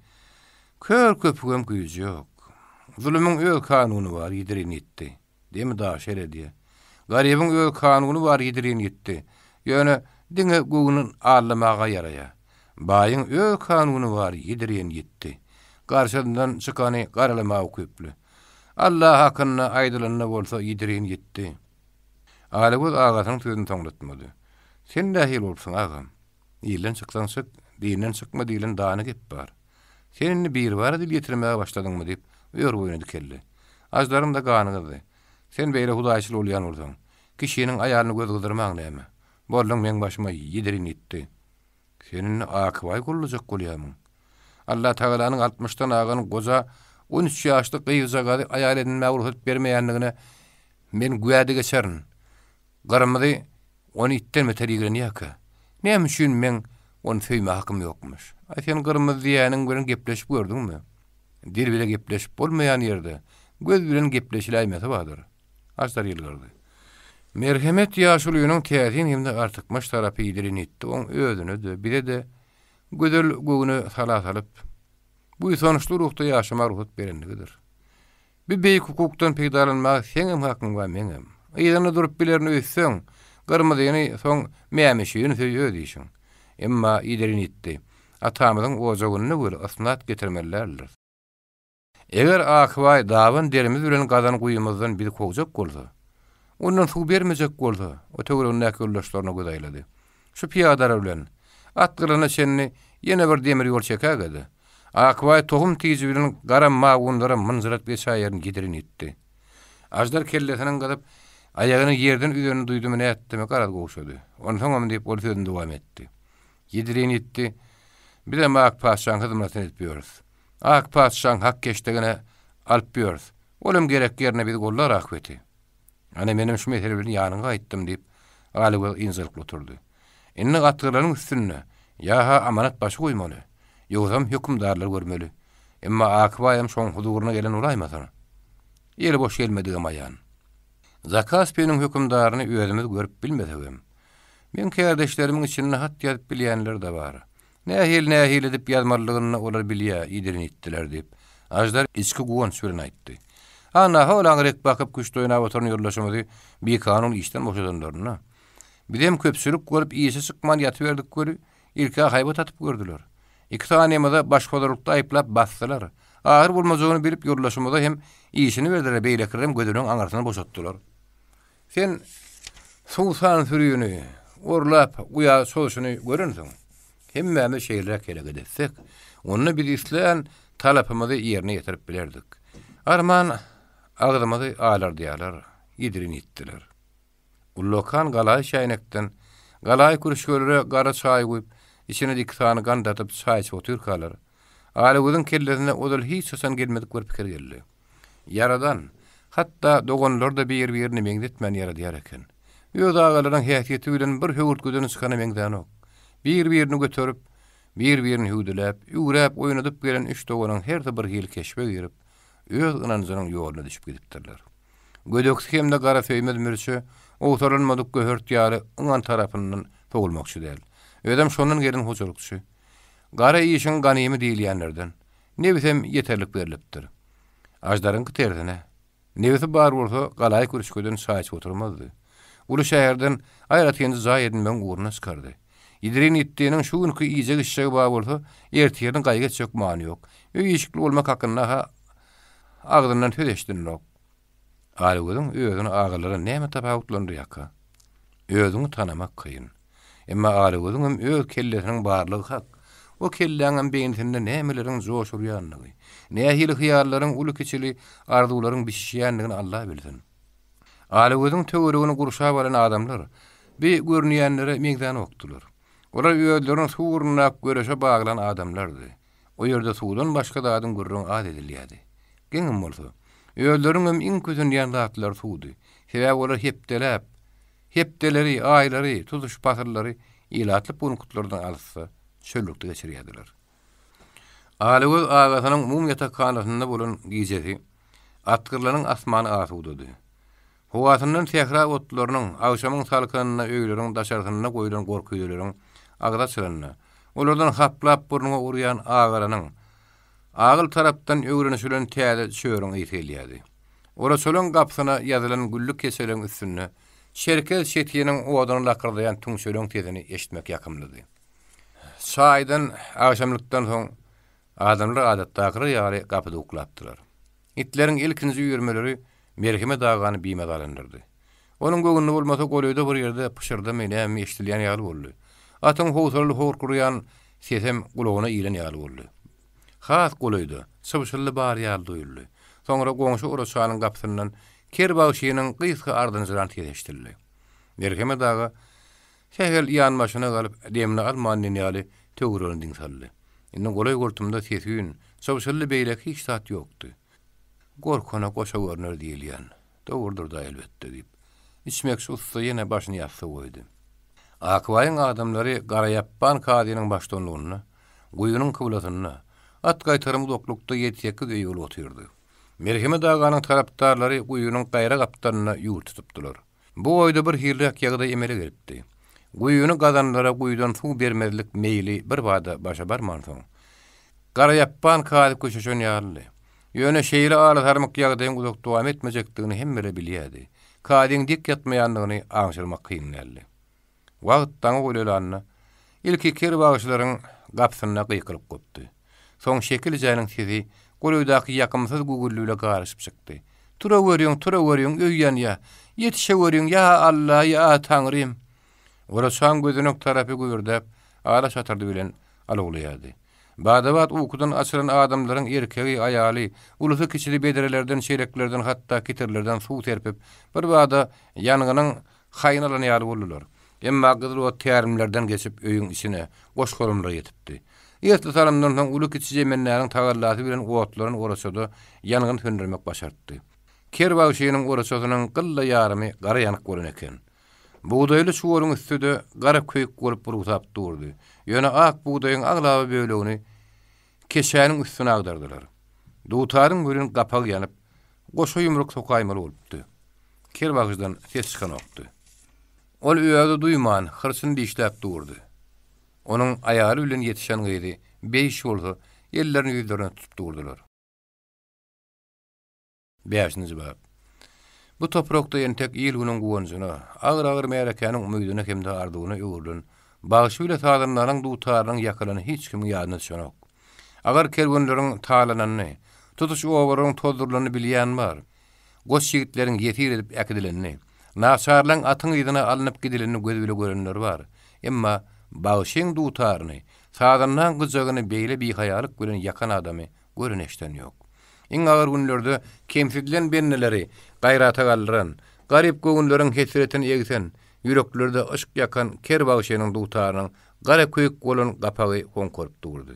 Kör köpügem güýji ýok. Zulumyň öz kanuny bar, Ýedirin ýetdi. Demi daşa eredýär. Garybyň öz kanuny bar ýedirin ýitdi. Ýöne diňe göwnün aldamaga ýaraýar. Baýyň öz kanuny bar ýedirin ýitdi. Garşysyndan çykany garalamaga ukyply. Alla hakynda aýdylanda bolsa ýedirin ýitdi. Alagöz agasynyň sözüni soňlatmady. Sen nähili bolupsyň agam? Ilden çyksaň çyk, dinden çykma diýlen dana gep bar. Sen indi biribara dil ýetirmäge başladyňmy diýip, ör-boýuna dikeldi. Aždaryň-da gany gyzdy. Sen beýle hudaýçyl bolýan bolsaň, kişiniň aýalyna göz gyzdyrmaň näme? Bolduň meň başyma ýedirin ýitdi. Sen indi Akybaýy gollajak bolýarmyň? Allatagalanyň altmyşdan agan goja on üç ýaşly gyzjagazy aýal edinmäge rugsat bermeýändigine men güwä-de geçerin. Gyrmyzy ony itden beter ýigrenýärkä, näme üçin meň ony söýmäge hakym ýokmuş? Aý, sen Gyrmyzy diýýäniň bilen gepleşip gördüňmi? Dil bile gepleşip bolmaýan ýerde göz bilen gepleşiläýmesi bardyr. Aždar ýylgyrdy. Merhemet ýaşulynyň täsin hem-de artykmaç tarapy ýidirin etdi, oň özüne-de, bize-de gözel göwne sala salyp, buýsançly ruhda ýaşamaga rugsat berenligidir. Bu beýik hukukdan peýdalanmaga seňem hakyň bar, meňem. Yzynda durup bilerin öýtseň, Gyrmyzyny, soň Mämişini söý öz işiň. Emma ýidirin ýitdi. Atamyzyň ojagynda weli ysnat getirmeli däldiris. Eger Akybaý daban derimiz bilen gazan guýymyzdan bizi kowjak bolsa, ondan suw bermejek bolsa, o töweregindäki ýoldaşlaryna göz aýlady. Şu pyýadalar bilen, at gyrlana çenli ýene bir demir ýol çekäge-de, Akbaý tohum tiji bilen gara magunlara mynjyrat geçäýerin ýedirin ýitdi. Aždar kellesiniň gyzyp, aýagyny ýerden üzenini duýdumy nätdimi, garaz gowşady. Onsoňam diýip, ol sözüni dowam etdi. Ýedirin ýitdi. Bizem ak patyşaň hyzmatyny edip ýörüs. Ak patyşaň hak keşdegini alyp ýörüs. Ol hem gerek ýerinde bizi gollar ahbeti. Ana, menem şu mesele bilen ýanyňa gaýtdym, diýip, Alygöz ynjalykly oturdy. Indi gatyrlaryň üstünde ýa-ha amanat başy goýmaly, ýogsam hökümdarlar görmeli. Emma Akybaýam şoň huzuryna gelen bolaýmasa? Eli boş gelmedigem aýan. Zakaspiniň hökümdaryny özümiz görüp bilmesegem, meň kärdeşlerimiň içinde hat ýazyp bilýänler-de bar. Nähili-nähili edip ýazmalydygyny olar bilýä, ýedirin ýitdiler, diýip, Aždar içki guwanç bilen aýtdy. Ana, hol aňryk bakyp küşt oýnap oturan ýoldaşymyzy bikanun işden boşadanlarynda, bizem köpçülik bolup işe çykman ýatyberdik weli, ilk-ä haýbat atyp gördüler. Iki sanymyza başhozarlykda aýyplap basdylar. Ahyr bolmajagyny bilip ýoldaşymyza hem işini berdiler, beýlekilerem gözüniň aňyrsyna boşatdylar. Sen suwsan sürini orlap guýa çozuşyny görensiň. Hemmämiz şeýleräk hereket etsek, onda biz islän talapymyzy ýerine ýetirip bilerdik. Arman, agzymyzy alardýarlar, ýedirin ýitdiler. Ullakan galaýy çäýnekden galaýy kürüşgelere gara çaý guýup, içine-de iki sany gant atyp çaý içip otyrkalar, Alagözüň kellesine ozal hiç haçan gelmedik bir pikir geldi. Ýaradan, hatda doganlary-da bir-birine meňzetmän ýaradýar eken. Öz agalarynyň häsiýeti bilen bir höwürtgeden çykana meňzänok. Bir-birini göterip, bir-birini hüwdüläp, üwräp oýnadyp gelen üç doganyň hersi bir hili keşbe girip, öz ynanjynyň ýoluna düşüp gidipdirler. Gödeksi hem-de garasöýmez mürçe owsalanmadyk göhert ýaly yňan tarapyndan sowulmakçy däl. Özem şondan gelen hojalykçy. Gara işiň ganymy diýilýänlerden. Nebisem ýeterlik berlipdir. Aždaryňky tersine. Nebisi bar bolsa, galaýy kürüşgeden çaý içip oturmazdy. Uly şäherden aýratynja jaý edinmegiň ugruna çykardy. Ýidirin ýitdiniň şu günki iýjek-içjegi bar bolsa, ertirini gaýgy etjek many ýok. Öý-işikli bolmak hakynda-ha agzyndan söz eşidilenok. Alagözüň özüni agalardan näme tapawutlandyrýarka? Özüňi tanamak kyn. Emma Alagözüňem öz kellesiniň barlygy hak. O kelläňem beýnisinde nämeleriň joş urýandygy, nähili hyýallaryň uly-kiçili arzuwlaryň bişişýändigini Alla bilsin. Alagözüň töweregini gurşap alan adamlar bi görünýänlere meňzänokdylar. Olar özlerini suw ugrundaky göreşe baglan adamlardy. O ýerde suwdan başga zadyň gürrüňi az edilýärdi. Geňem bolsa, özleriniňem iň kösenýän zatlary suwdy. Sebäbi olar hepdeläp, hepdeleri, aýlary, tutuş pasyllary ilatly punktlardan alysda, çöllükde geçirýärdiler. Alagöz agasynyň umumy ýatakhanasynda bolan gijesi Atgyrlanyň asmany asudady. Howasyndan sähra otlarynyň, agşamyň salkynynda öýleriň daşarsynda goýlan gorküýzeleriň agzy açylanda, olardan haplap burnuňa urýan agaranyň, agyl tarapdan öwrenişilen täze çörüň ysy gelýärdi. Oraçalaň gapysyna ýazylan gülli keçeleň üstünde çerkez çetiniň oduny lakyrdaýan tüňçeleň sesini eşitmek ýakymlydy. Çaýdan, agşamlykdan soň adamlar adatdakylar ýaly gapyda uklapdylar. Itleriň ilkinji üýrmeleri Merhemet agany bimazalandyrdy. Onuň göwnüne bolmasa golaýda bir ýerde pyşyrdamy nämemi eşidilýän ýaly boldy. Atyň howsalaly horkurýan sesem gulagyna ilen ýaly boldy. Has golaýda, çybşyldy bar ýaly duýuldy. Soňra goňşy oraçanyň gapysyndan ker bagşynyň gysga ardynjyran sesi eşidildi. Merhemet aga sähel ýanbaşyna galyp, demini alman diýen ýaly töweregine diň saldy. Indi golaý-goltumda ses-üýn, çybşyldy beýleki hiç zat ýokdy. Gorkana goşa görner diýilýän. Dogrudyr-da, elbetde, diýip, içmekçi ussa ýene başyny ýassyga goýdy. Akbaýyň adamlary Garaýapban kazynyň baştutanlygynda guýynyň kyblasynda, at gaýtarym uzaklykda ýedi-sekiz öý bolup otyrdy. Merhemet aganyň tarapdarlary guýynyň gaýra gapdalynda ýurt tutupdylar. Bu oýda bir hiliräk ýagdaý emele gelipdi. Guýyny gazanlara guýudan suw bermezlik meýli birbada başa barmansoň, Garaýapban kazy köşeşen ýalydy. Ýöne şeýle alasarmyk ýagdaýyň uzak dowam etmejekdigini hemmeler bilýärdi. Kazyň dik ýatmaýandygyny aňşyrmak kyn däldi. Wagt daňa golaýlanda, ilki ker bagşylaryň gapysynda gykylyk gopdy. Soň Şekil ejäniň sesi golaýdaky ýakymsyz gügüldi bile garyşyp çykdy. Turaweriň, turaweriň, öý ýanýa! Ýetişeweriň, ýa Alla, ýa Taňrym! Oraçaň gözenek tarapy gübürdäp, ala şatyrdy bilen alawlaýardy. Bada-bat ukudan açylan adamlaryň erkegi, aýaly, ulusy-kiçisi bedrelerden, çeleklerden, hatda kitirlerden suw serpip, birbada ýangynyň Haýyn alan ýaly boldular. Emma gyzyl ot tärimlerden geçip öýüň içine, goş-golamlara ýetipdi. Esli salymdan soň uly-kiçi jemendäniň tagallasy bilen otlaran oraçada ýangyn söndürmek başartdy. Ker bagşynyň oraçasynyň gylla ýarymy gara ýanyk bolan eken. Bugdaýly çuwalyň üsti-de gara köýük bolup burugsap durdy. Ýöne ak bugdaýyň aglaba bölegini keçäniň üstüne agdardylar. Dutaryň welin gapagy ýanyp, goşa ýumruk sokaýmaly bolupdy. Ker bagşydan ses çykanokdy. Ol özi duýman, hyrçyny dişläp durdy. Onuň aýaly bilen ýetişen gyzy Beýiş bolsa ellerini ýüzlerine tutup durdular. Bäşinji bap. Bu toprakda entek il-günüň guwanjyna, agyr-agyr märekäniň umydyna hem-de arzuwyna öwrülen bagşy bile sazandanyň dutarynyň ýakylany hiç kimiň ýadyna düşenok. Agyr kerwenleriň talananyny, tutuş obalaryň tozdurylanyny bilýän bar. Goç ýigitleriň ýesir edip äkidilenini, naçarlaryň atyň yzyna alnyp gidilenini gözi bile görenler bar. Emma bagşyň dutaryny, sazandaň gyjagyny beýle bihaýalyk bilen ýakan adamy gören-eşiden ýok. Iň agyr günlerde kemsidilen bendeleri gaýrata galdyran, garyp göwünleriň hesretini egsen, ýüreklerde yşk ýakan ker bagşynyň dutarynyň gara köýük bolan gapagy hoňkaryp durdy.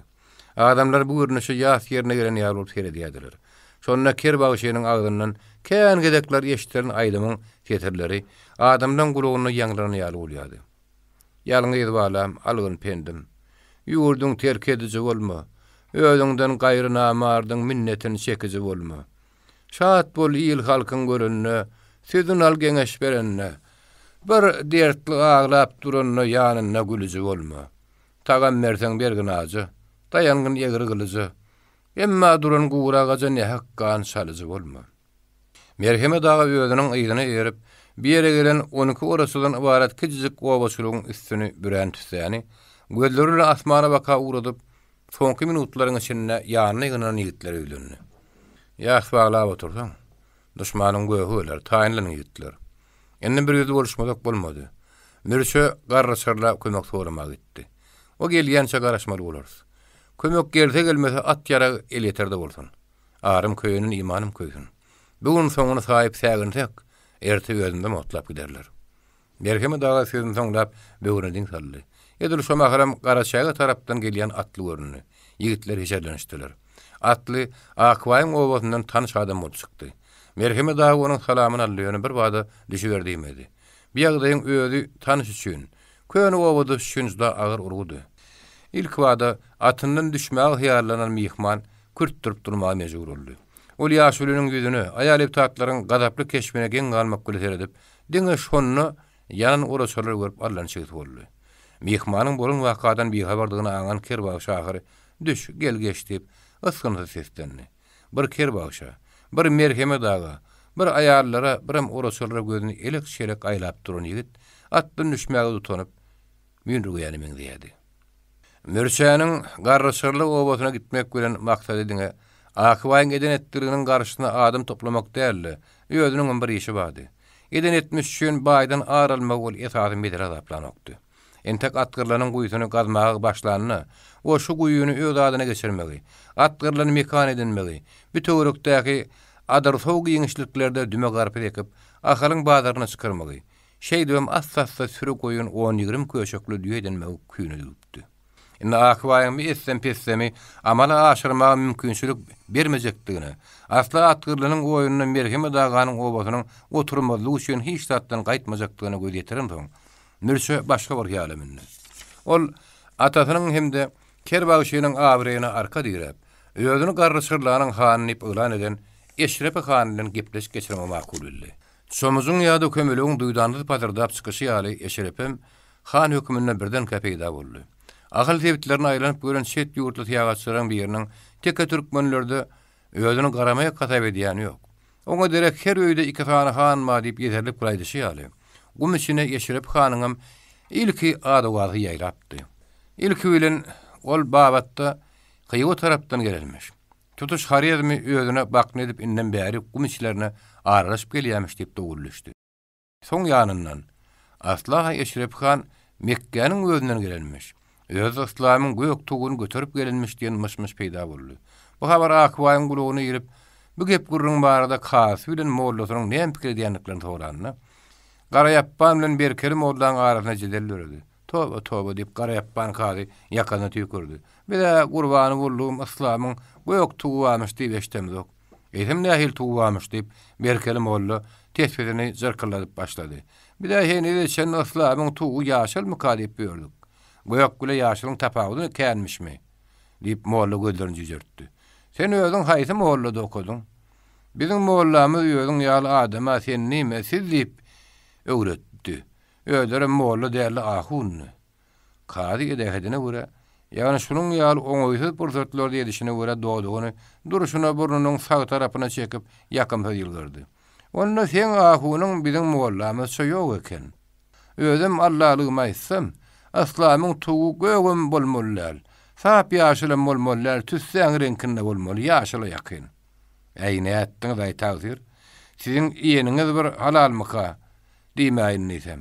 Adamlar bu görnüşe ýas ýerine gelen ýaly bolup seredýärdiler. Şonda ker bagşynyň agzyndan kän gezekler eşidilen aýdymyň setirleri adamlaň gulagynda ýaňlanan ýaly bolýardy. Ýalňyz balam, algyn pendim. Ýurduň terk ediji bolma. Özüňden gaýry namardyň minnetini çekiji bolma. Şat bol il-halkyň görende, sözün al geňeş berende. Bir dertli aglap duranda ýanynda gülüji bolma. Tagam berseň bergin aja, daýangyn egri gylyja. Emma duran gury agaja nähak gan çalyjy bolma. Merhemet aga özüniň yzyna eýerip, bu ýere gelen 12 oraçydan ybarat kiçijik obaçylygyň üstüni bürän tüssäni gözleri bilen asmana baka ugradyp, soňky minutlaryň içinde ýanyna ýygnanan ýigitlere ýüzlendi. Ýas baglap otursaň, duşmanyň göhi geler, taýynlanyň ýigitler. Indi bir ýüzli boluşmazak bolmady. Mürçe garryçarla kömek soramaga gitdi. O gelýänçä garaşmaly bolarys. Kömek gelse-gelmese at-ýarag elýeterde bolsun. Arym köýenin imanym köýsün. Bu gün soňuny saýyp säginsek, erte özümizem otlap giderler. Merhemet aga sözüni soňlap, böwrüne diň saldy. Edil şo mahalam Garaçäge tarapdan gelýän atly göründi. Ýigitler heşerlenişdiler. Atly Akbaýyň obasyndan tanyş adam bolup çykdy. Merhemet aga onuň salamyny aldy, ýöne birbada düşüber diýmedi. Bu ýagdaýyň özi tanyş üçin, köne obadaş üçin juda agyr urgudy. Ilkibada atyndan düşmäge hyýallanan myhman kürtdürip durmaga mejbur boldy. Ol ýaşulynyň ýüzüne, aýal-ebtatlaryň gazaply keşbine geň galmak bilen seredip, diňe şonda ýanan oraçalary görüp allançigsi boldy. Myhmanyň bolan wakadan bihabardygyny aňan Kerbagşy ahyry, Düş, gel geç diýip, ysgynsyz seslendi. Bir Kerbagşa, bir Merhemet aga, bir aýallara, birem oraçalara gözüni elek-çelek aýlap duran ýigit atdan düşmäge utanyp, müýnürgeýäne meňzeýärdi. Mürçäniň Garryçyrly obasyna gitmek bilen maksady diňe Akybaýyň eden-etdiliginiň garşysyna adam toplamak däldi, özüniňem bir işi bardy. Eden etmiş üçin baýdan ar almagy ol esasy mesele hasaplanokdy. Entek Atgyrlanyň guýusyny gazmaga başlanda, o şu guýyny öz adyna geçirmegi, Atgyrlany mekan edinmegi, bu töwerekdäki adyrsow giňişliklerde düme garpyz ekip, Ahalyň bazaryna çykarmagy, Şeýdibem assa-assa süri goýun on-ýigrimi köşekli düýe edinmegi küýüne düwüpdi. Indi Akybaýyň bir etsem-petsemi amala aşyrmaga mümkinçilik bermejekdigine, asla Atgyrlynyň oýnunda Merhemet aganyň obasynyň oturmazlygy üçin hiç zatdan gaýtmajakdygyna göz ýetirensoň, Mürçe başga bir hyýala mündi. Ol atasynyň hem-de Ker bagşynyň abraýyna arka diräp, özüni Garryçyrlanyň hany diýip yglan eden Eşrepi han bilen gepleşik geçirmegi makul bildi. Çomujyň ýa-da kömelegiň duýdansyz patyrdap çykyşy ýaly Eşrepem han hökmünde birdenkä peýda boldy. Ahal sebitlerine aýlanyp gören çet ýurtly syýahatçylaryň biriniň teke türkmenlerde özüni garamaýak hasap edýäni ýok. Oňa derek her öýde iki sany han bar diýip ýeserlik bir aýdyşy ýaly, gum içine Eşrep hanyňam ilki ady-owazy ýaýrapdy. Ilki bilen ol babatda Hywa tarapdan gelenmiş. Tutuş Horezmi özüne bakna edip indem bäri gum içlerine aralaşyp gelýämiş diýip dowul düşdi. Soň ýanyndan, Asla-ha Eşrep han Mekgäniň özünden gelenmiş. Özi yslamyň gök tuguny göterip gelenmiş diýen myş-myş peýda boldy. Bu habar Akbaýyň gulagyna girip, bu gep-gürrüň barada kazysy bilen mollasynyň näme pikir edýändiklerini soranda, Garaýapban bilen Berkeli mollaň arasynda jedel döredi. Toba, toba, diýip, Garaýapban kazy ýakasyna tüýkürdi. Biz-ä gurbany boldugym yslamyň gök tugy barmyş diýip eşidemzok. Eýsem nähili tugy barmyş, diýip, Berkeli molla tesbisini jyrkyldadyp başlady. Biz-ä henize çenli yslamyň tugy ýaşylmyka diýip ýördük. Gök bile ýaşylyň tapawudy känmişmi? diýip, molla gözlerini jüýjertdi. Sen özüň haýsy mollada okadyň? Biziň mollamyz özüň ýaly adama sen nime, siz diýip öwretdi. Özlerem molla däldi, ahundy. Kazy edähedine görä, ýagny şunuň ýaly oňaýsyz pursatlarda edişine görä dodagyny durşuna burnunyň sag tarapyna çekip, ýakymsyz ýylgyrdy. Onda seň ahunyň biziň mollamyzça ýok eken. Özem Allalygymy aýtsam, yslamyň tugy gögem bolmaly däl, sap ýaşylam bolmaly däl, tüssäň reňkinde bolmaly, ýaşyla ýakyn. Äý, nätdiňiz-aý, tagsyr? Siziň iýeniňiz bir halalmyka? Diýmäýin diýsem.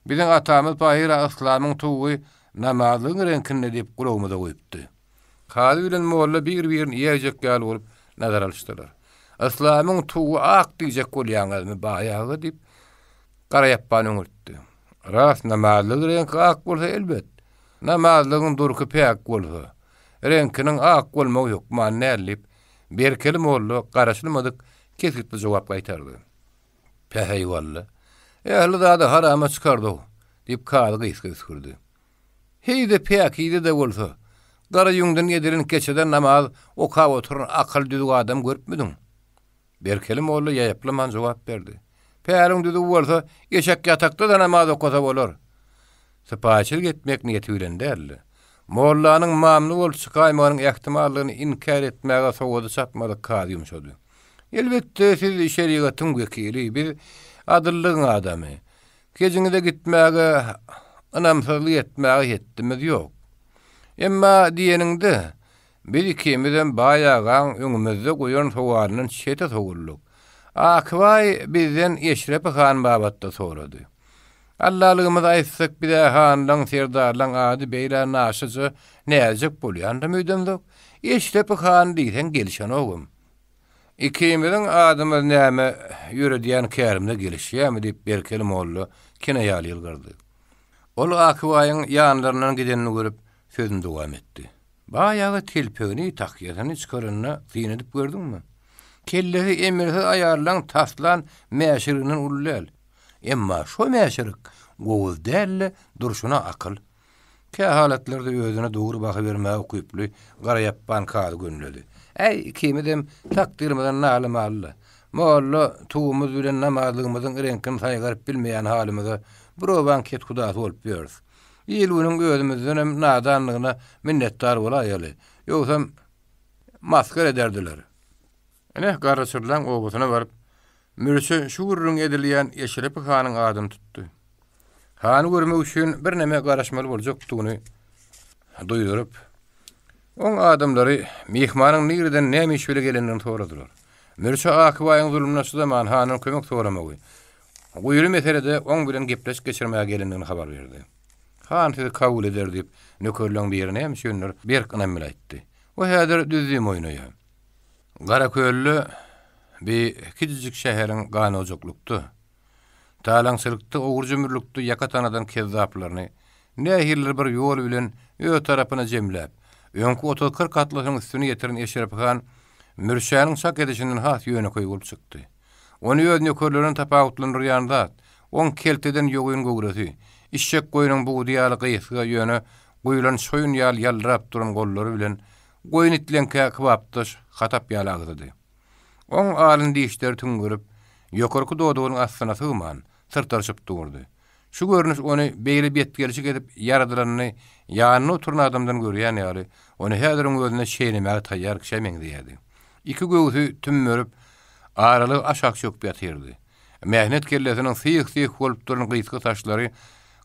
Biziň atamyz pahyr-a yslamyň tugy namazlygyň reňkinde diýip gulagymyza guýupdy. Kazy bilen molla bir-birini iýäýjek ýaly bolup, nazar alyşdylar. Yslamyň tugy ak diýjek bolýaňyzmy, baý aga? diýip, Garaýapban öňürtdi. Ras, namazlygyň reňki ak bolsa, elbet. Namazlygyň durky päk bolsa, reňkiniň ak bolmagy hökman däl, diýip, Berkeli molla garaşylmadyk kesgitli jogap gaýtardy. Päheý walla, ähli zady harama çykardy-ow, diýip, kazy gysga üsgürdi. Heý-de päkize-de bolsa, gara ýüňden edilen keçede namaz okap oturan akyly düzüw adam görüpmidiň? Berkeli molla ýaýaplaman jogap berdi. Päliň düzüw bolsa, eşek ýatakda-da namaz okasa bolar. Sypaýyçylyk etmek niýeti bilen däl-de, mollanyň mamla bolup çykaýmagynyň ähtimallygyny inkär etmäge sowady çatmadyk kazy ýumşady. Elbetde, siz şerigatyň wekili, biz adyllygyň adamy. Kejiňize gitmäge, ynamsyzlyk etmäge hetdimiz ýok. Emma diýeniňde, biz ikimizem baý agaň öňümizde goýan sowalyndan çete sowuldyk. Akybaý bizden Eşrepi han babatda sorady. Allalygymyzy aýtsak, biz-ä hanlaň, serdarlaň ady beýle naşyja näzijek bolýandam öýdemzok. Eşrepi han diýseň gelişenogam. Ikimiziň adymyz näme, ýöredýän kärimize gelişýärmi? diýip, Berkeli molla kinaýaly ýylgyrdy. Ol Akybaýyň ýanlaryndan gidenini görüp, sözüni dowam etdi. Baý aga telpegini, tahýasyny çykaranyna syn edip gördüňmi? Kellesi emirsiz aýallaň taslan mäşiriginden uly däl. Emma şo mäşirik gowuz däl-de, durşuna akyl. Kähalatlarda özüne dogry baha bermäge ukyply Garaýapban kazy gönüledi. Äý, ikimizem takdyrymyzdan nalymaly-la. Molla tugumyz bilen namazlygymyzyň reňkini saýgaryp bilmeýän halymyza bir obaň kethudasy bolup ýörüs. Il-günüň özümizdenem nadanlygyna minnetdar bolaýaly. Ýogsam masgara ederdiler. Ine, Garryçyrlaň obasyna baryp, Mürse şu gürrüňi edilýän Eşrepi hanyň adyny tutdy. Hany görmek üçin birneme garaşmaly boljakdygyny duýduryp, oň adamlary myhmanyň nireden näme iş bile gelendigini soradylar. Mürse Akybaýyň zulumyna çydaman handan kömek soramagy, guýuly meselede oň bilen gepleşik geçirmäge gelendigini habar berdi. Han sizi kabul eder diýip, nökerleň biri näme üçindir berk ynam bile aýtdy. O häzir düzzüm oýnaýar. Garakölde bi kiçijik şäheriň ganojaklykda, talaňçylykda, ogry-jümrülikde ýaka tanadan kezzaplaryny nähilidir bir ýol bilen öz tarapyna jemläp, öňki otuz-kyrk atlysynyň üstüni ýetiren Eşrep han Mürşäniň çak edişinden has ýönekeý bolup çykdy. Ony öz nökerlerinden tapawutlandyrýan zat, oň kelteden ýogyn göwresi, işşek goýnuň budy ýaly gysga, ýöne guýlan çoýun ýaly ýaldyrap duran gollary bilen goýun itleňkä kybapdaş hatap ýaly agzydy. Oň alyn dişleri tüňňürip, ýokarky dodagynyň astyna sygman, syrtaryşyp durdy. Şu görnüş ony beýle betgelşik edip ýaradylanyny ýanynda oturan adamdan görýän ýaly, ony häziriň özünde çeýnemäge taýýar kişä meňzeýärdi. Iki göwsi tümmerip, aralygy aşak çöküp ýatyrdy. Mähnet kellesiniň syh-syh bolup duran gysga saçlary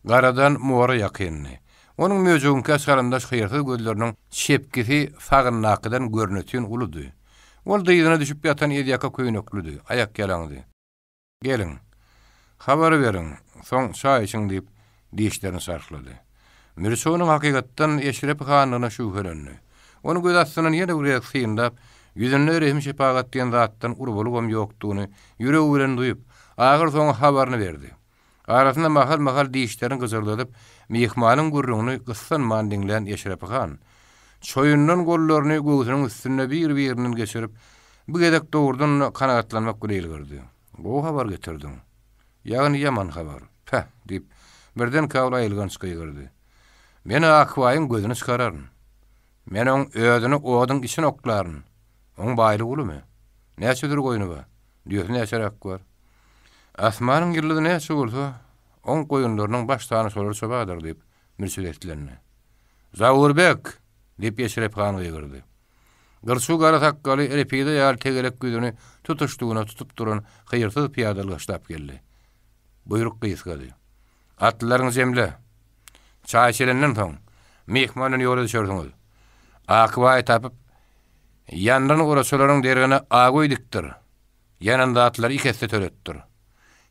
garadan mora ýakyndy. Onuň möjegiňkä çalymdaş hyýrsyz gözleriniň çepkisi sagyndakydan görnetin uludy. Ol dyzyna düşüp ýatan ezýaka köýneklidi, aýakýalaňdy. Geliň, habar beriň, soň çaý içiň diýip, dişlerini çarhlady. Mürçe onuň hakykatdan Eşrepi handygyna şübhelendi. Ony göz astyndan ýene bir gezek synlap, ýüzünde rehim-şepagat diýen zatdan urbalygam ýokdugyny ýüregi bilen duýup, ahyrsoňy habaryny berdi. Arasynda mahal-mahal dişlerini gyjyrdadyp, myhmanyň gürrüňini gyssanman diňlän Eşrepi han, çoýundan gollaryny göwsüniň üstünde bir-birinden geçirip, bu gezek dogrudan-da kanagatlanmak bile ýylgyrdy. Gowy habar getirdiň. Ýagny ýaman habar. Päh! diýip, birdenkä ol aýylganç gygyrdy. Men Akbaýyň gözüni çykararyn. Men oň özüni oduň içine oklaryn. Oň baýlygy ulumy? Näçe sürü goýny bar? Düýesi näçeräk bar? Asmanyň ýyldyzy näçe bolsa, oň goýunlarynyň baş sany şolarça bardyr, diýip, Mürşit eslendi. Zawurbek! diýip, Eşrep han gygyrdy. Gyrçuw gara sakgaly, repide ýaly tegelek ýüzüni tutuşlygyna tutup duran hyýrsyz pyýada ylgaşlap geldi. Buýruk gysgady. Atlylaryňy jemle. Çaý içilenden soň, myhman bilen ýola düşersiňiz. Akybaýy tapyp, ýandan oraçalaryň deregine agöý dikdir. Ýanan zatlary iki esse töletdir.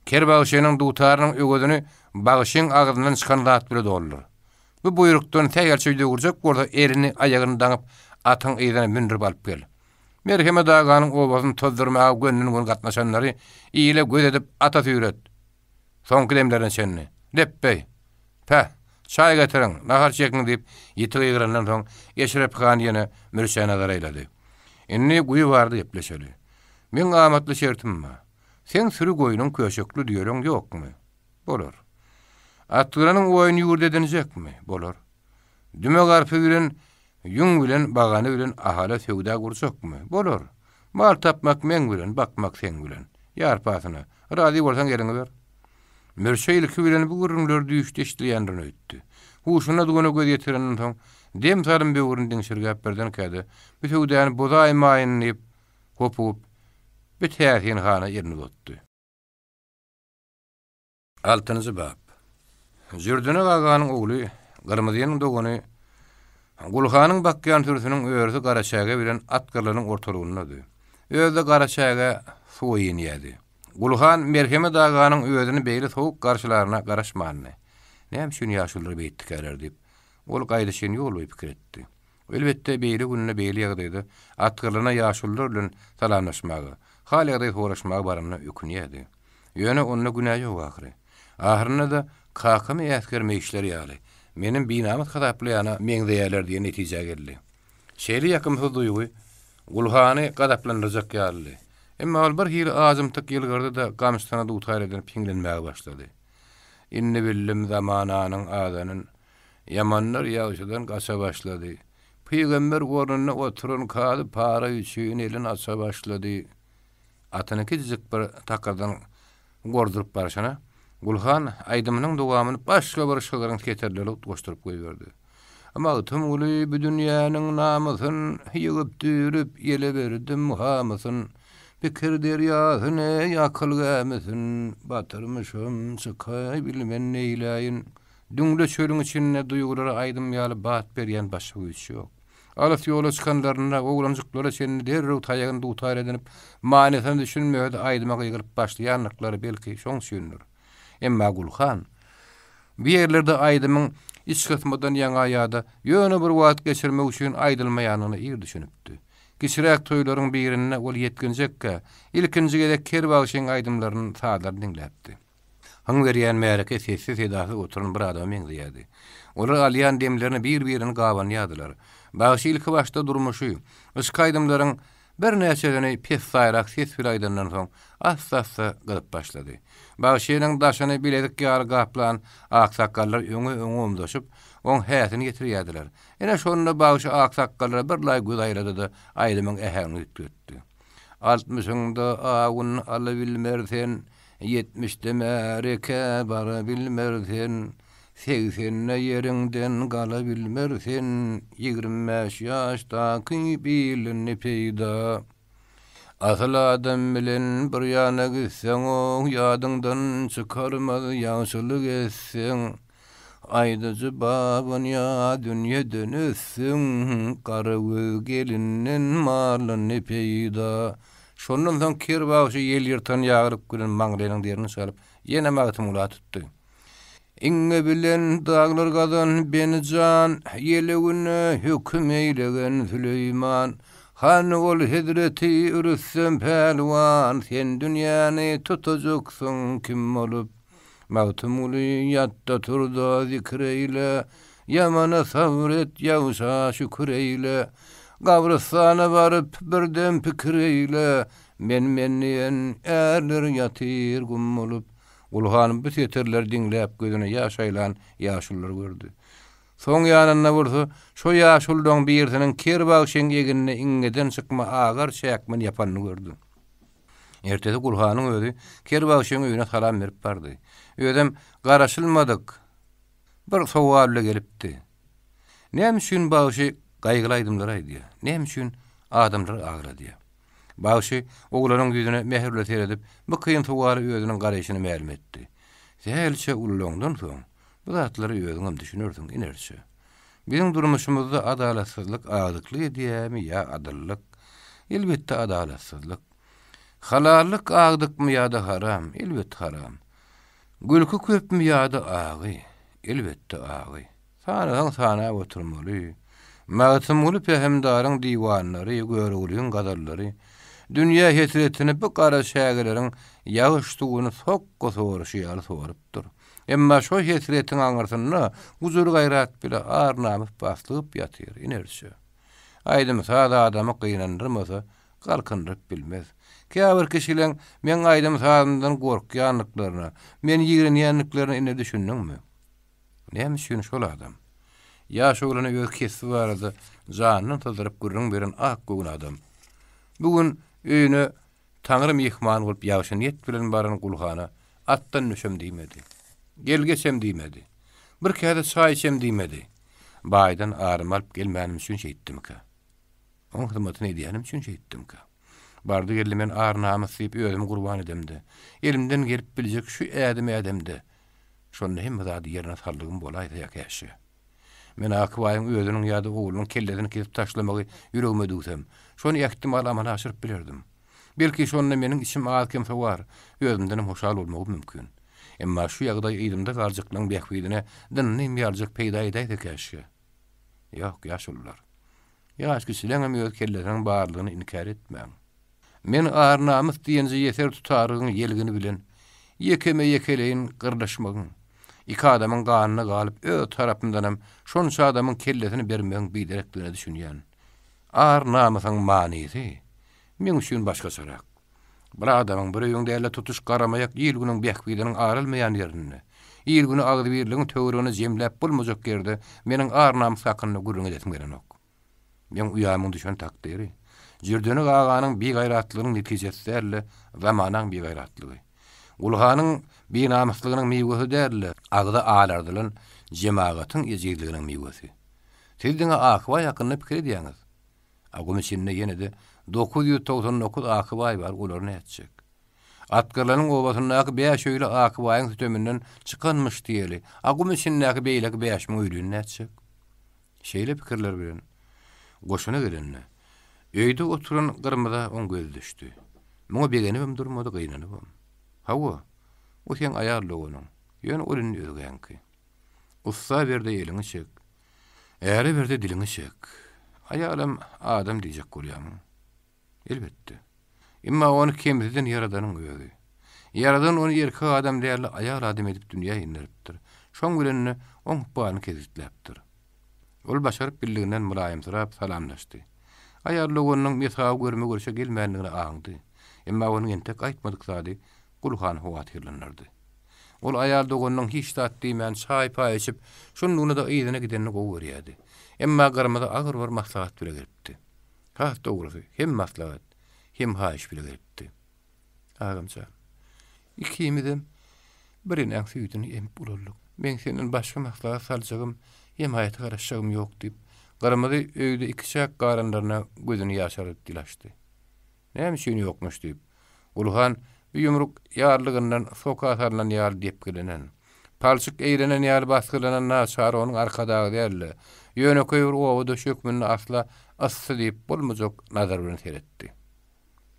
Ker bagşynyň dutarynyň öwezini bagşyň agzyndan çykan zat bile doldur. Bu buýrukdan sähelçe ýüz öwürjek bolsa elini, aýagyny daňyp, atyň yzyna mündürip alyp gel. Merhemet aganyň obasyny tozdurmaga gönden-göni gatnaşanlary ile göz edip ata süýret. Soňky demlerine çenli. Lepbeý! Päh! Çaý getiriň, nahar çekiň diýip, ýiti gygyrandan soň, Eşrep han ýene Mürşä nazar aýlady. Indi guýy barada gepleşeli. Meň amatly şertim bar. Seň süri goýnuň köşekli düýeleň ýokmy? Bolar. Atgyranyň oýun ýurt edinjekmi? Bolar. Düme garpyz bilen, ýüň bilen, bagana bilen Ahala söwda gurjakmy? Bolar. Mal tapmak meň bilen, bakmak seň bilen. Ýarpasyna. Razy bolsaň eliňi ber. Mürçe ilki bilen bu gürrüňleri düýşde eşidilýändirin öýtdi. Huşundadygyna göz ýetirenden soň, dem salym böwrüni diňşirgäp birdenkä-de, bu söwdany bozaýmaýyn diýip, hopugyp, bir täsin hana elini uzatdy. Altynjy bap. Jürdenek aganyň ogly Gyrmyzynyň dogany Gulhanyň bakýan sürüsiniň örüsi Garaçäge bilen Atgyrlynyň ortalygyndady. Özi-de Garaçägä suwa inýärdi. Gulhan Merhemet aganyň özüni beýle sowuk garşylaryna garaşmandy. Näme üçin ýaşulular beýtdikäler diýip, ol gaýdyşyn ýolboýy pikir etdi. Elbetde, beýle günde, beýle ýagdaýda Atgyrlyna ýaşulular bilen salamlaşmaga, hal-ýagdaý soraşmaga baranyna ökünýärdi. Ýöne onda günä ýok ahyry. Ahyrynda-da kakamy äsgermeýişleri ýaly, menem binamys hasaplaýana meňzeýärler diýen netijä geldi. Şeýle ýakymsyz duýgy Gulhany gazaplandyrjak ýalydy. Emma ol bir hili ajymtyk ýylgyrdy-da, gamçysyna dutar edinip hiňlenmäge başlady. Indi bildim zamananyň azanyn. Ýamanlar ýagşydan gaça başlady. Pygamber ornunda oturan kazy para üçin elini aça başlady. Atyny kiçijik bir takyrdan gorduryp barşyna, Gulhan aýdymynyň dowamyny başga bir şygryň setirleri utgaşdyryp goýberdi. Magtymguly bu dünýäniň namysyn Ýygyp-düýrüp ýele berdim hamysyn. Pikir derýasyn eý akyl gämisin Batyrmyşam çykaý bilmen neýläýin. Düňle çölüň içinde duýgulara aýdym ýaly bat berýän başga güýç ýok. Alys ýola çykanlarynda oglanjyklara çenli derrew taýagyny dutar edinip, manysyna düşünmese-de aýdyma gygyryp başlaýandyklary belki şoň üçindir. Emma Gulhan bu ýerlerde aýdymyň içgysmadan ýaňa ýa-da ýöne bir wagt geçirmek üçin aýdylmaýandygyna ir düşünipdi. Kiçiräk toýlaryň birinde ol ýetginjekkä, ilkinji gezek Ker bagşyň aýdymlaryny, sazlaryny diňläpdi. Hyň berýän märeke sessiz-sedasyz oturan bir adama meňzeýärdi. Olar alýan demlerine bir-birini gabanýardylar. Bagşy ilkibaşda durmuşy, yşky aýdymlaryň birnäçesini pessaýrak ses bile aýdandan soň, assa-assa gyzyp başlady. Bagşynyň daşyny bilezik ýaly gaplan aksakgallar öňe-öňe omzaşyp, oň häsini getirýärdiler. Ine, şonda bagşy aksakgallara birlaý göz aýlady-da, aýdymyň äheňini üýtgetdi. Altmyşyňda awun alabilmer sen, Ýetmişde märekä barabilmer sen, Segsende ýeriňden galabilmer sen, 25 ýaşdaky bilindi peýda. Asyl adam bilen bir ýana gitseň-ow, Ýadyňdan çykarmaz ýagşylyk etseň. Aýdyjy Babanyýaz dünýeden ötsün, Garagöz gelinden maldan ne peýda. Şondan soň ker bagşy ýel ýyrtan ýaglyk bilen maňlaýynyň derini çalyp, ýene Magtymgula tutdy. Iňňe bilen daglar gazan beni jan, Ýele-güne höküm eýlegen Süleýman. Hany ol hezreti Rüstem pälwan, Sen dünýäni tutajaksyň kim bolup? Magtymguly, ýat-da, tur-da, zikir eýle, Ýamana sabyr et, ýagşa şükür eýle. Gabrystana baryp, bir dem pikir eýle, Men-men diýen ärler ýatyr gum bolup. Gulhanym bu setirleri diňläp, gözüne ýaş aýlan ýaşululary gördi. Soň ýanynda bolsa, şo ýaşulularyň birisiniň ker bagşyň egnine iňňeden çykma agar çäkmen ýapanyny gördi. Ertesi Gulhanyň özi ker bagşyň öýüne salam berip bardy. Özem garaşylmadyk bir sowal bile gelipdi. Näme üçin bagşy gaýgyly aýdymlary aýdýar? Näme üçin adamlary agladýar? Bagşy oglanyň ýüzüne mähir bilen seredip, bu kyn sowala özüniň garaýşyny mälim etdi. Sähelçe ululaňdan soň, bu zatlara özüňem düşünersiň, inerçe. Biziň durmuşymyzda adalatsyzlyk agdyklyk edýärmi ýa adyllyk? Elbetde adalatsyzlyk. Halallyk agdykmy ýa-da haram? Elbetde haram. Gülki köpmi ýa-da agy? Elbetde agy. Sanasaň sanap oturmaly. Magtymguly Pähimdaryň diwanlary, Göroglyň gazallary dünýä hesretini bu gara çägeleriň ýagyş suwuny sokga soruşy ýaly sorupdyr. Emma şo hesretiň aňyrsynda gujur-gaýrat bile ar-namys baslygyp ýatyr, inerçe. Aýdym-saz adamy gynandyrmasa, galkyndyryp bilmez. Käbir kişileň meň aýdym-sazymdan gorkýandyklaryna, meni ýigrenýändiklerine indi düşündiňmi? Näme üçin şol adam? Ýaş oglana öz kesbi barada janyndan syzdyryp gürrüň beren ak göwün adam. Bu gün öýüne Taňry myhman bolup ýagşy niýet bilen baran Gulhana atdan düşem diýmedi. Gel geçem diýmedi. Bir käse çaý içem diýmedi. Baýdan arymy alyp gelmänim üçin şeýtdimikä? Oň hyzmatyny edýänim üçin şeýtdimkä? Bardy-geldi men ar-namys diýip özümi gurban edemde, elimden gelip biljek şu ädimi ädemde, şonda hemme zady ýerine saldygym bolaýsa ýa käşgä. Men Akybaýyň özüniň ýa-da oglunyň kellesini kesip taşlamagy ýüregime düwsem, şony ähtimal amala aşyryp bilerdim. Belki, şonda meniň içim az-kem sowar, özümdenem hoşal bolmagym mümkin. Emma şu ýagdaý yzymda galjaklaryň bähbidine dynnym ýalyjak peýda edäýse käşgä. Ýok, ýaşulular. Ýaş kiçileňem öz kellesiniň barlygyny inkär etmäň. Men ar-namys diýenje ýeser tutarygyň ýelgini bilen ýekeme-ýekeleýin gyrlyşmagyň, iki adamyň ganyna galyp öz tarapymdanam şonça adamyň kellesini bermegiň biderekdigine düşünýän. Ar-namysyň manysy meň üçin başgaçarak. Bir adamyň, bir öýüň däl-de tutuş garamaýak il-günüň bähbidiniň aralmaýan ýerinde, il-güni agzybirligiň töweregine jemläp bolmajak ýerde meniň ar-namys hakynda gürrüň edesim gelenok. Meň uýamyň düşen takdyry, Jürdenek aganyň bigaýratlygynyň netijesi däl-de, zamanaň bigaýratlygy. Gulhanyň binamyslygynyň miwesi däl-de, agzy alardylan jemagatyň ejizliginiň miwesi. Siz diňe Akbaý hakynda pikir edýäňiz. A gum içinde ýene-de 999 Akybaý bar, olary nätjek? Atgyrlanyň obasyndaky bäş öýli Akybaýyň süteminden çykanmyş diýeli, a gum içindäki beýleki 5000 öýlüni nätjek? Şeýle pikirler bilen goşuna gelende, öýde oturan Gyrmyza oň gözi düşdi. Muňa begenibem durmady, gynanybam. Hawa, o seň aýal doganyň, ýöne ol indi özgäňki. Ussa ber-de eliňi çek. Äre ber-de diliňi çek. Aýalam adam diýjek bolýamyň? Elbetde. Emma ony kemsiden Ýaradanyň özi. Ýaradan ony erkek adam däl-de, aýal adam edip dünýä inderipdir. Şoň bilen-de oň ykbalyny kesgitläpdir. Ol başaryp bildiginden mylaýymsyrap salamlaşdy. Aýal doganynyň mesawy görme-görşe gelmändigini aňdy. Emma onuň entek aýtmadyk zady Gulhany howatyrlandyrdy. Ol aýal doganynyň hiç zat diýmän çaý-paý içip, şunlugyna-da yzyna gidenini gowy görýärdi. Emma Gyrmyzy agyr bir maslahat bile gelipdi. Has dogrusy, hem maslahat, hem haýyş bile gelipdi. Agam jan, ikimizem bir enäň süýdüni emip ulaldyk. Meň senden başga maslahat saljagym, hemaýata garaşjagym ýok diýip, Gyrmyzy öýde ikiçäk galanlaryna gözüni ýaşardyp dil açdy. Näme üçin ýokmuş diýip, Gulhan bu ýumruk ýarlygyndan soka salnan ýaly depgilenen, palçyk eýlenen ýaly basgylanan naçar onuň arkadagy däl-de, ýönekeý bir obadaş hökmünde asla yssy diýip bolmajak nazar bilen seretdi.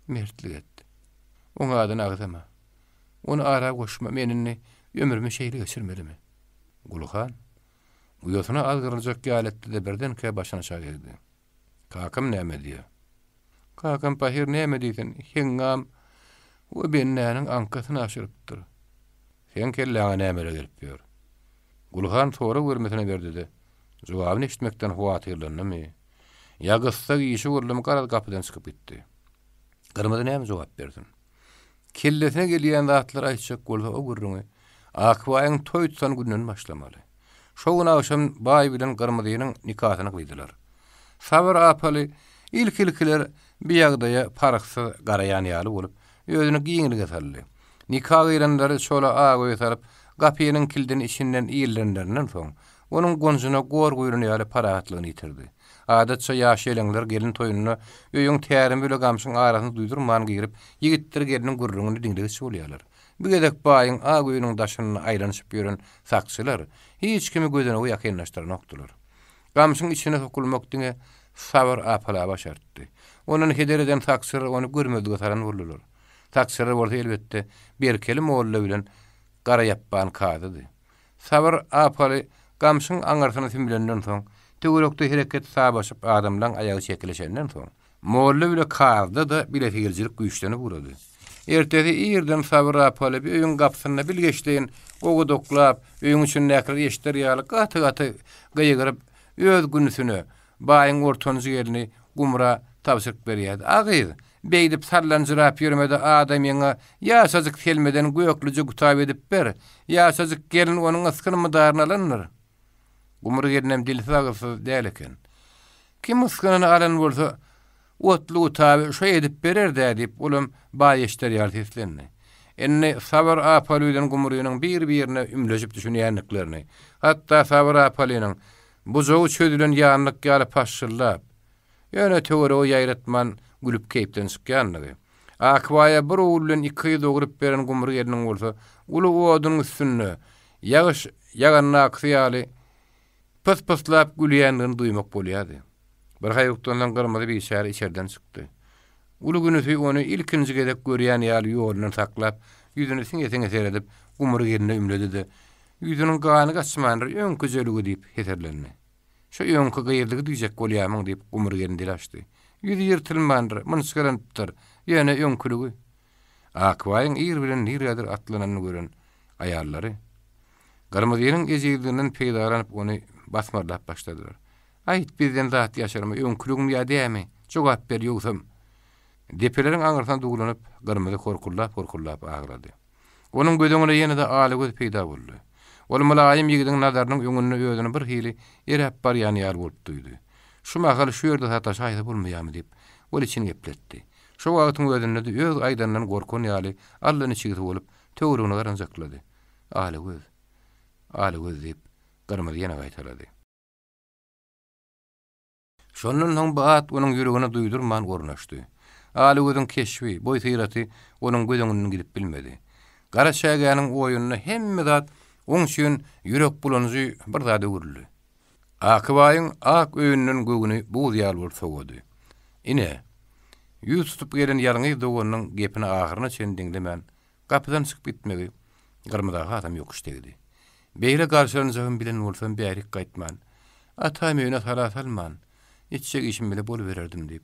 Mertlik et. Oň adyny agzama. Ony ara goşma, men indi ömrümi şeýle geçirmelimi? Gulhan uýasyna azgyryljak ýaly etdi-de birdenkä başyny aşak egdi. Kakam näme diýýär? Kakam pahyr näme diýsin, heňňam we bendäniň aňkasyny aşyrypdyr. Seň kelläňe nämeler gelip ýör? Gulhan sorag bermesine berdi-de, jogabyny eşitmekden howatyrlandymy, ýa gyssag işi boldumy, garaz gapydan çykyp gitdi. Gyrmyzy näme jogap bersin? Kellesine gelýän zatlary aýtjak bolsa o gürrüňi Akbaýyň toý tutan gününden başlamaly. Şo gün agşam baý bilen Gyrmyzynyň nikasyny gyýdylar. Sabyr apaly ilki-ilkiler bi ýagdaýa parhsyz garaýan ýaly bolup, özüni giňlige saldy. Nika gyýlanlary çola ak öýe salyp, gapynyň kilidini içinden ýerlänlerinden soň, onuň gonjuna gor guýlan ýaly parahatlygyny ýitirdi. Adatça ýaş-ýeleňler gelin toýunda öýüň tärimi bile gamşyň arasyny duýdurman girip, ýigitdir gelniň gürrüňini diňlegiç bolýarlar. Bu gezek baýyň ak öýüniň daşynda aýlanyşyp ýören sakçylar hiç kimi gözenege ýakynlaşdyranokdylar. Gamşyň içine sokulmak diňe Sabyr apala başartdy. Ondan heder eden sakçylar ony görmezlige salan boldular. Sakçylar bolsa elbetde Berkeli molla bilen Garaýapban kazydy. Sabyr apaly gamşyň aňyrsyna sümülenden soň, Töwerekde hereket sabaşyp adamlaň aýagy çekilişenden soň, molla bile kazyda-da bilesigelijilik güýçlenip ugrady. Ertesi irden Sabyr apaly bir öýüň gapysynda bilgeşleýin gogudaklap, öýüň içindäkiler eşider ýaly gaty-gaty gygyryp, öz günüsine, baýyň ortanjy gelni Gumra tabşyryk berýärdi, A gyz, beýdip sallanjyrap ýörme-de adamyňa ýaşajyk selmeden göklüje gutap edip ber, ýaşajyk gelin onuň ysgyn-mydaryny alandyr. Gumry gelinem dilsiz-agyzsyz däl eken. Kim ysgynyny alan bolsa, otly gutaby şo edip berer-dä diýip, olam baý eşider ýaly seslendi. Indi Sabyr apaly bilen Gumrynyň bir-birine ümleşip düşünýändiklerini, hatda Sabyr apalynyň bujagy çözülen ýanlyk ýaly paşşyldap, ýöne töwerege ýaýratman gülüp keýpden çykýandygy, Akbaýa bir ogul bilen iki gyz dogrup beren Gumry gelniň bolsa uly oduň üstünde ýagyş ýagandakysy ýaly pys-pyslap gülýändigini duýmak bolýardy. Bir haýukdan soň Gyrmyzy biçäre içerden çykdy. Uly günüsi ony ilkinji gezek görýän ýaly ýolundan saklap, ýüzüni siňe-siňe seredip, Gumry gelne ümledi-de, Ýüzüniň gany gaçmandyr, öňküjeligi diýip heserlendi. Şo öňki gyzlygy diýjek bolýamyň diýip, Gumry gelin dil açdy. Ýüzi ýyrtylmandyr, mynçgalanypdyr, ýöne öňküligi. Akbaýyň ir bilen nirädir atlananyny gören aýallary, Gyrmyzynyň ejizliginden peýdalanyp ony basmarlap başladylar. Aýt, bizden zat ýaşyrma, öňküligimi ýa dämi? Jogap ber, ýogsam. Depeleriň aňyrsyna duwlanyp, Gyrmyzy horkullap-horkullap aglady. Onuň göz öňünde ýene-de Alagöz peýda boldy. Ol mylaýym ýigidiň nazarynyň öňünde özüni birhili eräp barýan ýaly bolup duýdy. Şu mahal şu ýerde sataşaýsa bolmaýarmy diýip, ol içini gepletdi. Şo wagtyň özünde-de öz aýdanyndan gorkan ýaly allaniçigsi bolup, töweregine garanjaklady. Alagöz. Alagöz diýip, Gyrmyzy ýene gaýtalady. Şondan soň bu at onuň ýüregine duýdurman ornaşdy. Alagözüň keşbi, boý-syraty onuň göz öňünden gidip bilmedi. Gara çägäniň oýunda hemme zat oň üçin ýürek bulanyjy bir zada öwrüldi. Akybaýyň ak öýünden göwni buz ýaly bolup sowady. Ine, ýüz tutup gelen ýalňyz doganynyň gepini ahyryna çenli diňlemän, Gapydan çykyp gitmegi Gyrmyza hasam ýokuş degdi. Beýle garşylanjagymy bilen bolsam bärik gaýtman, atam öýüne sala salman, etjek işim bile bolubererdim diýip,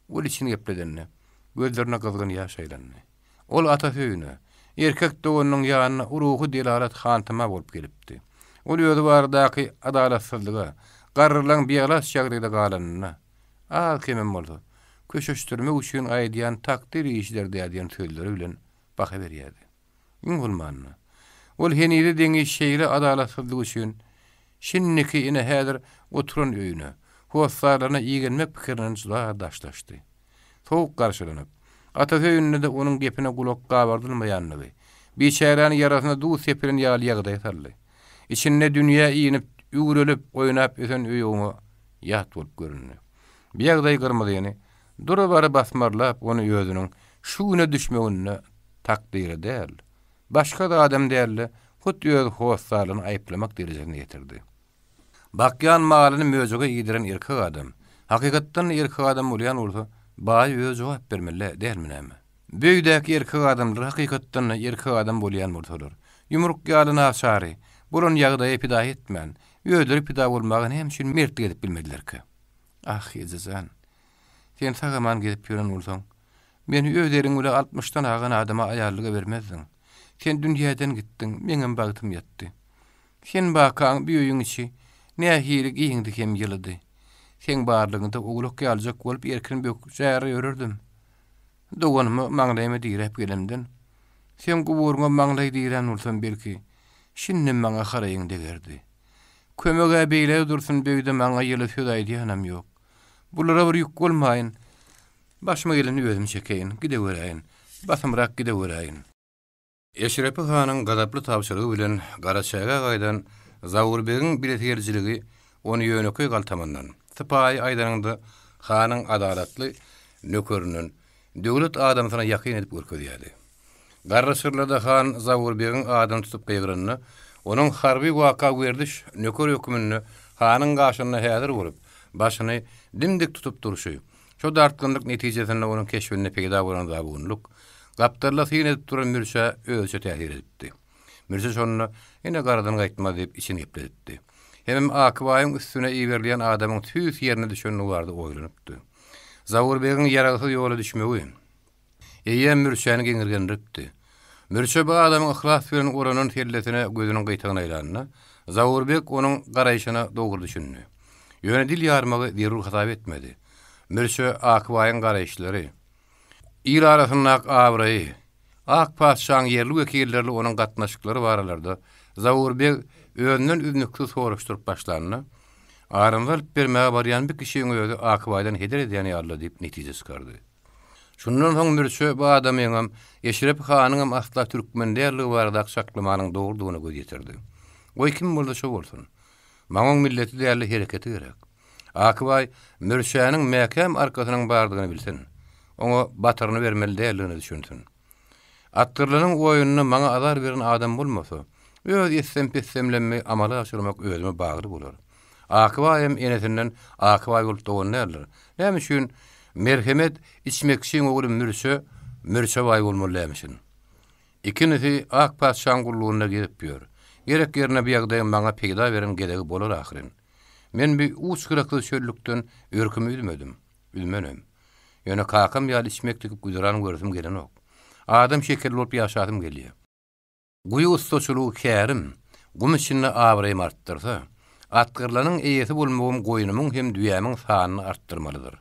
ol içini gepledende, gözlerine gyzgyn ýaş aýlandy. Ol atasy öýüne, erkek doganynyň ýanyna ruhy delalat hantama bolup gelipdi. Ol özi baradaky adalatsyzlyga, garrylaň bialaç ýagdaýda galanyna, az-kemem bolsa, köşeşdirmek üçin aýdýan takdyr işidir-dä diýen sözleri bilen baha berýärdi. Iň bolmanda, ol henize deňiç şeýle adalatsyzlyk üçin şindiki ine häzir oturan öýüne, hossarlaryna igenmek pikirinden juda daşlaşdy. Sowuk garşylanyp, atasy öýünde-de onuň gepine gulak gabardylmaýanlygy, biçäräni ýarasyna duz sepilen ýaly ýagdaýa saldy. Içinde dünýä inip, üwrelip, oýnap ösen öý oňa ýat bolup göründi. Bu ýagdaý Gyrmyzyny dura-bara basmarlap, ony özüniň şu güne düşmeginde takdyra däl, başga zadam däl-de, hut öz hossarlaryny aýyplamak derejesine ýetirdi. Bakýan malyny möjege iýdiren erkek adam, hakykatdan-da erkek adam bolýan bolsa, baýa özi jogap bermeli dälmi näme? Bu öýdäki erkek adamlar hakykatdan-da erkek adam bolýan bolsalar, ýumruk ýaly naçary, bolan ýagdaýa pida etmän, özleri pida bolmaga näme üçin mertlik edip bilmedilerkä? Ah, eje jan! Sen sag-aman gezip ýören bolsaň, meni öz eliň bile altmyşdan agan adama aýallyga bermezdiň. Sen dünýäden gitdiň, meňem bagtym ýatdy. Sen bakaň bu öýüň içi nähili giňdi hem ýylydy. Seň barlygyňda owlak ýalyjak bolup erkin bökjär ýörerdim. Doganyma maňlaýymy diräp gelemden, seň guburyňa maňlaý dirän bolsam belki, şindem maňa haraýyň degerdi. Kömeg-ä beýle dursun bu öýde maňa ýyly söz aýdýanam ýok. Bulara bir ýük bolmaýyn. Başyma geleni özüm çekeýin, gideweräýin. Basymrak gideweräýin. Eşrepi hanyň gazaply tabşyrygy bilen Garaçägä gaýdan Zaurbegiň bilesigelijiligi ony ýönekeý galtamandan, sypaýy aýdanyňda hanyň adalatly nökerinden döwlet adamsyna ýakyn edip görkezýärdi. Garryçyrlarda han Zaurbegiň adyny tutup gygyranda, onuň harby waka werziş nöker hökmünde hanyň gaşynda häzir bolup, başyny dim-dik tutup durşy, şo dartgynlyk netijesinde onuň keşbinde peýda bolan zabunlyk, gapdalda syn edip duran Mürçä özüçe täsir edipdi. Mürçe şonda, Ine garadan gaýtmaz diýip içini gepledipdi. Hemem Akybaýyň üstüne iberilýän adamyň tüýs ýerine düşendigi barada oýlanypdy. Zaurbegiň ýaragsyz ýola düşmegi eýýäm Mürçäni geňirgendiripdi. Mürçe bu adamyň yhlas bilen oranan sellesine gözüniň gyýtagyny aýlanda, Zaurbek onuň garaýşyna dogry düşündi. Ýöne dil ýarmagy zerur hasap etmedi. Mürçe Akybaýyň garaýyşlary, il arasyndaky abraýy, Ak patyşaň ýerli wekillerli onuň gatnaşyklary baralarda Zaur beg özünden üznüksiz soraşdyryp başlanda, Arymyzy alyp bermäge barýan bir kişiň özi Akybaýdan heder edýän ýaly-la diýip netije çykardy. Şundan soň Mürçe bu adamyňam, Eşrep hanyňam asla türkmen däldigi baradaky çaklamanyň dogrudygyna göz ýetirdi. Goý kim bolsa şo bolsun. Maňa oň milleti däl-de hereketi gerek. Akybaý Mürçäniň mäkäm arkasynyň bardygyny bilsin. Oňa batyryny bermeli däldigine düşünsin. Atgyrlanyň oýnunda maňa azar beren adam bolmasa, öz etsem-pessemlemmi amala aşyrmak özüme bagly bolar. Akybaýam enesinden Akybaý bolup dogan däldir. Näme üçin Merhemet içmekçiň ogly Mürçe Mürçebaý bolmaly dälmişin? Ikinisi ak patyşaň gullugynda gezip ýör. Gerek ýerinde bu ýagdaýyň maňa peýda beren gezegi bolar ahyryn. Men bi uç-gyraksyz çöllükden örkümi üzmedim. Üzmenem. Ýöne kakam ýaly içmek dikip güzeran göresim gelenok. Adam şekilli bolup ýaşasym gelýär. Guýy ussaçylygy kärim, gum içinde abraýymy artdyrsa, atgyrlanyň eýesi bolmagym goýnumyň hem düýämiň sanyny artdyrmalydyr.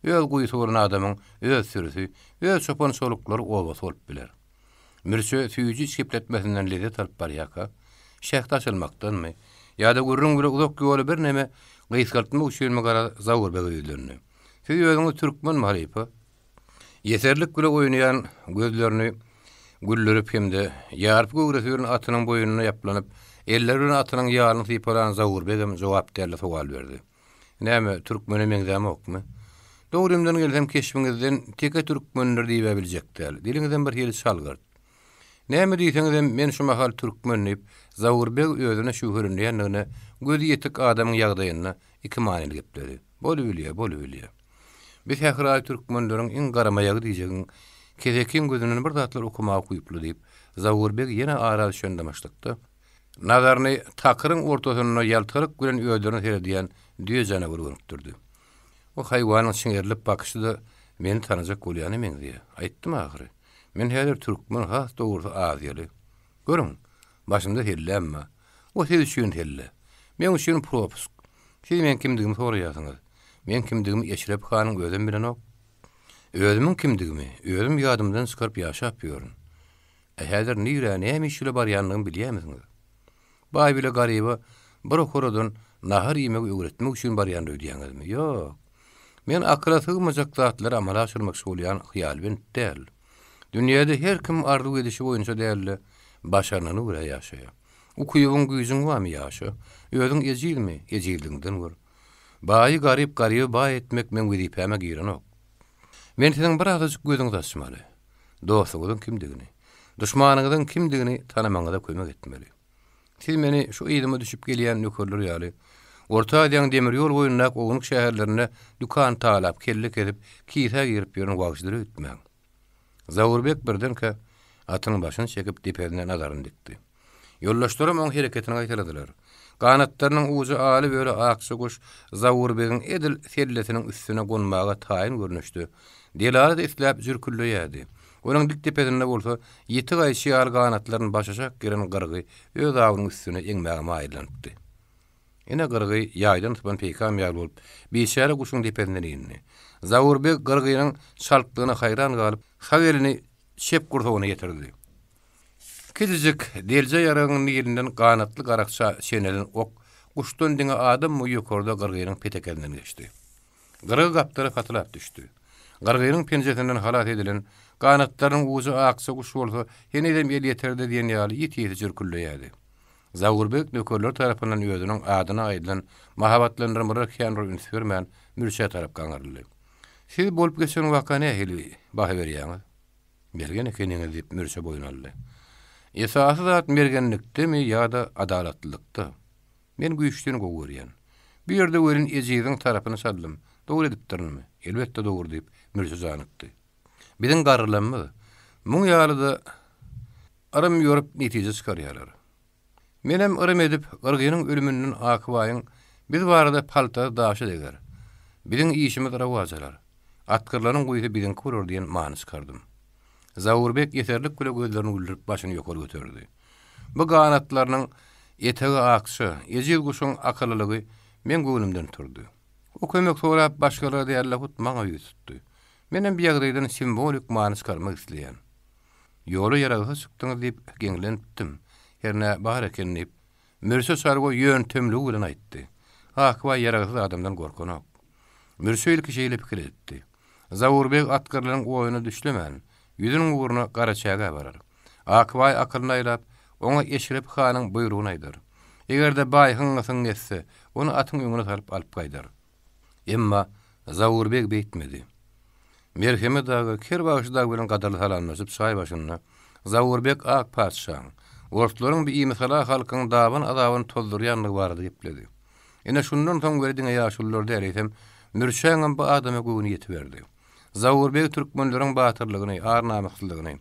Öz guýusy bolan adamyň öz sürüsi, öz çopan-çoluklary obasy bolup biler. Mürçe süýji iç gepletmesinden lezzet alyp barýarka, şähdi açylmakdanmy, ýa-da gürrüň bile uzak ýoly birneme gysgaltmak üçinmi garaz Zaurbege ýüzlendi. Siz özüňiz türkmenmi, halypa? Ýeserlik bile oýnaýan gözlerini güldürip hem-de ýarpy göwresi bilen atynyň boýnuna ýaplanyp, elleri bilen atynyň ýalyny sypalan Zaurbegem jogapkärli sowal berdi. Näme, türkmene meňzämokmy? Dogrymdan gelsem keşbiňizden teke türkmendir diýib-ä biljek däl. Diliňizem bir hili çalgyrt. Näme diýseňizem, men şu mahal türkmen diýip, Zaur beg özüne şübhelenýändigine gözi ýetik adamyň ýagdaýynda ikimanyly gepledi. Bolubilýä, bolubilýä. Bi sähraýy türkmenleriň iň garamaýagy diýjegiň kesekiň gözünden bir zatlar okamaga ukyply diýip, Zaur beg ýene ara düşen dymyşlykda, Nazaryny takyryň ortasynda ýaltalyk bilen özlerine seredýän düýe janawara gönükdirdi. O haýwanyň çiňerilip bakyşy-da meni tanajak bolýana meňzeýär. Aýtdym ahyry. Men häzir türkmen, has dogrusy aziýaly. Görüň, başymda selläm bar. O siz üçin selle. Meň üçin propusk. Siz meň kimdigimi soraýarsyňyz. Meň kimdigimi Eşrep hanyň özem bilenok. Özümiň kimdigimi özüm ýadymdan çykaryp ýaşap ýörün. A häzir nirä, näme iş bile barýanlygymy bilýärmisiňiz? Baý bile garyba bir okaradan nahar iýmegi öwretmek üçin barýandyr öýdýäňizmi? Ýok. Men akyla sygmajak zatlary amala aşyrmakçy bolýan hyýalbent däl. Dünýäde her kim arzuw edişi boýunça däl-de, başarnygyna görä ýaşaýar. Ukybyň, güýjüň barmy, ýaşa. Özüň ejizmi, ejizligiňden gör. Baýy garyp, garyby baý etmek meň wezipäme girenok. Men siziň bir azajyk gözüňizi açmaly. Dostuňyzyň kimdigini, duşmanyňyzyň kimdigini tanamagyňyza kömek etmeli. Siz meni şu yzyma düşüp gelýän nökerler ýaly, Orta Aziýanyň demir ýol boýundaky ownuk şäherlerinde dükan talap, kelle kesip, kisä girip ýören wagşydyr öýtmäň. Zaurbek birdenkä atynyň başyny çekip, depesine nazaryny dikdi. Ýoldaşlaram oň hereketini gaýtaladylar. Ganatlarynyň ujy aly-böle akja guş Zaurbegiň edil sellesiniň üstüne gonmaga taýyn görnüşde, delalat isläp jürküldeýärdi. Onuň dik depesinde bolsa, ýiti gaýçy ýaly ganatlaryny başaşak geren gyrgy öz awunyň üstüne eňmäge maýyllanypdy. Ene gyrgy ýaýdan sypan peýkam ýaly bolup, biçäre guşuň depesinden indi. Zaurbeg gyrgynyň çaltlygyna haýran galyp, sag elini çep gursagyna ýetirdi. Kiçijik delje ýaragyň nilinden ganatly garakça çenelen ok guşdan diňe adam boýy ýokarda gyrgynyň petekesinden geçdi. Gyrgy gapdala patylap düşdi. Gyrgynyň penjesinden halas edilen, ganatlarynyň ujy akja guş bolsa henizem elýeterde diýen ýaly ýiti-ýiti jürküldeýärdi. Zaurbek nökerler tarapyndan özüniň adyna aýdylan mahabatlandyrmalara kän bir üns bermän, mürçä tarap gaňryldy. Siz bolup geçen waka nähili baha berýäňiz? Mergen ekeniňiz, diýip, Mürçe boýun aldy. Esasy zat mergenlikdemi ýa-da adalatlylykda? Men güýçlini gowy görýän. Bu ýerde welin ejiziň tarapyny çaldym. Dogry edipdirinmi? Elbetde dogry, diýip, Mürçe janykdy. Biziň garrylarymyz muň ýaly-da yrym ýorup netije çykarýarlar. Menem yrym edip, Gyrgynyň ölüminden Akybaýyň biz barada paltasy daşa deger. Biziň işimiz rowaç alar. Atgyrlanyň guýusy biziňki bolar diýen many çykardym. Zaurbek ýeserlik bile gözlerini güldürip başyny ýokary göterdi. Bu ganatlarynyň etegi akja, ejiz guşuň akyllylygy meň göwnümden turdy. O kömek sorap başgalara däl-de hut maňa ýüz tutdy. Menem bu ýagdaýdan simwolik many çykarmak isleýän. Ýola ýaragsyz çykdyňyz diýip geňlenipdim. Hernä bar eken diýip, Mürse çarwa ýöntemligi bilen aýtdy. Akbaý ýaragsyz adamdan gorkanok. Mürse ilki şeýle pikir edipdi. Zawurbeg atgyrlaryň oýuna düşlemän, ýüzüniň ugruna Garaçägä barar. Akbaý akylyny aýlap, oňa Eşrep hanyň buýrugyny aýdar. Eger-de baý hyňňy-syňňy etse, ony atyň öňüne salyp alyp gaýdar. Emma Zawurbeg beýtmedi. Merhemet aga Ker bagşy dagy bilen gadyrly salamlaşyp çaý başynda Zawurbek ak patyşaň, orslaryň bi imisala halkyň daban azabyny tozdurýandygy barada gepledi. Ine şundan soň weli diňe ýaşulular däl, eýsem, Mürçäňem bu adama göwni ýetiberdi. Zawurbeg türkmenleriň batyrlygyny, ar-namyslylygyny,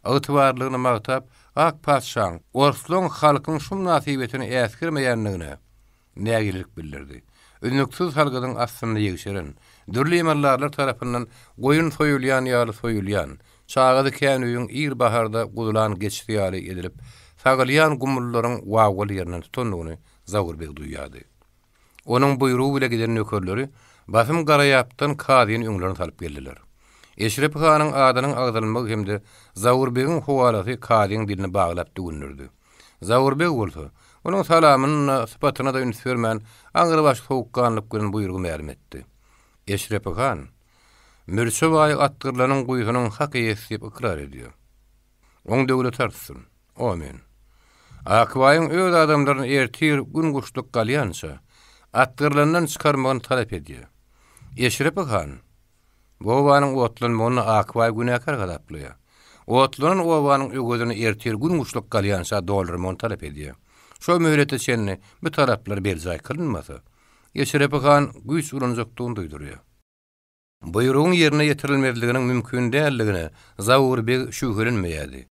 ygtybarlylygyny magtap, ak patyşaň, orslaň halkyň şu mynasybetini äsgermeýändigine, nägilelik bildirdi. Üznüksiz salgydyň astynda ýegşeren, dürli emeldarlar tarapyndan goýun soýulýan ýaly soýulýan, çagasy kän öýüň ir baharda guzulan geçisi ýaly edilip sagylýan gumlullaryň wawwaly ýerinden tutandygyny Zaur beg duýýardy. Onuň buýrugy bile giden nökerleri basym Garaýapdan kazyny öňlerine salyp geldiler. Eşrepi hanyň adynyň agzalmagy hem-de Zaur begiň howalasy kazyň dilini baglap düwündirdi. Zaur beg bolsa, onuň salamyna-da, sypatyna-da üns bermän, aňrybaş sowukganlyk bilen buýrugy mälim etdi. Eşrepi han, Mürçe baý atgyrlanyň guýusynyň hak eýesi diýip ykrar edýär. Oň döwleti artsyn. Omyn. Akbaýyň öz adamlaryny ertir gün guşluk galýança, atgyrlandan çykarmagyny talap edýär. Eşrepi han, Bu obanyň otlanmagyny Akbaý günäkär hasaplaýar. Otlanan obanyň öwezini ertir gün guşluk galýança doldurmagyny talap edýär. Şo möhlete çenli bu talaplar berjaý kylynmasa, Eşrepi han güýç ulanjakdygyny duýdurýar. Buýrugyň ýerine ýetirilmezliginiň mümkin däldigine Zaur beg şübhelenmeýärdi.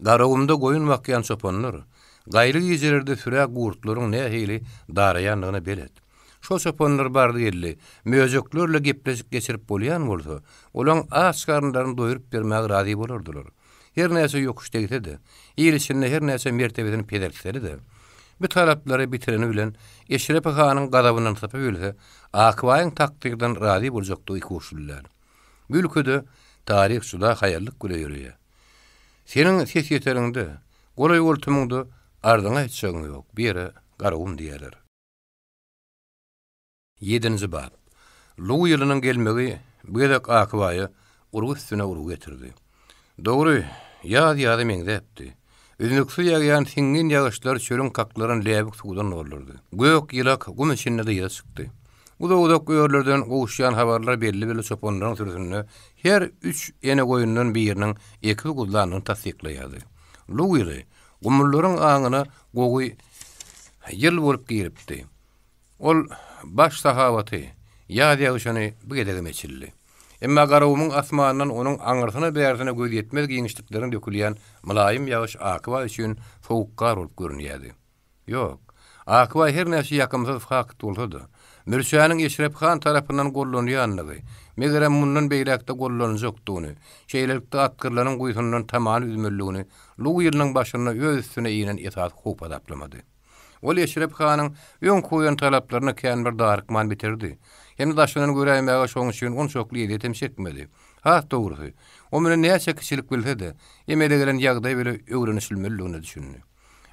Garagumda goýun bakýan çopanlar gaýly gijelerde sürä gurtlaryň nähili daraýandygyna belet. Şo çopanlar bardy-geldi, möjeklerle gepleşik geçirip bolýan bolsa, olaň aç garynlaryny doýrup bermäge razy bolardylar. Her näçe ýokuş degse-de, il içinde her näçe mertebesini pezeltseli-de, bu talaplary bitireni bilen Eşrepi hanyň gazabyndan sypybilse, Akbaýyň takdyrdan razy boljakdygy ikuçly däl. Bu ülkede taryh juda haýallyk bile ýöreýär. Seniň ses ýeteriňde, golaý-goltumyňda arzyňy aýtjagyň ýok, bu ýere Garagum diýerler. Ýedinji bap. Luw ýylynyň gelmegi bu gezek Akybaýa urgy üstüne urgy getirdi. Dogry, ýaz ýaza meňzäpdi. Üznüksiz ýagýan siňňin ýagyşlar çölüň kaklaryny läbik suwdan doldurdy. Gök ýylak gum içinde dyza çykdy. Uzak-uzak örlerden gowuşýan habarlar belli-belli çopanlaryň sürüsinde her üç ene goýundan biriniň ekiz guzlandygyny tassyklaýardy. Luw ýyly gumlullaryň aňyna gowy ýyl bolup giripdi. Ol baş sahawaty, ýaz ýagyşyny bu gezegem eçildi. Emma Garagumuň asmanyndan onuň aňyrsyna-bärsine göz ýetmez giňişlikleriň dökülýän mylaýym ýagyş Akybaý üçin sowuk gar bolup görünýärdi. Ýok, Akbaý her näçe ýakymsyz fakt bolsa-da, Mürçäniň Eşrep han tarapyndan gollanýandygy, megerem mundan beýläk-de gollanjakdygyny, şeýlelikde atgyrlanyň guýusyndan tamany üzmelidigini Luw ýylynyň başynda öz üstüne inen esasy howp hasaplamady. Ol Eşrep hanyň öň goýan talaplaryny kän bir darykman bitirdi. Hem-de daşyndan göräýmäge şoň üçin onçakly ezýetem çekmedi. Has dogrusy, o muny näçe kiçilik bilse-de, emele gelen ýagdaý bile öwrenişilmelidigine düşündi.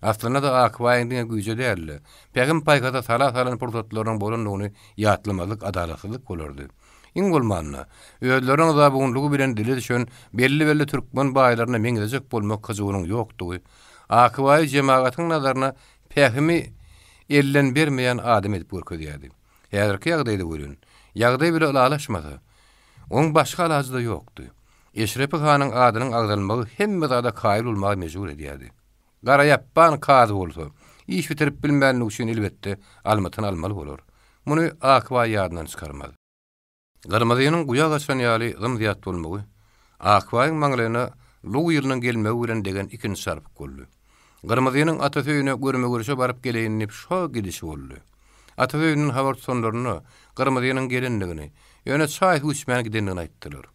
Aslynda-da Akbaýyň diňe güýje däl-de, pähim-paýhasa sala salan pursatlarynyň bolandygyny ýatlamazlyk adalatsyzlyk bolardy. Iň bolmanda, özleriniň zabunlygy bilen dile düşen belli-belli türkmen baýlaryna meňzejek bolmak hyjuwynyň ýokdugy Akbaýy jemagatyň nazaryna pähimi elden bermeýän adam edip görkezýärdi. Häzirki ýagdaýda welin, ýagdaý bile ylalaşmasa, oň başga alajy-da ýokdy. Eşrepi hanyň adynyň agzalmagy hemme zada kaýyl bolmaga mejbur edýärdi. Garaýapban kazy bolsa, iş bitirip bilmänligi üçin elbetde, almytyny almaly bolar. Muny Akbaý ýadyndan çykarmaz. Gyrmyzynyň guýa gaçan ýaly zym-zyýat bolmagy Akbaýyň maňlaýyna luw ýylynyň gelmegi bilen degen ikinji çarpyk boldy. Gyrmyzynyň atasy öýüne görme-görüşe baryp geleýin diýip şo gidişi boldy. Atasy öýünden habar tutanlarynda Gyrmyzynyň gelendigini, ýöne çaý-suw içmän gidendigini aýtdylar.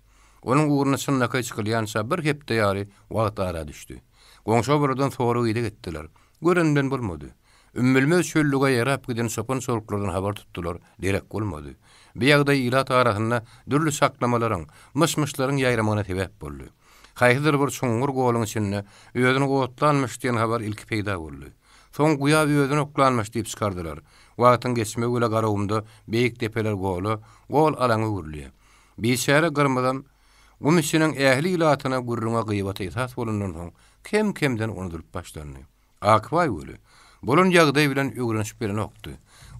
Onuň ugruna çynlakaý çykylýança bir hepde ýaly wagt ara düşdi. Goňşy obalardan sorag-ideg etdiler. Gören bilen bolmady. Ümmülmez çöllüge ýarap giden çopan-çoluklardan habar tutdular, derek bolmady. Bu ýagdaý ilat arasynda dürli çaklamalaryň, myş-myşlaryň ýaýramagyna sebäp boldy. Haýsydyr bir çuňňur goluň içinde özüni otlanmyş diýen habar ilki peýda boldy. Soň guýa özüni oklanmyş diýip çykardylar. Wagtyň geçmegi bile Garagumda beýik depeler gola, gol alaňa öwrülýär. Biçäre Gyrmyzam gum içiniň ähli ilatyna gürrüňe gybata esas bolandan soň kem-kemden unudylyp başlandy. Akbaý weli, bolan ýagdaý bilen öwrenişip bilenokdy.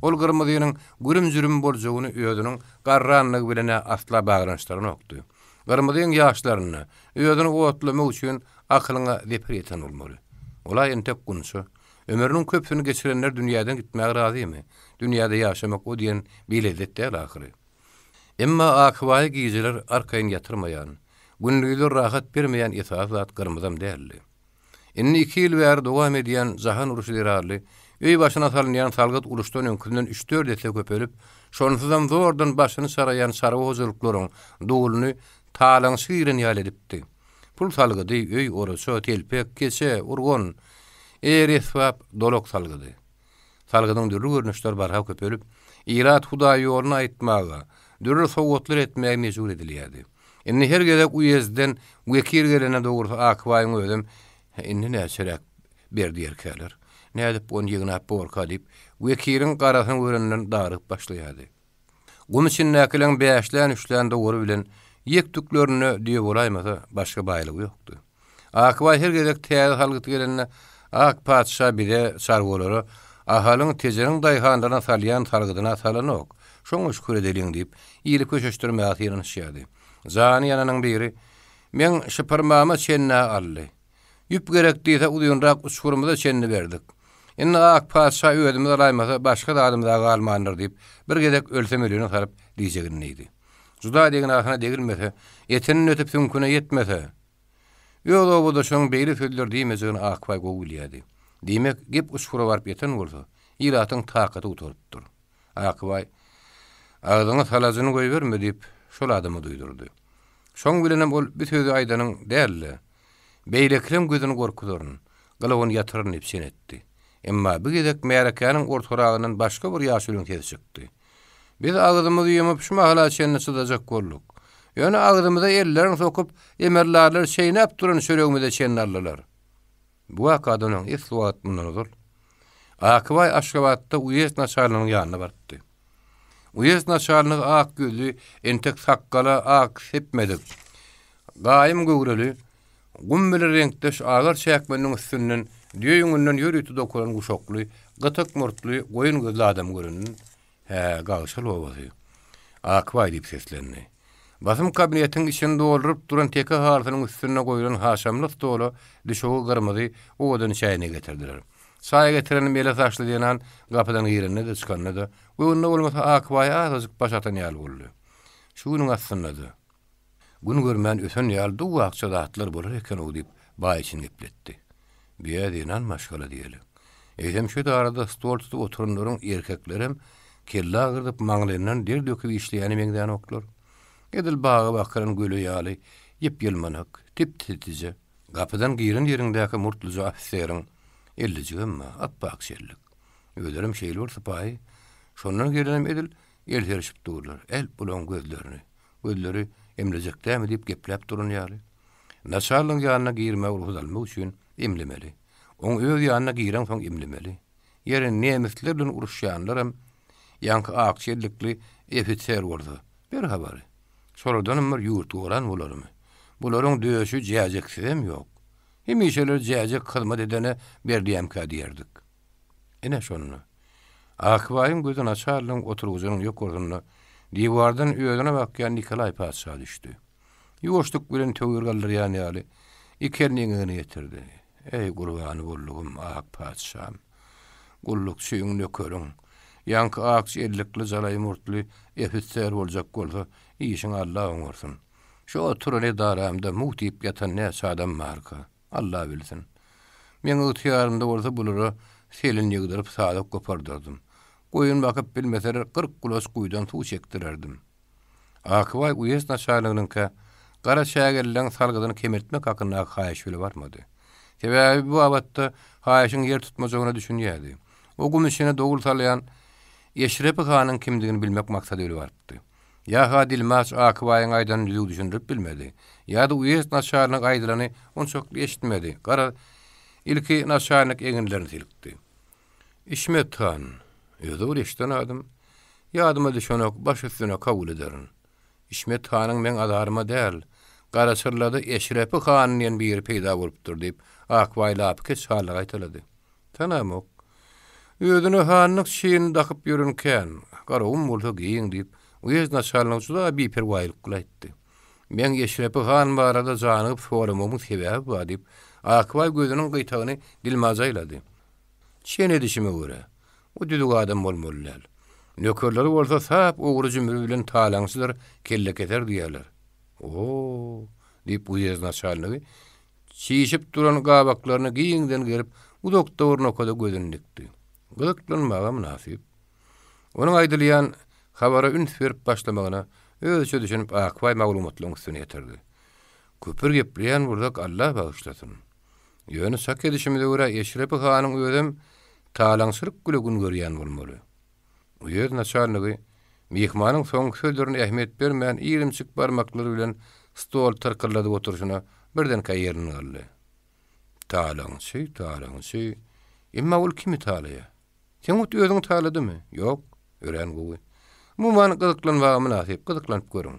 Ol Gyrmyzynyň gürüm-jürüm boljagyny özüniň garranlygy bilen-ä asla baglanyşdyranokdy. Gyrmyzyň ýaşlarynda özüni otlamak üçin akylyňa zeper ýeten bolmaly. Ol-a entek gunça. Ömrüniň köpüsini geçirenler dünýäden gitmäge razymy? Dünýäde ýaşamak o diýen bilezzet däl ahyry. Emma Akbaýy gijeler arkaýyn ýatyrmaýan, gündizler rahat bermeýän esasy zat Gyrmyzam däldi. Indi iki ýyl bäri dowam edýän jahan urşy zerarly, öý başyna salynýan salgyt uruşdan öňküsinden üç-dört esse köpelip, şonsuzam zordan başyny çaraýan çarwa hojalyklaryň duluny talaňçy giren ýaly edipdi. Pul salgydy, öý, oraça, telpek, keçe, urgan, eýer-esbap, dolak salgydy. Salgydyň dürli görnüşleri barha köpelip, ilat hudaýýoluny aýtmaga, dürli sowgatlar etmäge mejbur edilýärdi. Indi her gezek uýezdden wekil gelende dogrusy Akbaýyň özem Indi näçeräk ber diýerkäler. Nädip ony ýygnap borka diýip, wekiliň garasyny görenden darygyp başlaýardy. Gum içindäkileň bäşlän-üçlän dowary bilen ýek-tüklerinde düýe bolaýmasa, başga baýlygy ýokdy. Akbaý her gezek täze salgyt gelende, Ak patyşa bize, çarwalara, Ahalyň, Tejeniň daýhanlaryna salýan salgydyna salanok, şoňa şükür edeliň diýip, ili köşeşdirmäge synanyşýardy. Jany ýananyň biri, Meň şypyrmama çenni-ä aldy. Ýüp gerek diýse, uzynrak uçgurymyza çenli berdik. Indi ak patyşa özümiz alaýmasa, başga zadymyz-a galmandyr diýip, bir gezek ölsem ölene salyp diýjegini diýdi. Juda degnasyna degilmese, etinden ötüp süňküne ýetmese, öz obadaşynyň beýle sözler diýmejegini Akbaý gowy bilýärdi. Diýmek, gep uçgura baryp ýeten bolsa, ilatyň takaty gutarypdyr. Akbaý, Agzyňa salajyny goýberme diýip, şol adama duýdurdy. Şoň bilenem ol bi sözi aýdanyň däl-de, beýlekileň gözüni gorkuzaryn, gylygyny ýatyraryn diýip çen etdi. Emma bu gezek märekäniň ortaragyndan başga bir ýaşulyň sesi çykdy. Biz agzymyzy ýumup şu mahala çenli çydajak bolduk. Ýöne agzymyza ellerini sokup, emeldarlar çeýnäp duran çöregimize çenli aldylar. Bu wakadan öň esli wagt mundan ozal, Akybaý Aşgabatda uýezd naçalniginiň ýanyna barypdy. Uýezd naçalnigi ak ýüzli, entek sakgala ak sepmedik, gaýym göwreli, gum bilen reňkdeş agar çäkmeniniň üstünden düýe ýüňünden ýörite dokulan guşakly, gytyk murtly, goýun gözli adam görenden, Hä, Gagşal obasy. Akbaý diýip seslendi. Basym kabinetiň içini dolduryp duran teke halysynyň üstünde goýlan haşamly stola düşegi gyrmyzy owadan çäýnek getirdiler. Çaý getiren mele saçly zenan gapydan girende-de, çykanda-da, göwnüne bolmasa Akbaýa azajyk baş atan ýaly boldy. Şu günüň astynda-da. Gün görmän ösen ýaly duw-akja zatlar bolar eken-ow diýip, baý içini gepletdi. Büýä zenan maşgala diýeli. Eýsem şu edarada stol tutup oturanlaryň erkeklerem kelle agyrdyp maňlaýyndan der döküp işleýäne meňzänoklar. Edil baga bakylan göle ýaly ýyp-ýylmanak, tip-titije. Gapydan giren ýeriňdäki murtluja ofiseriň ellijigem bar, ap-ak çellik. Özlerem şeýle bir sypaýy. Şondan gelenem edil el serişip durlar. Äl bulaň gözlerini. Gözleri emlejek dämi diýip gepläp duran ýaly. Naçalnygyň ýanyna girmäge rugsat almak üçin emlemeli. Oň öz ýanyna gireňsoň emlemeli. Ýeri nemisler bilen uruşýanlaram ýaňky ak çellikli ofiser bolsa, ber habary. Şolardanam bir ýurt goran bolarmy? Bularyň döşi jäjeksizem ýok. Hemişeler jäjek hyzmat edene berilýämkä diýerdik. Ine şonda. Akbaýyň gözi naçarlygyň oturgyjynyň ýokarsynda diwardan özüne bakýan Nikolaý patyşa düşdi. Ýuwaşlyk bilen töwir galdyrýan ýaly, iki elini eňegine ýetirdi. Eý, gurbany boldugym, ak patyşam! Gullukçyň, nökeriň, ýaňky akja ellikli jalaý murtly ofiser boljak bolsa, işiňi Alla oňarsyn. Şu oturan edaramda mugt iýip ýatan näçe adam barka? Alla bilsin. Meň ygtyýarymda bolsa bulara selin ýygdyryp sazak gopardardym. Goýun bakyp bilmeseler 40 gulaç guýudan suw çekdirerdim. Akybaý uýezd naçalniginiňkä gara çägelileň salgydyny kemeltmek hakyndaky haýyş bile barmady. Sebäbi bu babatda haýyşyň ýer tutmajagyna düşünýärdi. O gum içine dowul salýan Eşrepi hanyň kimdigini bilmek maksady bile barypdy. Ýa-ha dilmaç Akybaýyň aýdanyny düzüw düşündirip bilmedi, ýa-da uýezd naçalnik aýdylany onçakly eşitmedi, garaz, ilki naçalnik eginlerini silkdi. Işmet han, özi bir eşiden adym. Ýadyma düşenok, baş üstüne kabul ederin. Işmet hanyň meň azaryma däl, Garaçyrlada Eşrepi han diýen biri peýda bolupdyr, diýip, Akbaý lapykeç halda gaýtalady. Tanamok. Özüne hanlyk çinini dakyp ýören kän, Garagum bolsa giň, diýip, uýezd naçalnigi juda biperwaýlyk bilen aýtdy. Meň Eşrepi han barada janygyp soramagymyň sebäbi bar, diýip, Akbaý gözüniň gyýtagyny dilmaja aýlady. Çen edişime görä, o düzük adam bolmaly däl. Nökerleri bolsa sap ogry-jümri bilen talaňçydyr, kellekeser diýýärler. O-o! diýip, uýezd naçalnigi çişip duran gabaklaryny giňden gerip, uzakda bir nokada gözüni dikdi. Gyzyklanmaga mynasyp. Onuň aýdylýan habara üns berip başlamagyna özüçe düşünip Akbaý maglumatlaryň üstüni ýetirdi. Küpür gepleýän bolsak Alla bagyşlasyn. Ýöne çak edişimize görä Eşrepi hanyň özem talaňçylyk güle gün görýän bolmaly. Uýez naçalnigi myhmanyň soňky sözlerine ähmiýet bermän irimçik barmaklary bilen stol tyrkyldadyp oturyşyna birdenkä ýerinden galdy. Talaňçy, talaňçy. Emma ol kimi talaýar? Seň hut özüňi taladymy? Ýok. Örän gowy. Umuman, gyzyklanmaga mynasyp, gyzyklanyp görüň.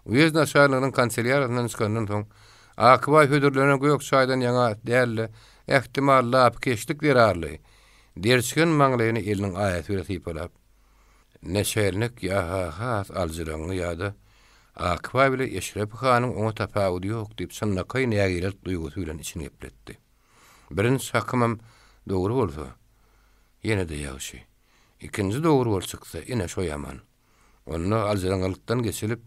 Uýezd naçalniginiň kanselýariýasyndan çykandan soň, Akybaý hödürlenen gök çaýdan ýaňa däl-de, ähtimal, lapykeçlik zerarly, derçigen maňlaýyny eliniň aýasy bilen sypalap, Naçalnik ýa-ha has aljyraňňy ýa-da Akybaý bile Eşrepi hanyň oňa tapawudy ýok diýip çynlakaý nägilelik duýgusy bilen içini gepletdi. Birinji çakymam dogry bolsa, ýene-de ýagşy. Ikinji dogry bolup çyksa, ine, şo ýaman. Onda aljyraňňylykdan geçilip,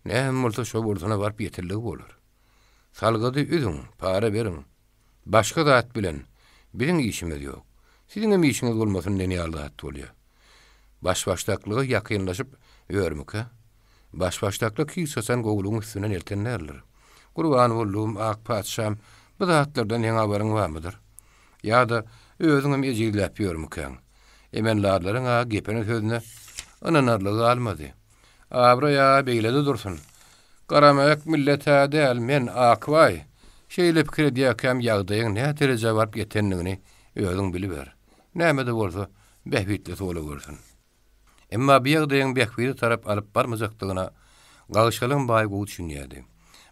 näme bolsa şo bolsuna baryp ýetildigi bolar. Salgydy üzüň, para beriň. Başga zat bilen biziň işimiz ýok. Siziňem işiňiz bolmasyn diýen ýaly zat bolýar. Baş-başdaklyga ýakynlaşyp ýörmükä? Baş-başdaklyk hiç haçan gowulygyň üstünden elten däldir. Gurban boldugym, ak patyşam, bu zatlardan seň habaryň barmydyr? Ýa-da özüňem ejizläp ýörmükäň? Emeldarlaryň-a gepine-sözüne ynanarlygy galmady. Abraý-a beýle-de dursun. Garamaýak millet-ä däl, men, Akbaý, şeýle pikir edýärkäm ýagdaýyň nä derejä baryp ýetendigini özüň biliber. Näme-de bolsa, bähbitlisi bolawürsin. Emma bu ýagdaýyň bähbide tarap alyp barmajakdygyna Gagşalyň baý gowy düşünýärdi.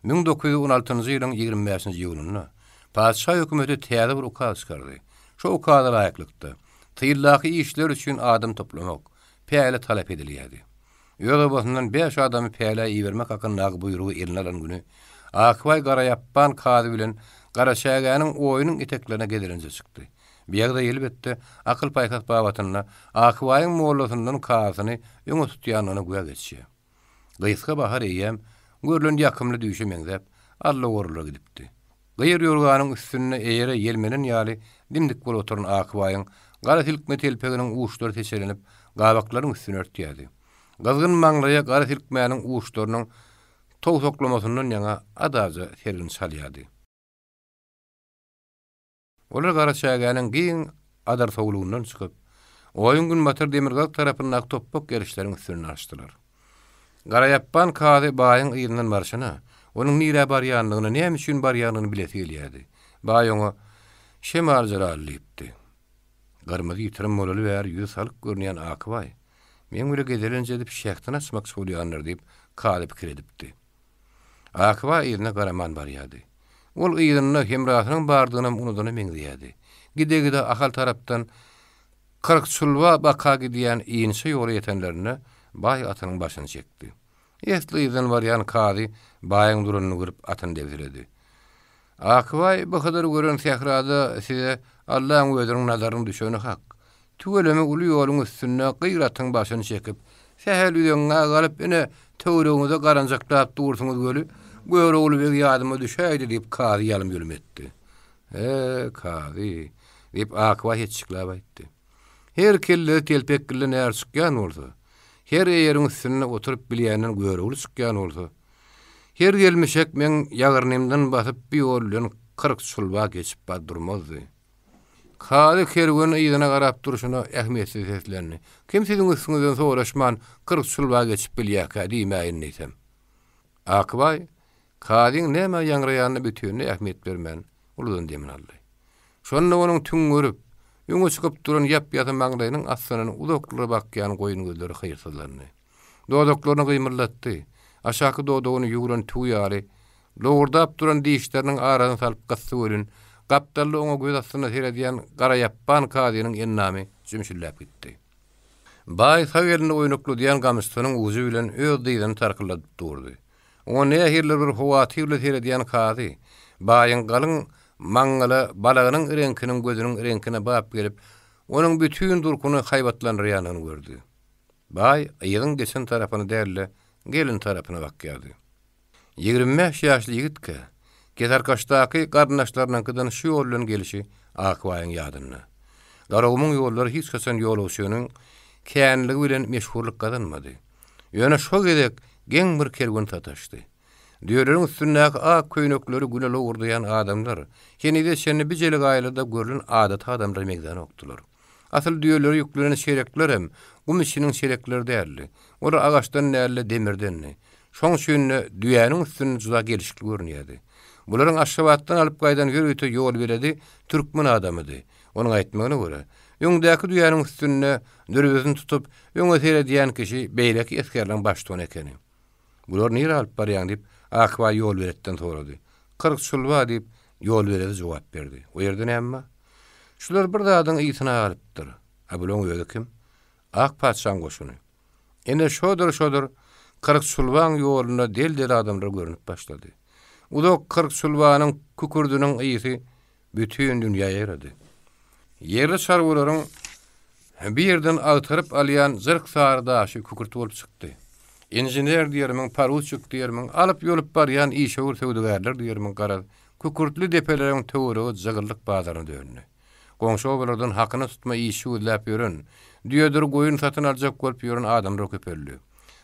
1916-njy ýylyň 25-nji iýunynda patyşa hökümeti täze bir ukaz çykardy. Şo ukaza laýyklykda, tyldaky işler üçin adam toplamak, päle talap edilýärdi. Öz obasyndan bäş adamy pälä ibermek hakyndaky buýrugy eline alan güni Akbaý Garaýapban kazy bilen Garaçägäniň oýunyň eteklerine gezelenje çykdy. Bu ýagdaý, elbetde, akyl-paýhas babatynda Akbaýyň mollasyndan kazysyny öňe tutýandygyna güwä geçýär. Gysga bahar eýýäm görlen ýakymly düýşe meňzäp, alla-gorlara gidipdi. Gyr ýorganyň üstünde eýere ýelmenen ýaly dim-dik bolup oturan Akbaýyň gara silkme telpeginiň uçlary seçelenip, gabaklaryň üstüni örtýärdi. Gyzgyn maňlaýa gara silkmäniň uçlarynyň towsaklamasyndan ýaňa adaja sergin çalýardy. Olar Garaçägäniň giň adarsowlugyndan çykyp, oýuň günbatar-demirgazyk tarapyndaky topbak gerişleriň üstünden aşdylar. Garaýapban kazy baýyň yzyndan barşyna, onuň nirä barýandygyny, näme üçin barýandygyny bilesi gelýärdi. Baý oňa, Şemal jelal diýipdi. Gyrmyzy ýitirim bolaly bäri ýüzi salyk görünýän Akybaý, meň bile gezelenç edip şähdini açmakçy bolýandyr diýip, kazy pikir edipdi. Akybaý yzyna garaman barýardy. Ol yzynda hemrasynyň bardygynam unudana meňzeýärdi. Gide-gide Ahal tarapdan Kyrkçulba baka gidýän inçe ýola ýetenlerinde baý atynyň başyny çekdi. Esli yzdan barýan kazy baýyň duranyny görüp atyny debsiledi. Akybaý, bu Hydyr gören sährada size Allaň özüniň nazarynyň düşeni hak. Tüweleme uly ýoluň üstünde gyr atyň başyny çekip, sähel üzeňňä galyp, ine, töweregiňize garanjaklap dursuňyz weli, Görogly beg ýadyma düşäýdi diýip, kazy ýalym-ýulum etdi. He, kazy, diýip, Akbaý hetjikläp aýtdy. Her kellede telpekgilden är çykýan bolsa, her eýeriň üstünde oturyp bilýänden Görogly çykýan bolsa, her gelmişek meň ýagyrnymdan basyp bu ýol bilen 40 çulba geçip bar durmazdy. Kazy kerwen yzyna garap durşuna ähmiýetsiz seslendi. Kim siziň üstüňizden soraşman 40 çulba geçip bilýäkä diýmäýin diýsem. Akbaý Kazyň nämä ýaňraýanyna bütinleý ähmiýet bermän, uludan demini aldy. Şonda onuň tüňňürip, öňe çykyp duran ýap-ýasy maňlaýynyň astyndan uzaklara bakýan goýun gözleri hyýrsyzlandy. Dodaklaryny gymyldatdy. Aşaky dodagyny ýugran tüwi ýaly, lowurdap duran dişleriniň arasyna salyp gysdy welin, gapdalda oňa göz astynda seredýän garaýapban kazynyň endamy jümşüldäp gitdi. Baý sag elinde oýnakladýan gamçysynyň ujy bilen öz dyzyny tarkyldadyp durdy. Oňa nähilidir bir howatyr bilen seredýän kazy, baýyň galyň maňňala balagynyň reňkiniň gözüniň reňkine bap gelip, onuň bütin durkuny haýbatlandyrýandygyny gördi. Baý yzyň geçen tarapyna däl-de, gelen tarapyna bakýardy. 25 ýaşly ýigitkä, Kesarkaçdaky garyndaşlarynyňkydan şu ýol bilen gelşi Akbaýyň ýadynda. Garagumuň ýollary hiç haçan ýolagçynyň känligi bilen meşhurlyk gazanmady. Ýöne şo gezek geň bir kerwen sataşdy. Düýeleriň üstündäki ak köýnekleri güne lowurdaýan adamlar henize çenli bi jelegaýlarda görlen adaty adamlara meňzänokdylar. Asyl düýelere ýüklenen çeleklerem gum içiniň çelekleri däldi. Olar agaçdan däl-de, demirdendi. Şoň üçin-de düýäniň üstünde juda gelşikli görünýärdi. Bularyň Aşgabatdan alyp gaýdan ýörite ýolbeledi türkmen adamydy. Onuň aýtmagyna görä, öňdäki düýäniň üstünde dürbüsini tutup, öňe seredýän kişi beýleki esgerleriň baştugany ekeni. Bulary nirä alyp barýaň? diýip, Akbaý ýolbeletden sorady. 40 çulba, diýip, ýolbeledi jogap berdi. O ýerde näme bar? Şular bir zadyň ysyna galypdyr. A bulaň özi kim? Ak patyşaň goşuny. Ine, şodur-şodur, 40 çulbaň ýolunda del-del adamlar görnüp başlady. Uzak 40 çulbanyň kükürdiniň ysy bütin dünýä ýaýrady. Ýerli çarwalaryň bir ýerden agtaryp alýan jyrk sary daşy kükürt bolup çykdy. Inžener diýermiň, poruçik diýermiň, alyp-ýolup barýan işewür söwdagärler diýermiň, garaz, kükürtli depeleriň töweregi jygyllyk bazaryna döndi. Goňşy obalardan hakyna tutma işçi gözläp ýören, düýedir goýun satyn aljak bolup ýören adamlar köpeldi.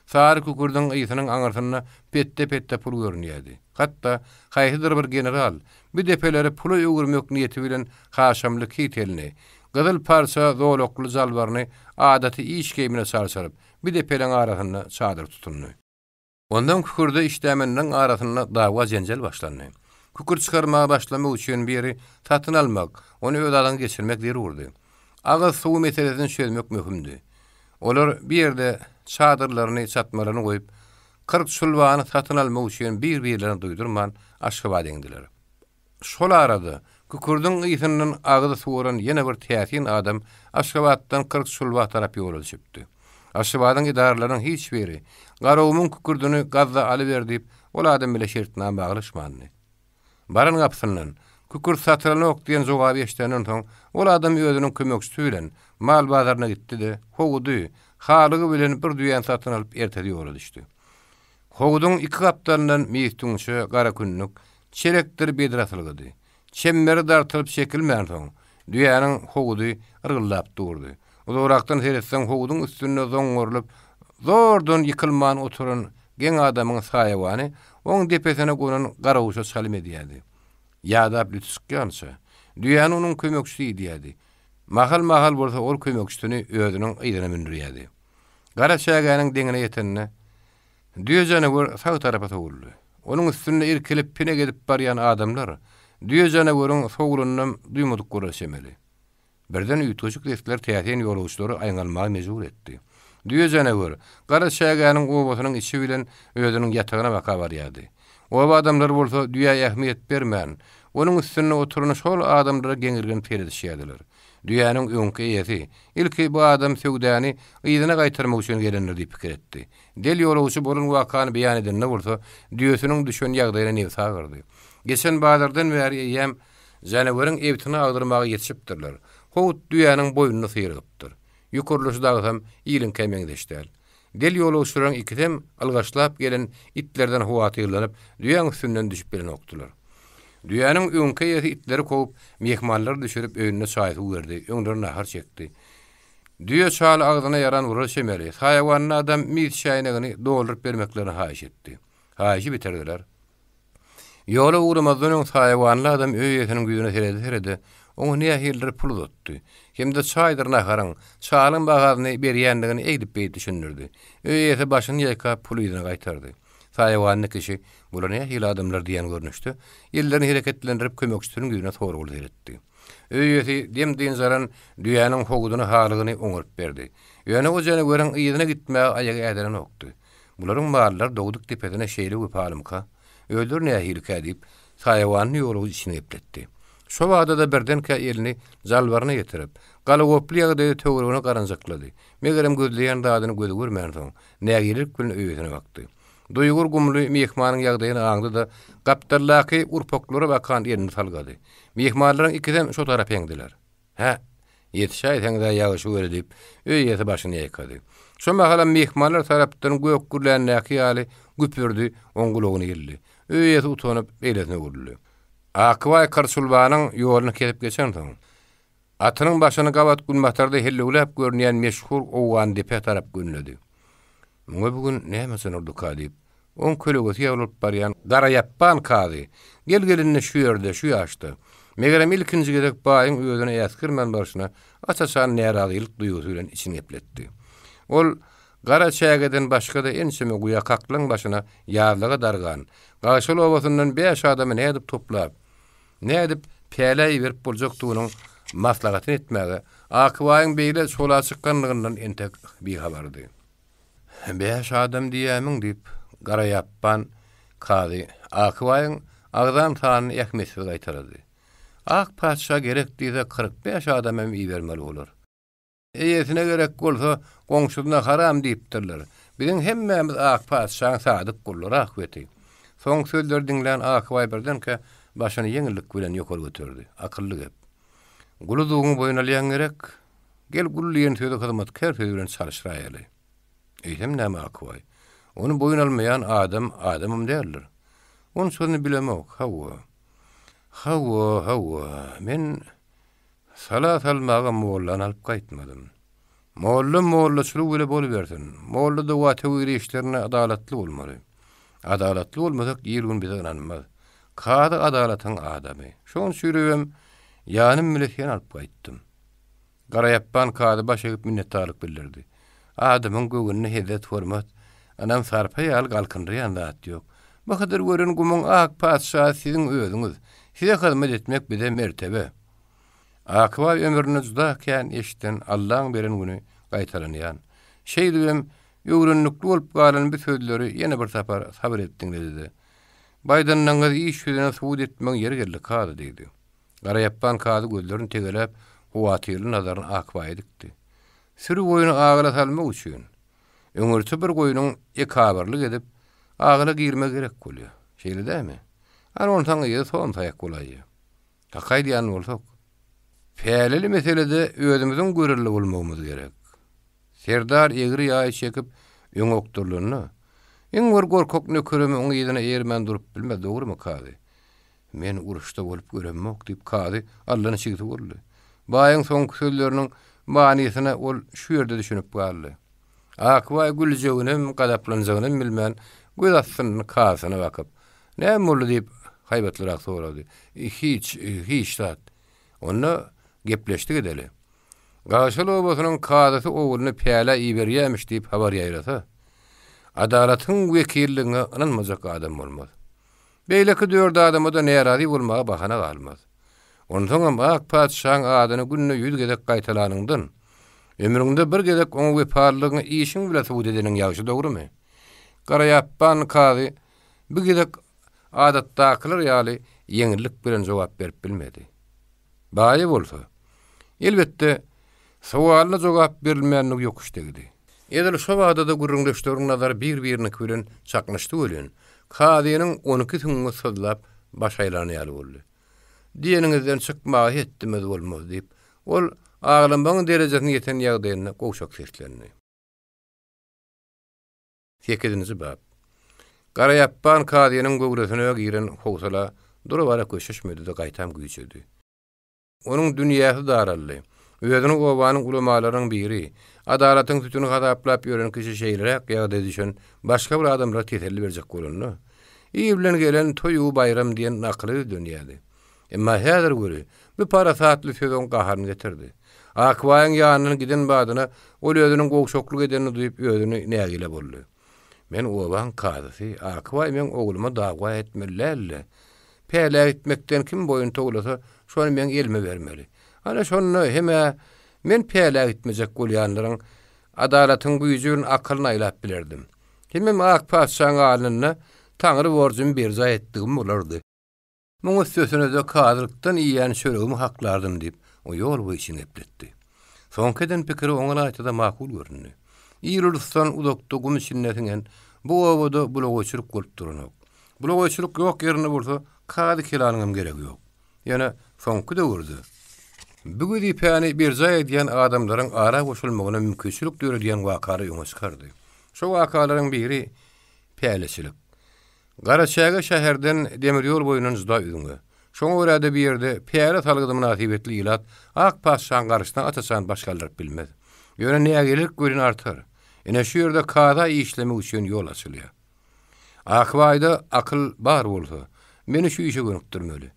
Sary kükürdiň ysynyň aňyrsynda petde-petde pul görünýärdi. Hatda haýsydyr bir general bu depeleri pula öwürmek niýeti bilen haşamly kitelini, gyzyl parça zolakly jalbaryny adaty iş geýmine çalşyryp, bu depeleň arasynda çadyr tutundy. Ondan kükürde işdämenleriň arasynda dawa-jenjel başlandy. Kükürt çykarmaga başlamak üçin bir ýeri satyn almak, ony öz adyňa geçirmek zerurdy. Agyz suwy meselesini çözmek möhümdi. Olar bir ýerde çadyrlaryny, çatmalaryny goýup, 40 çulbany satyn almak üçin bir-birlerine duýdurman Aşgabada eňdiler. Şol arada, kükürdiň ysyndan agyzy suwaran ýene bir täsin adam Aşgabatdan 40 çulba tarap ýola düşüpdi. Aşgabadyň edaralarynyň hiç biri, Garagumuň kükürdini gazda alyber diýip, ol adam bile şertnama baglaşmandy. Baran gapysyndan, Kükürt satylanok diýen jogaby eşidenden soň, ol adam özüniň kömekçisi bilen mal bazaryna gitdi-de, howudy, halygy bilen bir düýäni satyn alyp ertesi ýola düşdi. Howudyň iki gapdalyndan mis tüňçe, gara kündük, çelekdir bedre asylgydy. Çemberi dartylyp çekilmänsoň, düýäniň howudy yrgyldap durdy. Uzagrakdan seretseň, howudyň üstünde zoňňarylyp, zordan ýykylman oturan geň adamyň saýawany oň depesine gonan garaguşa çalym edýärdi. Ýadap lüti çykýança, düýäni onuň kömekçisi idýärdi. Mahal-mahal bolsa ol kömekçisini özüniň yzyna mündürýärdi. Gara çägäniň deňine ýetende, düýe janawer sag tarapa sowuldy. Onuň üstünde irkilip pinek edip barýan adamlar düýe janaweriň sowulanynam duýmadyk bolar çemeli. Birden üýtgeşik sesler täsin ýolagçylary aýňalmaga mejbur etdi. Düýe janawer gara çägäniň obasynyň içi bilen özüniň ýatagyna baka barýardy. Oba adamlary bolsa düýä ähmiýet bermän, onuň üstünde oturan şol adamlara geňirgenip seredişýärdiler. Düýäniň öňki eýesi, ilki bu adam söwdany yzyna gaýtarmak üçin gelendir diýip pikir etdi. Del ýolagçy bolan wakany beýan edende bolsa, düýesiniň düşen ýagdaýyna nebsi agyrdy. Geçen bazardan bäri eýýäm janaweriň ebtini agdyrmaga ýetişipdirler. Howut düýäniň boýnuny syrygypdyr. Ýukarlaşy dagysam iliňkä meňzeş däl. Del ýolagçylaryň ikisem ylgaşlap gelen itlerden howatyrlanyp, düýäň üstünden düşüp bilenokdylar. Düýäniň öňki eýesi itleri kowup, myhmanlary düşürip, öýünde çaý-suw berdi, öňleri nahar çekdi. Düýe çaly agzyna ýaran bolar çemeli, saýawanly adam mis çäýnegini dolduryp bermeklerini haýyş etdi. Haýyşy bitirdiler. Ýola ugramazdan öň saýawanly adam öý eýesiniň ýüzüne serede-serede, oňa nähilidir pul uzatdy. Hem-de çaýdyr naharyň, çalyň bahasyny berýändigini eýdip-beýdip düşündirdi. Öý eýesi başyny ýaýkap, puly yzyna gaýtardy. Saýawanly kişi, Bular nähili adamlar diýen görnüşde, ellerini hereketlendirip kömekçisiniň ýüzüne soragly seretdi. Öý eýesi dem-dynjaran düýäniň howduny halygyny oňaryp berdi. Ýöne o janaweriň yzyna gitmäge aýagy ädelenokdy. Bularyň mallary dogduk depesine şeýle wepalymyka? Özleri nähilikä? diýip, saýawanyny ýolagçy içini gepletdi. Şo bada-da birdenkä elini jalbaryna ýetirip, galagoply ýagdaýda töweregine garanjaklady. Megerem gözleýän zadyny gözi görmänsoň, nägilelik bilen öýesine bakdy. Duýgur gumly myhmanyň ýagdaýyny aňdy-da, gapdaldaky urpaklara bakan elini salgady. Myhmanlaryň ikisem şo tarapa eňdiler. Hä, ýetişäýseňiz-ä ýagşy weli, diýip, öý eýesi başyny ýaýkady. Şo mahalam myhmanlar tarapdan gök gürländäki ýaly güpürdi oň gulagyna ildi. Öý eýesi utanyp, beýlesine öwrüldi. Akbaý Kyrçulbanyň ýoluny kesip geçensoň, atynyň başyny gabat günbatarda hellewläp görünýän meşhur Owgandepä tarap gönüledi. Muňa bu gün näme jyn urduka diýip, Oň kölegesi ýaly bolup barýan Garaýapban kazy, gel-gelinde şu ýerde, şu ýaşda, megerem ilkinji gezek baýyň özüne äsgermän barşyna aç-açan närazylyk duýgusy bilen içini gepletdi. Ol gara çägeden başga-da ençeme guýa kaklaň başyna ýazlaga dargan Gagşal obasyndan bäş adamy nädip toplap, nädip pälä iberip boljakdygynyň maslahatyny etmäge Akybaýyň beýle çola çykanlygyndan entek bihabardy. Bäş adam diýýämiň, diýip, Garaýapban kazy Akybaýyň agzan sanyny ähmiýetsiz gaýtalady. Ak patyşa gerek diýse, 45 adam hem ibermeli bolar. Eýesine gerek bolsa, goňşusyna haram diýipdirler. Biziň hemmämiz ak patyşaň sadyk gullary ahbeti. Soňky sözleri diňlän Akybaý birdenkä başyny ýeňillik bilen ýokary göterdi. Akylly gep. Guludygyňy boýun alýaň gerek? Gel gul diýen sözi hyzmatkär sözi bilen çalyşyraýaly. Eýsem näme Akbaý? Ony boýun almaýan adam adamam däldir. Onçasyny bilemok, hawa. Hawa, hawa, men sala salmaga mollany alyp gaýtmadym. Molla mollaçylygy bile bolubersin. Molla doga-töwir işlerinde adalatly bolmaly. Adalatly bolmasak il-gün bize ynanmaz. Kazy adalatyň adamy. Şoň üçinem ýanym bile seni alyp gaýtdym. Garaýapban kazy baş egip minnetdarlyk bildirdi. Adamyň göwnüne hezzet-hormat, ynam-sarpa ýaly galkyndyrýan zat ýok. Bu Hydyr gören gumuň ak patyşasy siziň özüňiz. Size hyzmat etmek bize mertebe. Akybaý ömründe juda kän eşiden Allaň beren güni gaýtalanýan, şeýdibem öwrendikli bolup galan bu sözleri ýene bir sapar sabyr edip diňledi-de, Baýdanlaňyzy iş ýüzüne subut etmegiň ýeri geldi, kazy diýdi. Garaýapban kazy gözlerini tegeläp, howatyrly nazaryny Akbaýa dikdi. Süri goýny agyla salmak üçin, öňürti bir goýnuň ekabyrlyk edip, agyla girmegi gerek bolýar. Şeýle dälmi? Ana, onsoň yzy som-saýak bolaýýar. Hak aýdýan bolsak, päleli meselede özümiziň görelde bolmagymyz gerek. Serdar egri ýaýy çekip, öňe okdurylanda, iň bir gorkak nökerem oň yzyna eýermän durup bilmez, dogrumy, kazy? Men uruşda bolup göremok, diýip, kazy allaniçigsi boldy. Baýyň soňky sözleriniň manysyna ol şu ýerde düşünip galdy. Akbaý güljeginem, gazaplanjagynam bilmän, göz astyndan kazysyna bakyp, Näme boldy? diýip, haýbatlyrak sorady. Hiç, hiç zat. Onda gepleşdik edeli. Gagşal obasynyň kazysy ogluny pälä iberýämiş diýip habar ýaýrasa, adalatyň wekilligiňe ynanmajak adam bolmaz. Beýleki dört adama-da närazy bolmaga bahana galmaz. Onsoňam ak patyşaň adyny günde ýüz gezek gaýtalanyňdan, ömrüňde bir gezek oňa wepalylygyňy işiň bilen subut edeniň ýagşy dogrumy? Garaýapban kazy bu gezek adatdakylar ýaly ýeňillik bilen jogap berip bilmedi. Baýa bolsa, elbetde, sowalyna jogap berilmänligi ýokuş degdi. Edil şo bada-da gürrüňdeşleriň nazary bir-biriniňki bilen çaknyşdy welin, kazynyň on iki süňňi syzlap, baş aýlan ýaly boldy. Diýeniňizden çykmaga hetdimiz bolmaz, diýip, ol aglamagyň derejesine ýeten ýagdaýynda gowşak seslendi. Sekizinji bap. Garaýapban kazynyň göwresine giren howsala. Dura-bara köşeşmedi-de, gaýtam güýjedi. Onuň dünýäsi daraldy. Özüni obanyň ulamalarynyň biri, adalatyň sütüni hasaplap ýören kişi şeýleräk ýagdaýa düşen başga bir adamlara teselli berjek bolanda, Ir bilen gelen toý-u-baýram diýen nakyla ýüzlenýärdi. Emma häzir weli, bu parasatly söz oň gaharyny getirdi. Akbaýyň ýanyndan giden badyna ol özüniň gowşaklyk edenini duýup özüni nägile boldy. Men obaň kazysy, Akbaý meň ogluma dawa etmeli däldi. Pälä gitmekden kim boýun towlasa, şony meň elime bermeli. Ana şonda hem-ä men pälä gitmejek bolýanlaryň adalatyň güýji bilen akylyny aýlap bilerdim. Hemem ak patyşaň alnynda Taňry borjumy berjaý etdigim bolardy. Muň üstesine-de kazylykdan iýen çöregimi haklardym diýip, o ýol boýy içini gepletdi. Soňky eden pikiri oňa ylaýta-da makul göründi. Il-ulusdan uzakda gum içinde siňen bu obada bulagaýçylyk bolup duranok. Bulagaýçylyk ýok ýerinde bolsa kazy kelanyňam geregi ýok. Ýöne soňky döwürde bu wezipäni berjaý edýän adamlaryň ara goşulmagyna mümkinçilik döredýän wakalar öňe çykardy. Şo wakalaryň biri päleçilik. Garaçäge şäherden demir ýol boýundan juda üzňe. Şoňa görä-de bu ýerde päle salgydy mynasybetli ilat ak patyşaň garşysyna aç-açan baş galdyryp bilmez. Ýöne nägilelik welin artar. Ine şu ýerde kaza işlemek üçin ýol açylýar. Akbaýda akyl bar bolsa, meni şu işe gönükdirmeli.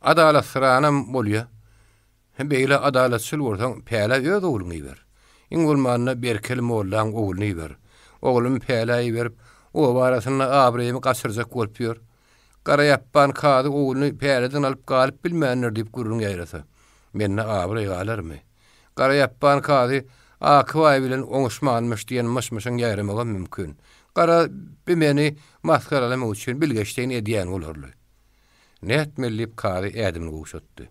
Adalatsyranam bolýa. Beýle adalatçyl bolsaň, pälä öz ogluňy iber. Iň bolmanda Berkeli mollaň ogluny iber. Oglumy pälä iberip, oba arasynda abraýymy gaçyrjak bolup ýör. Garaýapban kazy ogluny päleden alyp galyp bilmändir diýip gürrüň ýaýrasa, mende abraý galarmy? Garaýapban kazy Akybaý bilen oňuşmanmyş diýen myş-myşyň ýaýramagam mümkin. Gara, bi meni masgaralamak üçin bilgeşleýin edýän bolarly. Nätmeli diýip kazy ädimini gowşatdy.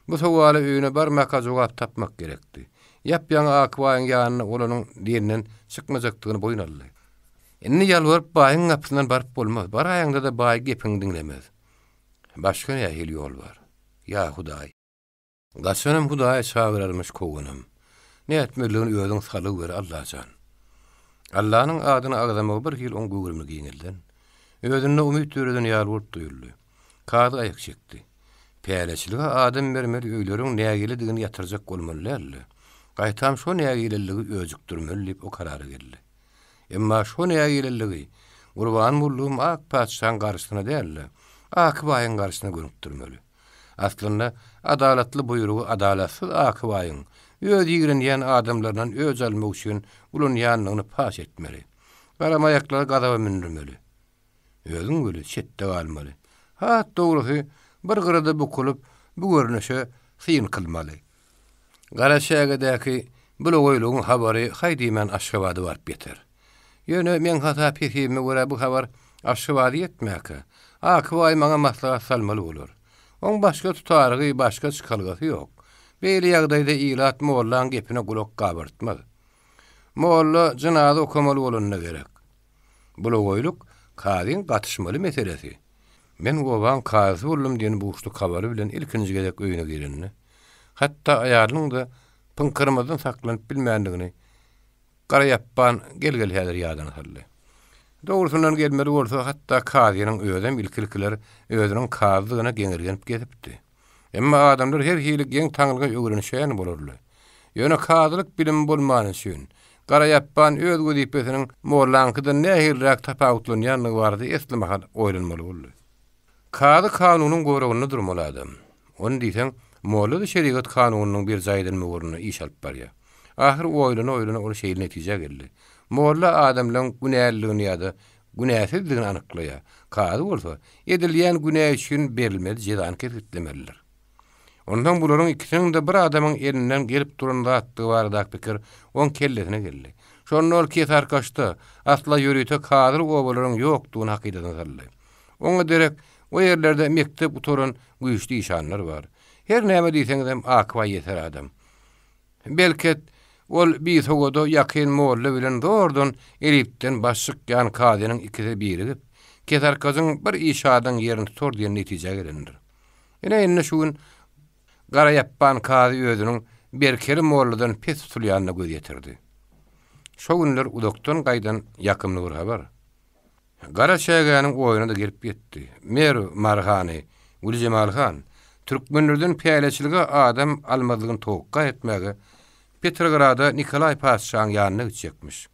Bu sowala öýüne barmaka jogap tapmak gerekdi. Ýap-ýaňy Akbaýyň ýanynda ol onuň diýeninden çykmajakdygyny boýun aldy. Indi ýalbaryp baýyň gapysyndan baryp bolmaz. Baraýaňda-da baý gepiňi diňlemez. Başga nähili ýol bar? Ýa Hudaý! Gaçanam Hudaýa çagyrarmyş kowanam. Nätmelidigini özüň salyber Allajan. Allanyň adyny agzamagy bir hili oň göwrümini giňelden, özünde umyt döreden ýaly bolup duýuldy. Kazy aýak çekdi. Päleçilige adam bermeli öýleriň nägiledigini ýatyrjak bolmaly däldi. Gaýtam şo nägileligi öjükdirmeli diýip o karara geldi. Emma şo nägileligi Gurban boldugym ak patyşaň garşysyna däl-de, Aky baýyň garşysyna gönükdirmeli. Aslynda, adalatly buýrugy adalatsyz Akybaýyň öz ýigrenýän adamlaryndan öç almak üçin ulanýandygyny paş etmeli. Garamaýaklary gazaba mündürmeli. Özüň weli çetde galmaly. Has dogrusy, bir gyrada bukulyp, bu görnüşe syn kylmaly. Garaçägedäki bulagaýlygyň habary haý diýmän Aşgabada baryp ýeter. Ýöne meň hasap-hesibime görä bu habar Aşgabada ýetmäkä, Akybaý maňa maslahat salmaly bolar. Oň başga tutarygy, başga çykalgasy ýok. Beýle ýagdaýda ilat mollaň gepine gulak gabartmaz. Molla jynaza okamaly bolanda gerek. Bulagaýlyk kazyň gatyşmaly meselesi. Men obaň kazysy boldum diýen buşluk habary bilen ilkinji gezek öýüne girende, hatda aýalynyň-da pyňkyrmadan saklanyp bilmändigini Garaýapban gel-gel häzir ýadyna saldy. Dogrusyndan gelmeli bolsa, hatda kazynyň özem ilki-ilkiler özüniň kazydygyna geňirgenip gezipdi. Emma adamlar her hili geň-taňlyga öwrenişäýen bolarly. Ýöne kazylyk bilimi bolmany üçin, Garaýapban öz wezipesiniň mollaňkydan nähiliräk tapawutlanýandygy barada esli mahal oýlanmaly boldy. Kazy kanunyň goragynda durmaly adam. Ony diýseň, molla-da şerigat kanunynyň berjaý edilmegi ugrunda iş alyp barýar. Ahyr oýlana-oýlana ol şeýle netijä geldi. Molla adamlaň günäliligini ýa-da günäsizdigini anyklaýar. Kazy bolsa, edilýän günä üçin berilmeli jezany kesgitlemelidir. Onsoň bularyň ikisiniň-de bir adamyň elinden gelip duran zatdygy baradaky pikir oň kellesine geldi. Şonda ol Kesarkaçda asla ýörite kazyly obalaryň ýokdugyny hakydasyna saldy. Oňa derek o ýerlerde mekdep gutaran güýçli işanlar bar. Her näme diýseňizem Akbaý ýeser adam. Belket, ol bisowada ýakyn molla bilen zordan elipden baş çykýan kazynyň ikisi birigip, Kesarkajyň bir işanyň ýerini tutar diýen netijä gelendir. Ine, indi şu gün Garaýapban kazy özüniň Berkeli molladan pes tutulýanyna göz ýetirdi. Şo günler uzakdan gaýdan ýakymly bir habar. Gara çägäniň oýuna-da gelip ýetdi. Merw, Mary hany. Güljemal han türkmenlerden päleçilige adam almazlygyny towakga etmäge Petrograda Nikolaý patyşaň ýanyna gitjekmiş.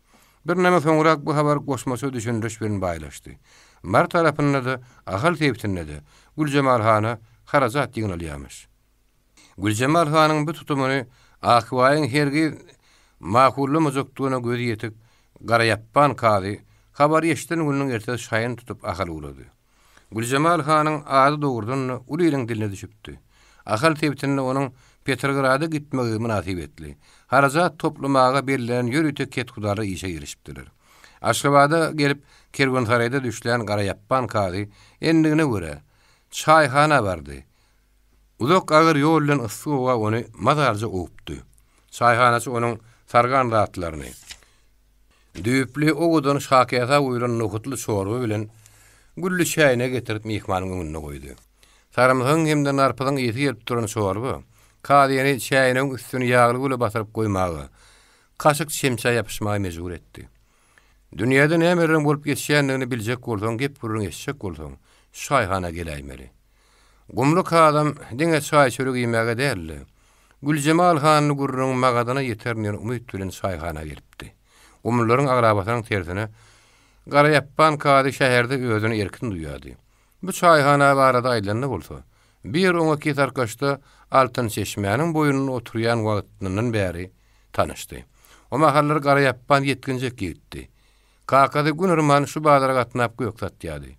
Birneme soňrak bu habar goşmaça düşündiriş bilen baýlaşdy. Mary tarapynda-da, Ahal sebitinde-de Güljemal hana harajat ýygnalýarmyş. Güljemal hanyň bu tutumyny Akbaýyň hergiz makullamajakdygyna gözi ýetik Garaýapban kazy habary eşiden gününiň ertesi şaýyny tutup Ahala ugrady. Güljemal hanyň ady dogrudan-da uly iliň diline düşüpdi. Ahal sebitinde onuň Petrograda gitmegi mynasybetli, harajat toplamaga bellenen ýörite kethudalar işe girişipdiler. Aşgabada gelip, kerwensaraýda düşlän Garaýapban kazy endigine görä, çaýhana bardy. Uzak agyr ýol bilen yssy howa ony mazalyja owupdy. Çaýhanaçy onuň sargan zatlaryny, düýpli owadan şakäsä guýlan nohutly çorba bilen gülli çäýnegi getirip myhmanyň öňünde goýdy. Sarymsagyň hem-de narpyzyň ysy gelip duran çorba kazyny çäýnegiň üstüni ýagly güle basyryp goýmaga, kaşyk-çemçä ýapyşmaga mejbur etdi. Dünýäde nämeleriň bolup geçýändigini biljek bolsaň, gep-gürrüň eşitjek bolsaň, şu çaýhana geläýmeli. Gumly kazam diňe çaý-çörek iýmäge däl-de, Güljemal hanly gürrüňiň magadyna ýeterin diýen umyt bilen çaýhana gelipdi. Gumlularyň aglabasynyň tersine, Garaýapban kazy şäherde özüni erkin duýýardy. Bu çaýhana barada aýdylanda bolsa, bu ýer oňa Kesarkaçda Altyn çeşmäniň boýunda oturýan wagtyndan bäri tanyşdy. O mahallar Garaýapban ýetginjek ýigitdi. Kakasy gün yrman şu bazara gatnap gök satýardy.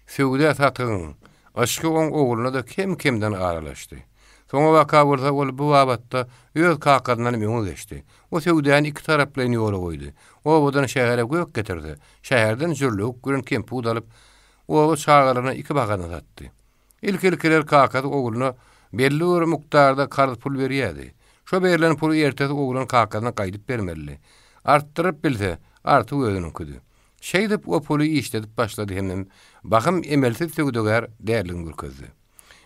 Söwda-satygyň yşky oň ogluna-da kem-kemden aralaşdy. Soňabaka bolsa ol bu babatda öz kakasyndanam öňe geçdi. O söwdany ikitaraplaýyn ýola goýdy. Obadan şähere gök getirse, şäherden jürlewük bilen kemput alyp, oba çagalaryna ikibahadan satdy. Ilki-ilkiler kakasy ogluna belli bir mukdarda karz pul berýärdi. Şo berlen puly ertesi oglan kakasyna gaýdyp bermelidi. Artdyryp bilse, artyk özüniňkidi. Şeýdip, o puly işledip başlady hemem bahym emelsiz söwdagär däldigini görkezdi.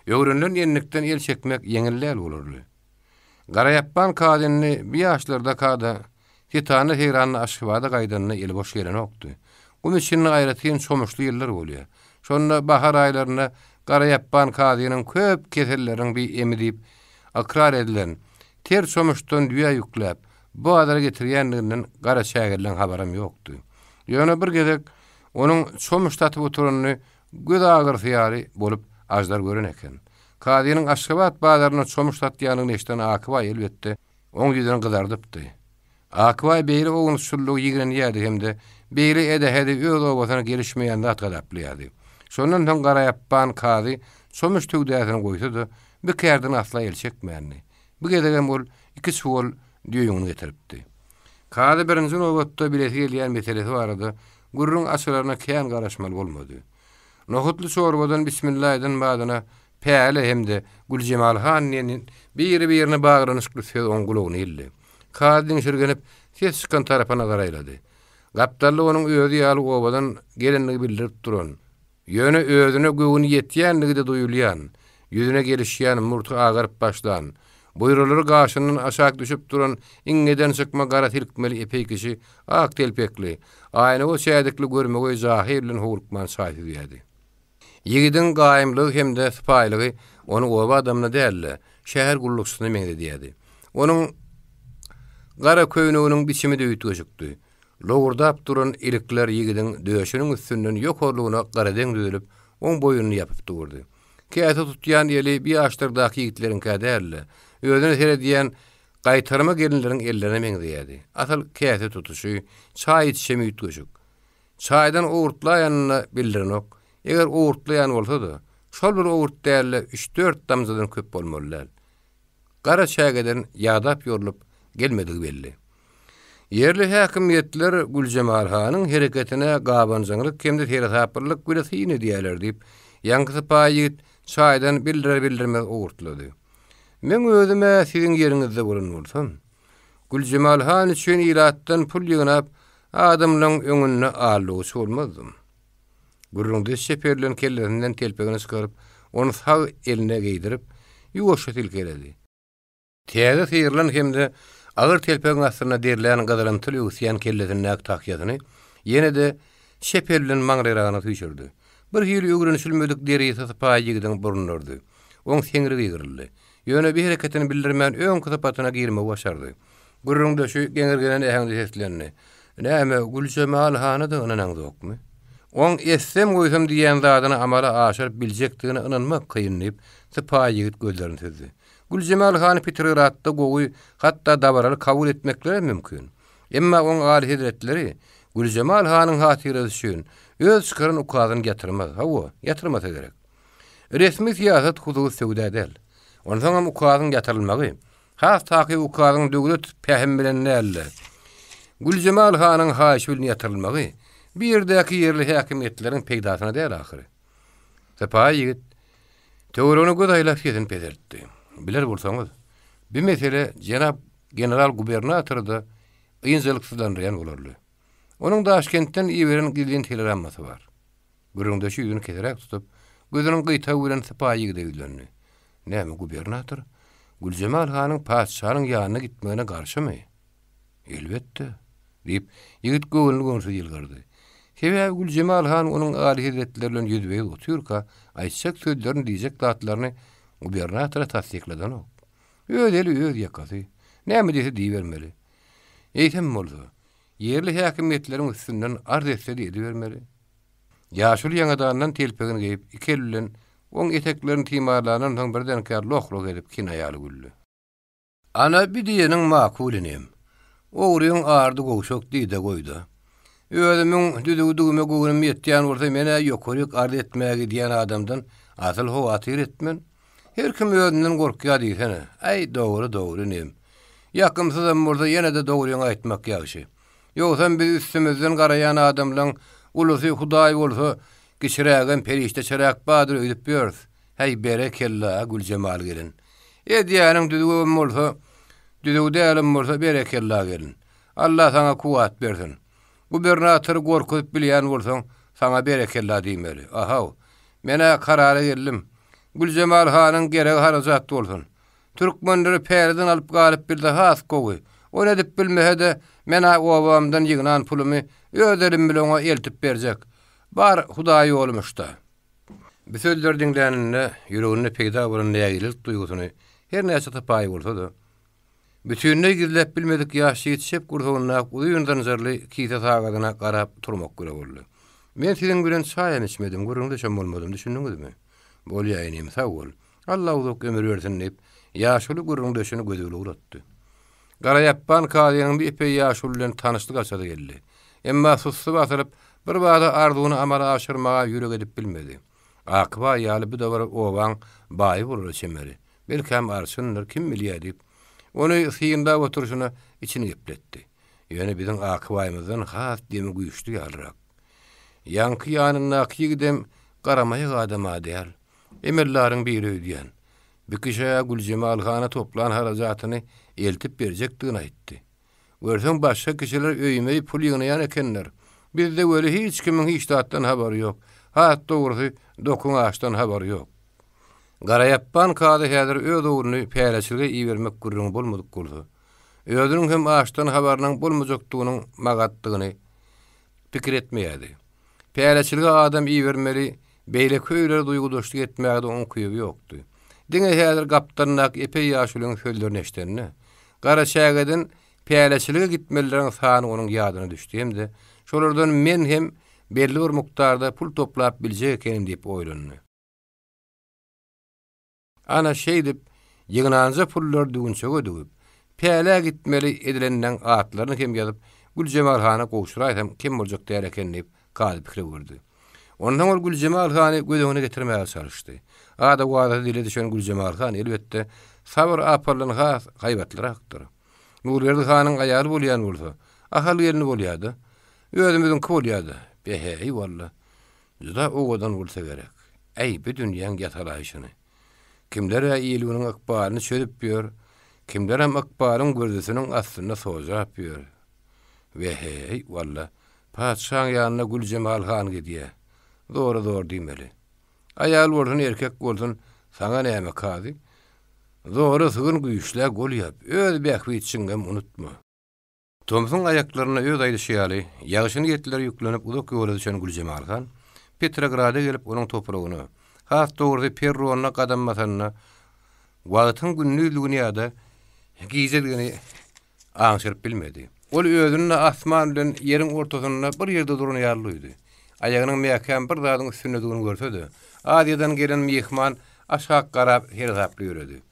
Öwrenilen enlikden el çekmek ýeňil däl bolarly. Garaýapban kazy indi bu ýaşlardaka-da Setanda-seýranda Aşgabada gaýdanda eli boş gelenokdy. Gum içinde aýratyn çomuçly ýyllar bolýar. Şonda bahar aýlarynda Garaýapban kazynyň köp keselleriň bir emi diýip ykrar edilen ter çomuçdan düýä ýükläp, bu bazara getirýändiginden Garaçägeliň habaram ýokdy. Ýöne bir gezek onuň çomuç satyp oturanyny göz agyrysy ýaly bolup Aždar gören eken. Kazynyň Aşgabat bazarynda çomuç satýandygyny eşiden Akybaý elbetde, Oň ýüzüni gyzardypdy. Akbaý beýle ownukçyllygy ýigrenýärdi hem-de beýle edähedi öz obasyna gelişmeýän zat hasaplaýardy. Şondan soň Garaýapban kazy çomuç söwdasyny goýsa-da, bu kärden asla el çekmändi. Bu gezegem ol iki çuwal düýe ýüňüni getiripdi. Kazy birinji nobatda bilesi gelýän meselesi barada gürrüň açylaryna kän garaşmaly bolmady. Nohutly çorbadan bismilla eden badyna Päle hem-de Güljemal han diýen biri-birine baglanyşykly söz oň gulagyna ildi. Kazy diňşirgenip, ses çykan tarapa nazar aýlady. Gapdalda onuň özi ýaly obadan gelenligi bildirip duran, ýöne özüne göwni ýetýänligi-de duýulýan, ýüzüne gelişýän murty agaryp başlan, buýralary gaşyndan aşak düşüp duran iňňeden çykma gara silkmeli epeý kişi ak telpekli, aýnagöz çädikli görmegeý jahyl bilen howlukman çaý süzýärdi. Ýigidiň gaýymlygy hem-de sypaýylygy ony oba adamyna däl-de, şäher gullukçysyna meňzedýärdi. Onuň gara köýneginiň biçimi-de üýtgeşikdi. Lowurdap duran ilikler ýigidiň döşüniň üstünden ýokarlygyna gyradeň düzülip, oň boýnuny ýapyp durdy. Käse tutýan eli bi ýaşlardaky ýigitleriňkä däl-de, özüne seredýän gaýtarma gelinleriň ellerine meňzeýärdi. Asyl käse tutuşy, çaý içişem üýtgeşik. Çaýdan owurtlaýanyny bildirenok. Eger owurtlaýan bolsa-da, şol bir owurt däl-de, üç-dört damjadan köp bolmaly däl. Gara çägeden ýadap-ýorlup gelmedigi belli. Ýerli häkimiýetler Güljemal hanyň hereketine gabanjaňlyk hem-de seresaplylyk bile syn edýärler diýip, ýaňky sypaýy ýigit çaýdan bildirer-bildirmez owurtlady. Meň özüm-ä siziň ýeriňizde bolan bolsam, Güljemal han üçin ilatdan pul ýygnap, adamlaň öňünde aldawçy bolmazdym. Gürrüňdeş çep elinden kellesinden telpegini çykaryp, ony sag eline geýdirip, ýuwaşja silkeledi. Täze syrylan hem-de agyr telpegiň astynda derlän gyzylymtyl öwüsýän kellesindäki tahýasyny ýene-de çep eli bilen maňlaýragyna süýşürdi. Bir hili öwrenişilmedik deri ysy sypaýy ýigidiň burnuna urdy. Oň seňrigi ýygryldy. Ýöne bir hereketini bildirmän öňki sypatyna girmegi başardy. Gürrüňdeşi geňirgenen äheňde seslendi. Näme, Güljemal hana-da ynanaňzokmy? Oň etsem-goýsam diýýän zadyny amala aşyryp biljekdigine ynanmak kyn, diýip, sypaýy ýigit gözlerini süzdi. Güljemal hany Petrogradda gowy, hatda dabaraly kabul etmeklerem mümkin. Emma oň alyhezretleri Güljemal hanyň hatyrasy üçin öz çykaran ukazyny ýatyrmaz. Hawa, ýatyrmasa gerek. Resmi syýasat hususy söwda däl. Onsoňam ukazyň ýatyrylmagy, has takygy ukazyň döwlet pähimi bilen däl-de, Güljemal hanyň haýyşy bilen ýatyrylmagy bu ýerdäki ýerli häkimiýetleriň peýdasyna däl ahyry. Sypaýy ýigit töweregine göz aýlap sesini peseltdi. Biler bolsaňyz, bu mesele jenap general-gubernatory-da ynjalyksyzlandyrýan bolarly. Onuň Daşkentden iberen gizlin telegrammasy bar. Gürrüňdeşi ýüzüni keseräk tutup, gözüniň gyýtagy bilen sypaýy ýigide ýüzlendi. Näme, gubernator Güljemal hanyň patyşanyň ýanyna gitmegine garşymy? Elbetde, diýip, ýigit göwünli-göwünsiz ýylgyrdy. Sebäbi Güljemal han onuň alyhezretleri bilen ýüzbe-ýüz otyrka, aýtjak sözlerini, diýjek zatlaryny gubernatora tassykladanok. Öz eli, öz ýakasy. Näme diýse diýibermeli. Eýsem bolsa, ýerli häkimiýetleriň üstünden arz etse-de edibermeli. Ýaşuly ýaňadandan telpegini geýip, iki eli bilen oň eteklerini timarlandan soň birdenkä loh-loh edip kinaýaly güldi. Ana, bi diýeniň makul inim. Ogryň ardy gowşak diý-de goý-da. Özümiň düzüwdigime göwnüm ýetýän bolsa, men-ä ýokaryk arz etmäge gidýän adamdan asyl howatyr etmen. Her kim özünden gorkýar diýsene. Äý, dogry, dogry inim. Ýakymsyzam bolsa ýene-de dogryňy aýtmak ýagşy. Ýogsam biz üstümizden garaýan adamlaň ulusy Hudaý bolsa, kiçirägem perişdeçeräk bardyr öýdüp ýörüs. Häý, berekella, Güljemal gelin. Edýäniň düzüwem bolsa, düzüw dälem bolsa, berekella gelin. Alla saňa kuwwat bersin. Gubernatory gorkuzyp bilýän bolsaň, saňa berekella diýmeli. Ahaw, men-ä karara geldim. Güljemal hanyň geregi harajat bolsun. Türkmenleri päliden alyp galyp bilse has gowy. Ony edip bilmese-de, men-ä obamdan ýygnan pulumy öz elim bile oňa eltip berjek. Bar Hudaý ýolumyş-da. Bu sözleri diňläninde ýüreginde peýda bolan nägilelik duýgusyny her näçe sypaýy bolsa-da, bütinleý gizläp bilmedik ýaş ýigit çep gursagyndaky uzyn zynjyrly kise sagadyna garap turmak güre boldy. Men siziň bilen çaýam içmedim, gürrüňdeşem bolmadym, düşündiňizmi? Bolýa inim, sag bol. Alla uzak ömür bersin diýip, ýaşuly gürrüňdeşini gözügli ugratdy. Garaýapban kazynyň bir epeý ýaşuly bilen tanyşlyk açasy geldi. Emma sussy basylyp, birbada arzuwyny amala aşyrmaga ýürek edip bilmedi. Aky baý ýaly bu-da bir obaň baýy bolara çemeli. Belkäm arçyndyr, kim bilýä diýip, ony synlap oturyşyna içini gepletdi. Ýöne biziň Aky baýymyzdan has demi güýçli ýalyrak. Ýaňky ýanyndaky ýigidem garamaýak adam-a däl. Emeldaryň biri öýdýän. Bu kişä Güljemal hana toplan harajatyny eltip berjekdigini aýtdy. Görseň başga kişiler öýme-öý pul ýygnaýan ekenler. Bizde weli hiç kimiň hiç zatdan habary ýok. Has dogrusy, dokuň açdan habary ýok. Garaýapban kazy häzir öz ogluny päleçilige ibermek gürrüňi bolmadyk bolsa, özüniň hem açdan habarynyň bolmajakdygynyň magatdygyny pikir etmeýärdi. Päleçilige adam ibermeli, beýleki öýlere duýgudaşlyk etmäge-de oň ukyby ýokdy. Diňe häzir gapdalyndaky epeý ýaşulyň sözlerini eşidende, Garaçägeden päleçilige gitmelileriň sany onuň ýadyna düşdi hem-de şolardan men hem belli bir mukdarda pul toplap biljek ekenim diýip oýlandy. Ana, şeýdip, ýygnanja pullary düwünçege düwüp, pälä gitmeli edilenleň atlaryny hem ýazyp, Güljemal hana gowşuraýsam kem boljak däl eken diýip, kazy pikire girdi. Onsoň ol Güljemal hany göz öňüne getirmäge çalyşdy. Ada-wadasy dile düşen Güljemal han, elbetde, Sabyr apaldan has haýbatlyrakdyr. Nurberdi hanyň aýaly bolýan bolsa, Ahal gelni bolýa-da. Özümiziňki bolýa-da. Be-heý, walla. Juda owadan bolsa gerek. Äý, bu dünýäň ýasalaýşyny. Kimler-ä il-günüň ykbalyny çözüp ýör, kimlerem ykbalyň gürzüsiniň astynda sojap ýör. Weheý, walla, patyşaň ýanyna Güljemal han gidýä. Zora zor diýmeli. Aýal bolsun, erkek bolsun, saňa näme, kazy? Zora sygyn güýçlä gol ýap, öz bähbitçiňem unutma. Tomsuň aýaklarynda öz aýdyşy ýaly, ýagşy niýetler ýüklenip uzak ýola düşen Güljemal han. Petrograda gelip onuň topragyna, has dogrusy perronyna gadam basanda wagtyň gündizligini ýa-da gijeligini aňşyryp bilmedi. Ol özüni asman bilen ýeriň ortasynda bir ýerde duran ýaly duýdy. Aýagynyň mäkäm bir zadyň üstündedigini görse-de, Aziýadan gelen myhman aşak garap seresaply ýöredi.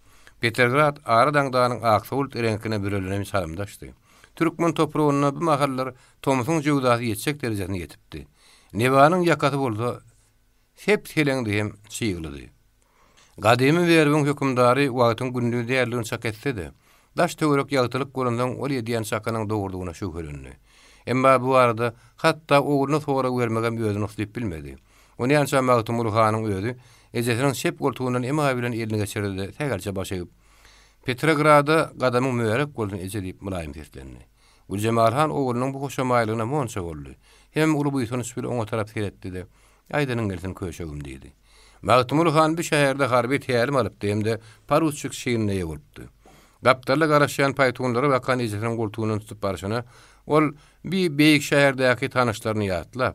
Petrograd ara daňdanyň aksowult reňkine bürelenen çalymdaşdy. Türkmen topragynda bu mahallar tomsuň jöwzasy ýetjek derejesine ýetipdi. Newanyň ýakasy bolsa sep-seleňdi hem çyglydy. Gadymy Merwiň hökümdary wagtyň gündiz däldigini çak etse-de, daş-töwerek ýagtylyk bolansoň ol edýän çakynyň dogrudygyna şübhelendi. Emma bu barada hatda ogluna sorag bermegem özüni uslyp bilmedi. Onýança Magtymguly hanyň özi ejesiniň çep goltugyndan emaý bilen elini geçirdi-de sähelçe baş egip, Petrograda gadamyň mübärek bolsun, eje diýip mylaýym seslendi. Güljemal han oglunyň bu hoşamaýlygyna monça boldy. Hemem uly buýsanç bilen oňa tarap seretdi-de, Aýdanyň gelsin, köşegim diýdi. Magtymguly han bu şäherde harby tälim alypdy hem-de poruçik çinine eýe bolupdy. Gapdalda garaşýan paýtunlara bakan ejesiniň goltugyndan tutup barşyna, ol bi beýik şäherdäki tanyşlaryny ýatlap,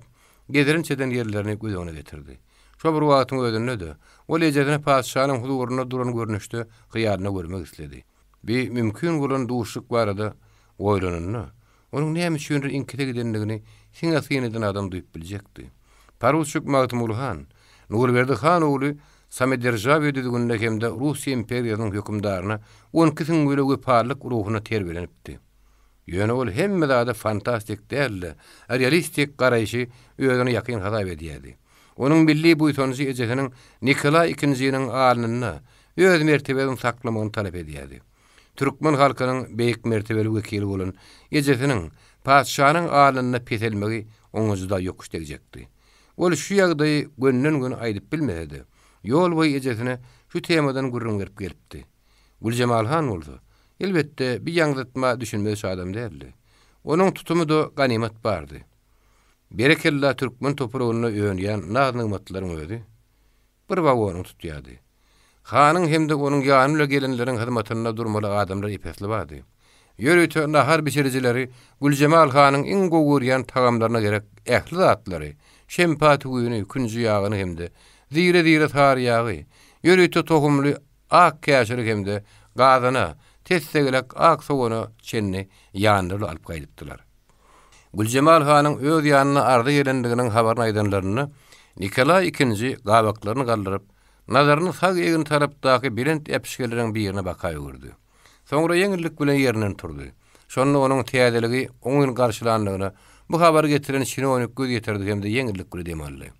gezelenç eden ýerlerini göz öňüne getirdi. Şo bir wagtyň özünde-de, ol ejesini patyşanyň huzurynda duran görnüşde hyýalynda görmek isledi. Bi mümkin bolan duşuşyk barada oýlananda, Onuň näme üçindir iňkise gidendigini siňe syn eden adam duýup biljekdi. Poruçik Magtymguly han, Nurberdi han ogly samederžawiýa düzgünine hem-de Russiýa imperiýasynyň hökümdaryna onki siňňüle wepalylyk ruhunda terbiýelenipdi. Ýöne ol hemme zada fantastik däl-de, realistik garaýşy özüne ýakyn hasap edýärdi. Onuň milli buýsanjy ejesiniň Nikolaý II-niň alnynda öz mertebesini saklamagyny talap edýärdi. Türkmen halkynyň beýik mertebeli wekili bolan ejesiniň patyşanyň alnynda peselmegi oňa juda ýokuş degjekdi. Ol şu ýagdaýy gönden-göni aýdyp bilmese-de, ýol boýy ejesine şu temadan gürrüň berip gelipdi. Güljemal han bolsa, elbetde, bi ýaňzytma düşünmezçe adam däldi. Onuň tutumy-da ganymat bardy. Berekella türkmen topragynda önýän naz-nygmatlaryň özi bir wagonyny tutýardy. Hanyň hem-de onuň ýany bilen gelenleriň hyzmatynda durmaly adamlar ep-esli bardy. Ýörite nahar bişirijileri Güljemal hanyň iň gowy görýän tagamlaryna gerek ähli zatlary, şempa tüwüni, künji ýagyny hem-de zire-zire sary ýagy, ýörite tohumly ak käşiri hem-de gazana, tes-tegelek ak sogana çenli ýanlary bilen alyp gaýdypdylar. Güljemal hanyň öz ýanyna arza gelendiginiň habaryny aýdanlarynda, Nikolaý ikinji gabaklaryny galdyryp, nazaryny sag egin tarapdaky belent äpişgeleriň birine baka öwürdi. Soňra ýeňillik bilen ýerinden turdy. Şonda onuň täzeligi oňyn garşylandygyna bu habary getiren çinownik göz ýetirdi hem-de ýeňillik bile dem aldy.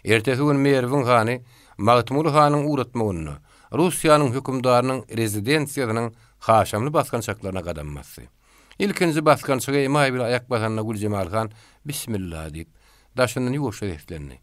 Ertesi gün Merwiň hany Magtymguly hanyň ugratmagynda Russiýanyň hökümdarynyň rezidensiýasynyň haşamly basgançaklaryna gadam basdy. Ilkinji basgançaga emaý bilen aýak basanda Güljemal han Bismilla diýip, daşyndan ýuwaşja seslendi.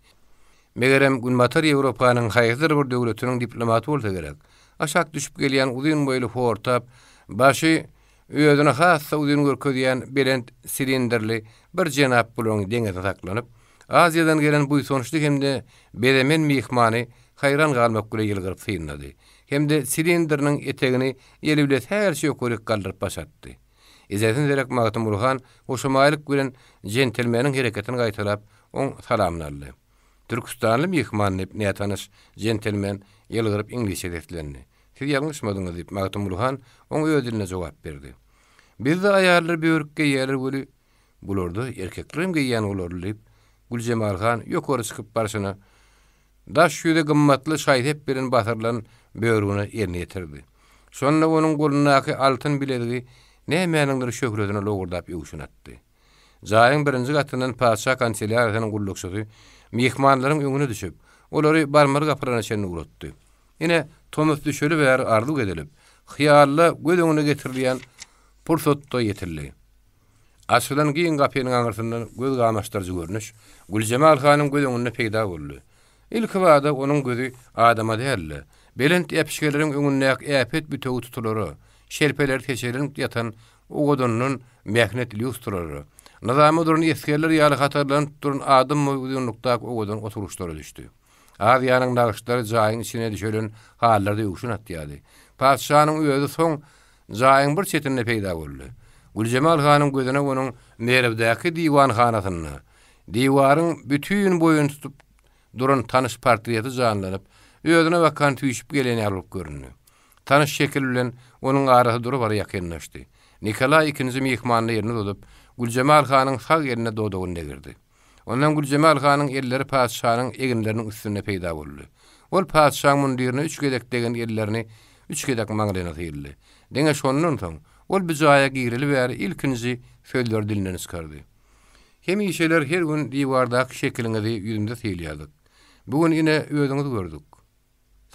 Megerem, Günbatar Ýewropanyň haýsydyr bir döwletiniň diplomaty bolsa gerek. Aşak düşüp gelýän uzyn boýly hortap, başy özüni has-da uzyn görkezýän belent silindrli bir jenap bularyň deňesine saklanyp, Aziýadan gelen buýsançly hem-de bezemen myhmany haýran galmak bile ýylgyryp synlady hem-de silindriniň etegini eli bile sähelçe ýokaryk galdyryp baş atdy. Ejesine derek Magtymguly han hoşamaýlyk bilen jentelmeniň hereketini gaýtalap, oň salamyny aldy. Türküstanly myhman, diýip, nätanyş jentelmen ýylgyryp iňlisçe seslendi. Siz ýalňyşmadyňyz, diýip, Magtymguly han oň öz dilinde jogap berdi. Bizde aýallar börük geýýärler weli, bularda erkeklerem geýýän bolarly, diýip, Güljemal han ýokary çykyp barşyna, Daş ýüzi gymmatly şaý-sep bilen basyrylan börügine elini ýetirdi. Şonda onuň golundaky altyn bilezigi nämäniňdir şöhlesine lowurdap öwşün atdy. Jaýyň birinji gatyndan patyşa kanselýariýasynyň gullukçysy myhmanlaryň öňüne düşüp, olary barmaly gapylaryna çenli ugratdy. Ine, tomus düşeli bäri arzuw edilip, hyýalda göz öňüne getirilýän pursat-da ýetildi. Açylan giň gapynyň aňyrsyndan göz gamaşdyryjy görnüş Güljemal hanyň göz öňünde peýda boldy. Ilkibada onuň gözi adama däl-de, belent äpişgeleriň öňündäki äpet bütewi tutulara, şelpeleri seçelenip ýatan owadandan mähnet lýustralara, nyzama duran esgerler ýaly hatarlanyp duran adam boýy uzynlykdaky owadan oturyşlara düşdi. Aziýanyň nagyşlary jaýyň içine düşelen halylarda öwşün atýardy. Patyşanyň özi soň jaýyň bir çetinde peýda boldy. Güljemal hanyň gözüne onuň Merwdäki diwanhanasynda, diwaryň bütin boýuny tutup. duran tanyş portreti janlanyp, özüne bakan süýşüp gelen ýaly bolup göründi. Tanyş şekil bilen onuň arasy dura-bara ýakynlaşdy. Nikolaý ikinji myhmanyna elini uzadyp, Güljemal hanyň sag eline dodagyny degirdi. Ondan Güljemal hanyň elleri patyşanyň eginleriniň üstünde peýda boldy. Ol patyşaň mundirine üç gezek degen ellerini üç gezek maňlaýyna syldy. Diňe şondan soň, ol bu jaýa gireli bäri ilkinji sözleri dilinden çykardy. Hemişeler her gün diwardaky şekiliňizi ýüzümize sylýardyk. Bu gün ine özüňizi gördük.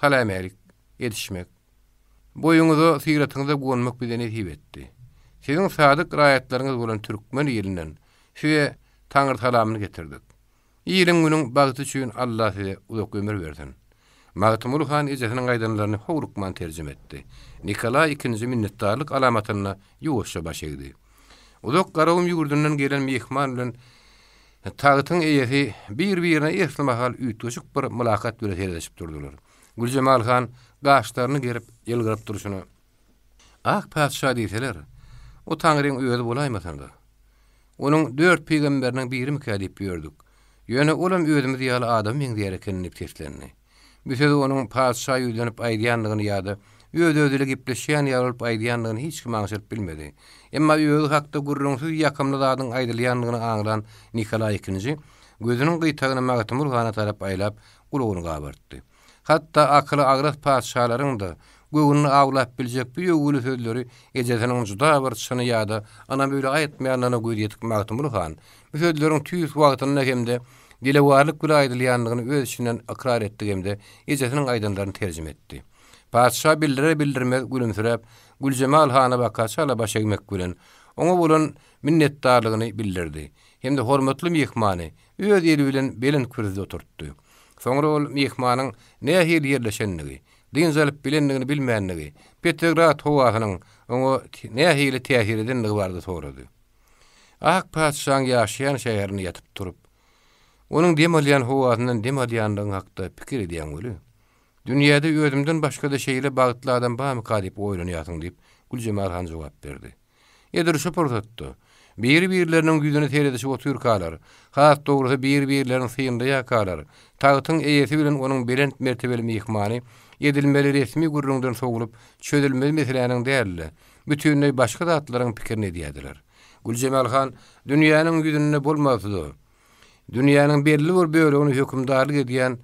Salämälik edişmek, boýuňyza, syratyňyza guwanmak bize nesip etdi. Siziň sadyk raýatlaryňyz bolan türkmen ilinden size Taňry salamyny getirdik. Iliň-günüň bagty üçin Alla size uzak ömür bersin. Magtymguly han ejesiniň aýdanlaryny howlukman terjime etdi. Nikolaý ikinji minnetdarlyk alamatynda ýuwaşja baş egdi. Uzak Garagum ýurdundan gelen myhman bilen Tagtyň eýesi bir-birine esli mahal üýtgeşik bir mylakat bile seredişip durdular. Güljemal han gaşlaryny gerip, ýylgyryp durşuna, Ak patyşa diýseler, o Taňryň özi bolaýmasyn-da. Onuň dört pygamberiniň birimikä diýip ýördük. Ýöne olam özümiz ýaly adama meňzeýär eken diýip seslendi. Bu sözi onuň patyşa ýüzlenip aýdýandygyny ýa-da öz-özi ile gepleşýän ýaly bolup aýdýandygyny hiç kim aňşyryp bilmedi. Emma özi hakda gürrüňsiz ýakymly zadyň aýdylýandygyny aňlan Nikolaý ikinji gözüniň gyýtagyny Magtymguly hana tarap aýlap, gulagyny gabartdy. Hatda akyly agras patyşalaryň-da göwnüni awlap biljek bu öwgüli sözleri ejesiniň juda bir çyny ýa-da ynam öýli aýtmaýandygyna gözi ýetik Magtymguly han bu sözleriň tüýs wagtynda hem-de Dilewarlyk bile aýdylýandygyny öz içinden ykrar etdi hem-de ejesiniň aýdanlaryny terjime etdi. Patyşa bildirer-bildirmez gülümsiräp, Güljemal hana baka çala baş egmek bilen, oňa bolan minnetdarlygyny bildirdi hem-de hormatly myhmany öz eli bilen belent kürsüde oturtdy. Soňra ol myhmanyň nähili ýerleşendigi, dynç alyp bilendigini-bilmändigi, Petrograd howasynyň oňa nähili täsir edendigi barada sorady. Ak patyşaň ýaşaýan şäherinde ýatyp-turup, onuň dem alýan howasyndan dem alýandygyň hakda pikir edýäň weli, dünýäde özümden başga-da şeýle bagtly adam barmyka diýip oýlanýarsyň diýip, Güljemal han jogap berdi. Edil şu pursatda, biri-birleriniň ýüzüne seredişip otyrkalar, has dogrusy bir-birlerini synlaýarkalar, tagtyň eýesi bilen onuň belent mertebeli myhmany edilmeli resmi gürrüňden sowlup, çözülmeli meseläniň däl-de, bütinleý başga zatlaryň pikirini edýärdiler. Güljemal han dünýäniň ýüzünde bolmasa-da, dünýäniň belli bir bölegine hökümdarlyk edýän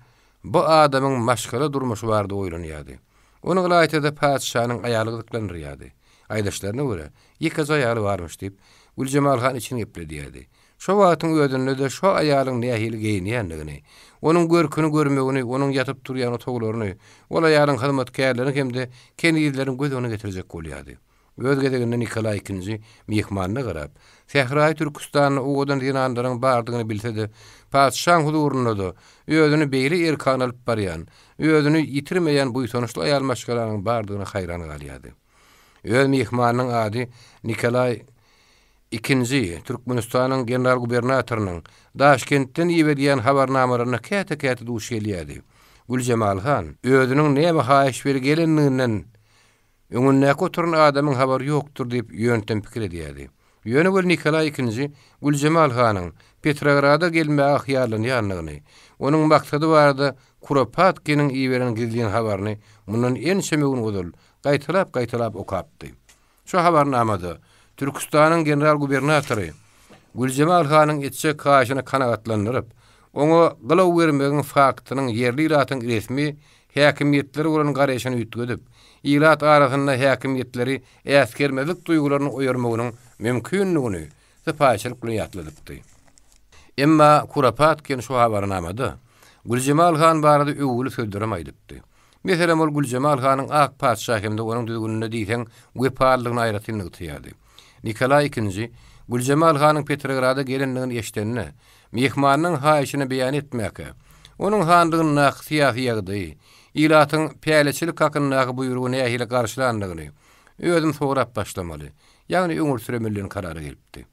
bu adamyň maşgala durmuşy barada oýlanýardy. Ony ylaýta-da patyşanyň aýaly gyzyklandyrýardy. Aýdyşlaryna görä, ýekeje aýaly barmyş diýip, Güljemal han içini gepledýärdi. Şo wagtyň özünde-de şo aýalyň nähili geýinýändigini, onuň görküni görmegini, onuň ýatyp-turýan otaglaryny, ol aýalyň hyzmatkärlerini hem-de kenizlerini göz öňüne getirjek bolýardy. Öz gezeginde Nikolaý ikinji myhmanyna garap, sähraýy Türküstanda owadan zenanlaryň bardygyny bilse-de, patyşaň huzurynda-da özüni beýle erkana alyp barýan, özüni ýitirmeýän buýsançly aýal maşgalanyň bardygyna haýran galýardy. Öz myhmanynyň ady Nikolaý Ikinji, Türkmenistanyň general-gubernatorynyň Daşkentden ibedýän habarnamalaryna käte-käte duş gelýärdi. Güljemal han, özüniň näme haýyş beri gelendiginden öňündäki oturan adamyň habary ýokdur diýip ýöntem pikir edýärdi. Ýöne weli Nikolaý ikinji Güljemal hanyň Petrograda gelmäge hyýallanýandygyny, onuň maksady barada Kuropatkiniň iberen gizlin habaryny mundan ençeme gün ozal gaýtalap-gaýtalap okapdy. Şu habarnamada Türküstanyň general-gubernatory Güljemal hanyň etjek haýyşyny kanagatlandyryp, oňa gylaw bermegiň faktynyň ýerli ilatyň resmi häkimiýetlere bolan garaýşyny üýtgedip, ilat arasynda häkimiýetleri äsgermezlik duýgularyny oýarmagynyň mümkindigini sypaýyçylyk bilen ýatladypdy. Emma Kuropatkin şu habarnamada Güljemal han barada öwgüli sözlerem aýdypdy. Meselem, ol Güljemal hanyň ak patyşa hem-de onuň düzgünine diýseň wepalydygyny aýratyn nygtaýardy. Nikolaý ikinji Güljemal hanyň Petrograda gelendigini eşidende, myhmanynyň haýyşyny beýan etmäkä, onuň hanlygyndaky syýasy ýagdaýy, ilatyň päleçilik hakyndaky buýrugy nähili garşylandygyny özüm sorap başlamaly, ýagny öňür süremeli diýen karara gelipdi.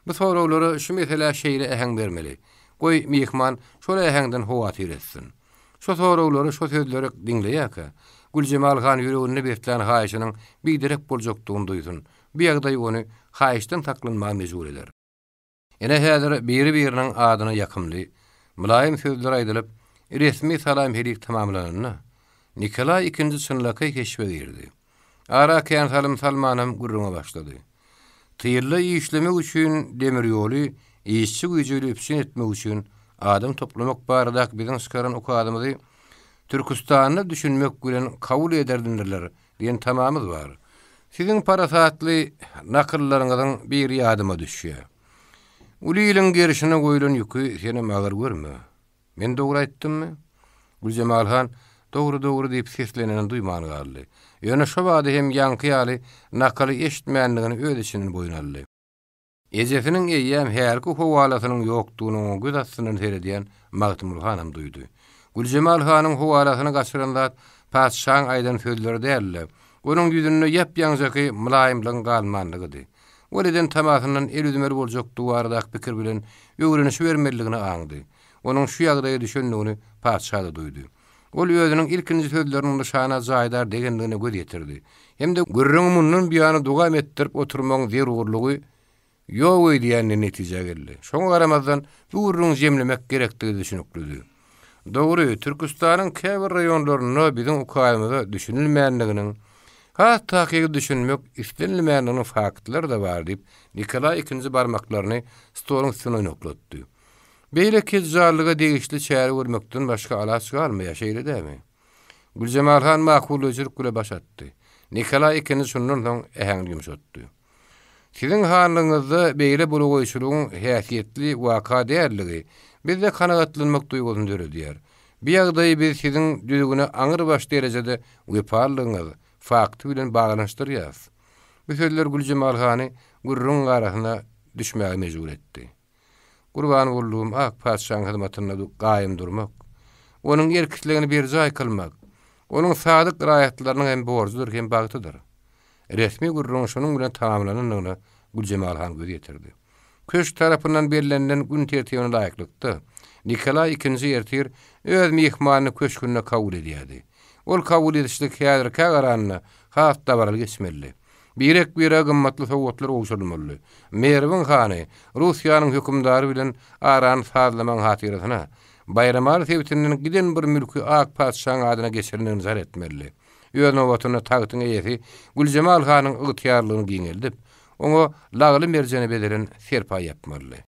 Bu soraglara şu meselä şeýle äheň bermeli, goý, myhman şol äheňden howatyr etsin. Şo soraglary, şo sözleri diňleýärkä, Güljemal han ýüreginde beslän haýyşynyň biderek boljakdygyny duýsun, bu ýagdaý ony haýyşdan saklanmaga mejbur eder. Ine häzir biri-biriniň adyna ýakymly, mylaýym sözler aýdylyp, Resmi salam-helik tamamlananda, Nikolaý ikinji çynlakaý keşbe girdi. Ara kän salym salmanam gürrüňe başlady. Tylda işlemek üçin demir ýoly işçi güýji ile üpjün etmek üçin adam toplamak baradaky biziň çykaran ukazymyzy Türküstanda düşünmek bilen kabul ederdindirler diýen tamamyz bar. Siziň parasatly nakyllaryňyzyň biri ýadyma düşýär. Uly iliň gerşine goýlan ýüki senem agyr görme. Men dogry aýtdymmy? Güljemal han, Dogry, dogry diýip seslenenini duýman galdy. Ýöne şo bada hem ýaňky ýaly nakyly eşitmändigini öz içinden boýun aldy. Ejesiniň eýýäm hälki howalasynyň ýokdugyny oňa göz astyndan seredýän Magtymguly hanam duýdy. Güljemal hanyň howalasyny gaçyran zat patyşaň aýdan sözleri däl-de, onuň ýüzünde ýap-ýaňjaky mylaýymlygyň galmanlygydy. Ol eden tamasyndan el üzmeli boljakdygy baradaky pikir bilen öwrenişibermelidigini aňdy. Onuň şu ýagdaýa düşendigini patyşa-da duýdy. Ol özüniň ilkinji sözleriniň nyşana jaýdar degendigine göz ýetirdi hem-de gürrüňi mundan buýana dowam etdirip oturmagyň zerurlygy ýok öýdýän netijä geldi. Şoňa garamazdan, bu gürrüňi jemlemek gerekdigi düşüniklidi. Dogry, Türküstanyň käbir raýonlarynda biziň ukazymyza düşünilmändiginiň, has takygy düşünmek islenilmändiginiň faktlary-da bar diýip, Nikolaý ikinji barmaklaryny stoluň üstüne oýnaklatdy. Beýle kejjallyga degişli çäre görmekden başga alaç galmaýar, şeýle dälmi? Güljemal han makullaýjylyk bile baş atdy. Nikolaý ikinji şundan soň äheňini ýumşatdy. Siziň hanlygyňyzda beýle bulagaýçylygyň häsiýetli waka däldigi bizde kanagatlanmak duýgusyny döredýär. Bu ýagdaýy biz siziň düzgüne aňrybaş derejede wepalylygyňyz fakty bilen baglanyşdyrýarys. Bu sözler Güljemal hany gürrüňiň arasyna düşmäge mejbur etdi. Gurban boldugym ak patyşaň hyzmatynda gaýym durmak, onuň erk-islegini berjaý kylmak, onuň sadyk raýatlarynyň hem borjudyr, hem bagtydyr. Resmi gürrüňiň şunuň bilen tamamlanandygyna Güljemal han göz ýetirdi. Köşk tarapyndan bellenilen gün tertibine laýyklykda, Nikolaý ikinji ertir öz myhmanyny köşgünde kabul edýärdi. Ol kabul edişlik häzirkä garanda has dabaraly geçmelidi. Birek-birege gymmatly sowgatlar gowşurylmalydy. Merwiň hany Russiýanyň hökümdary bilen arany sazlamagyň hatyrasyna, Baýramaly sebitinden giden bir mülki ak patyşaň adyna geçirendigini jar etmelidi. Öz nobatynda tagtyň eýesi Güljemal hanyň ygtyýarlygyny giňeldip, oňa lagly-merjene bezelen serpaý ýapmalydy.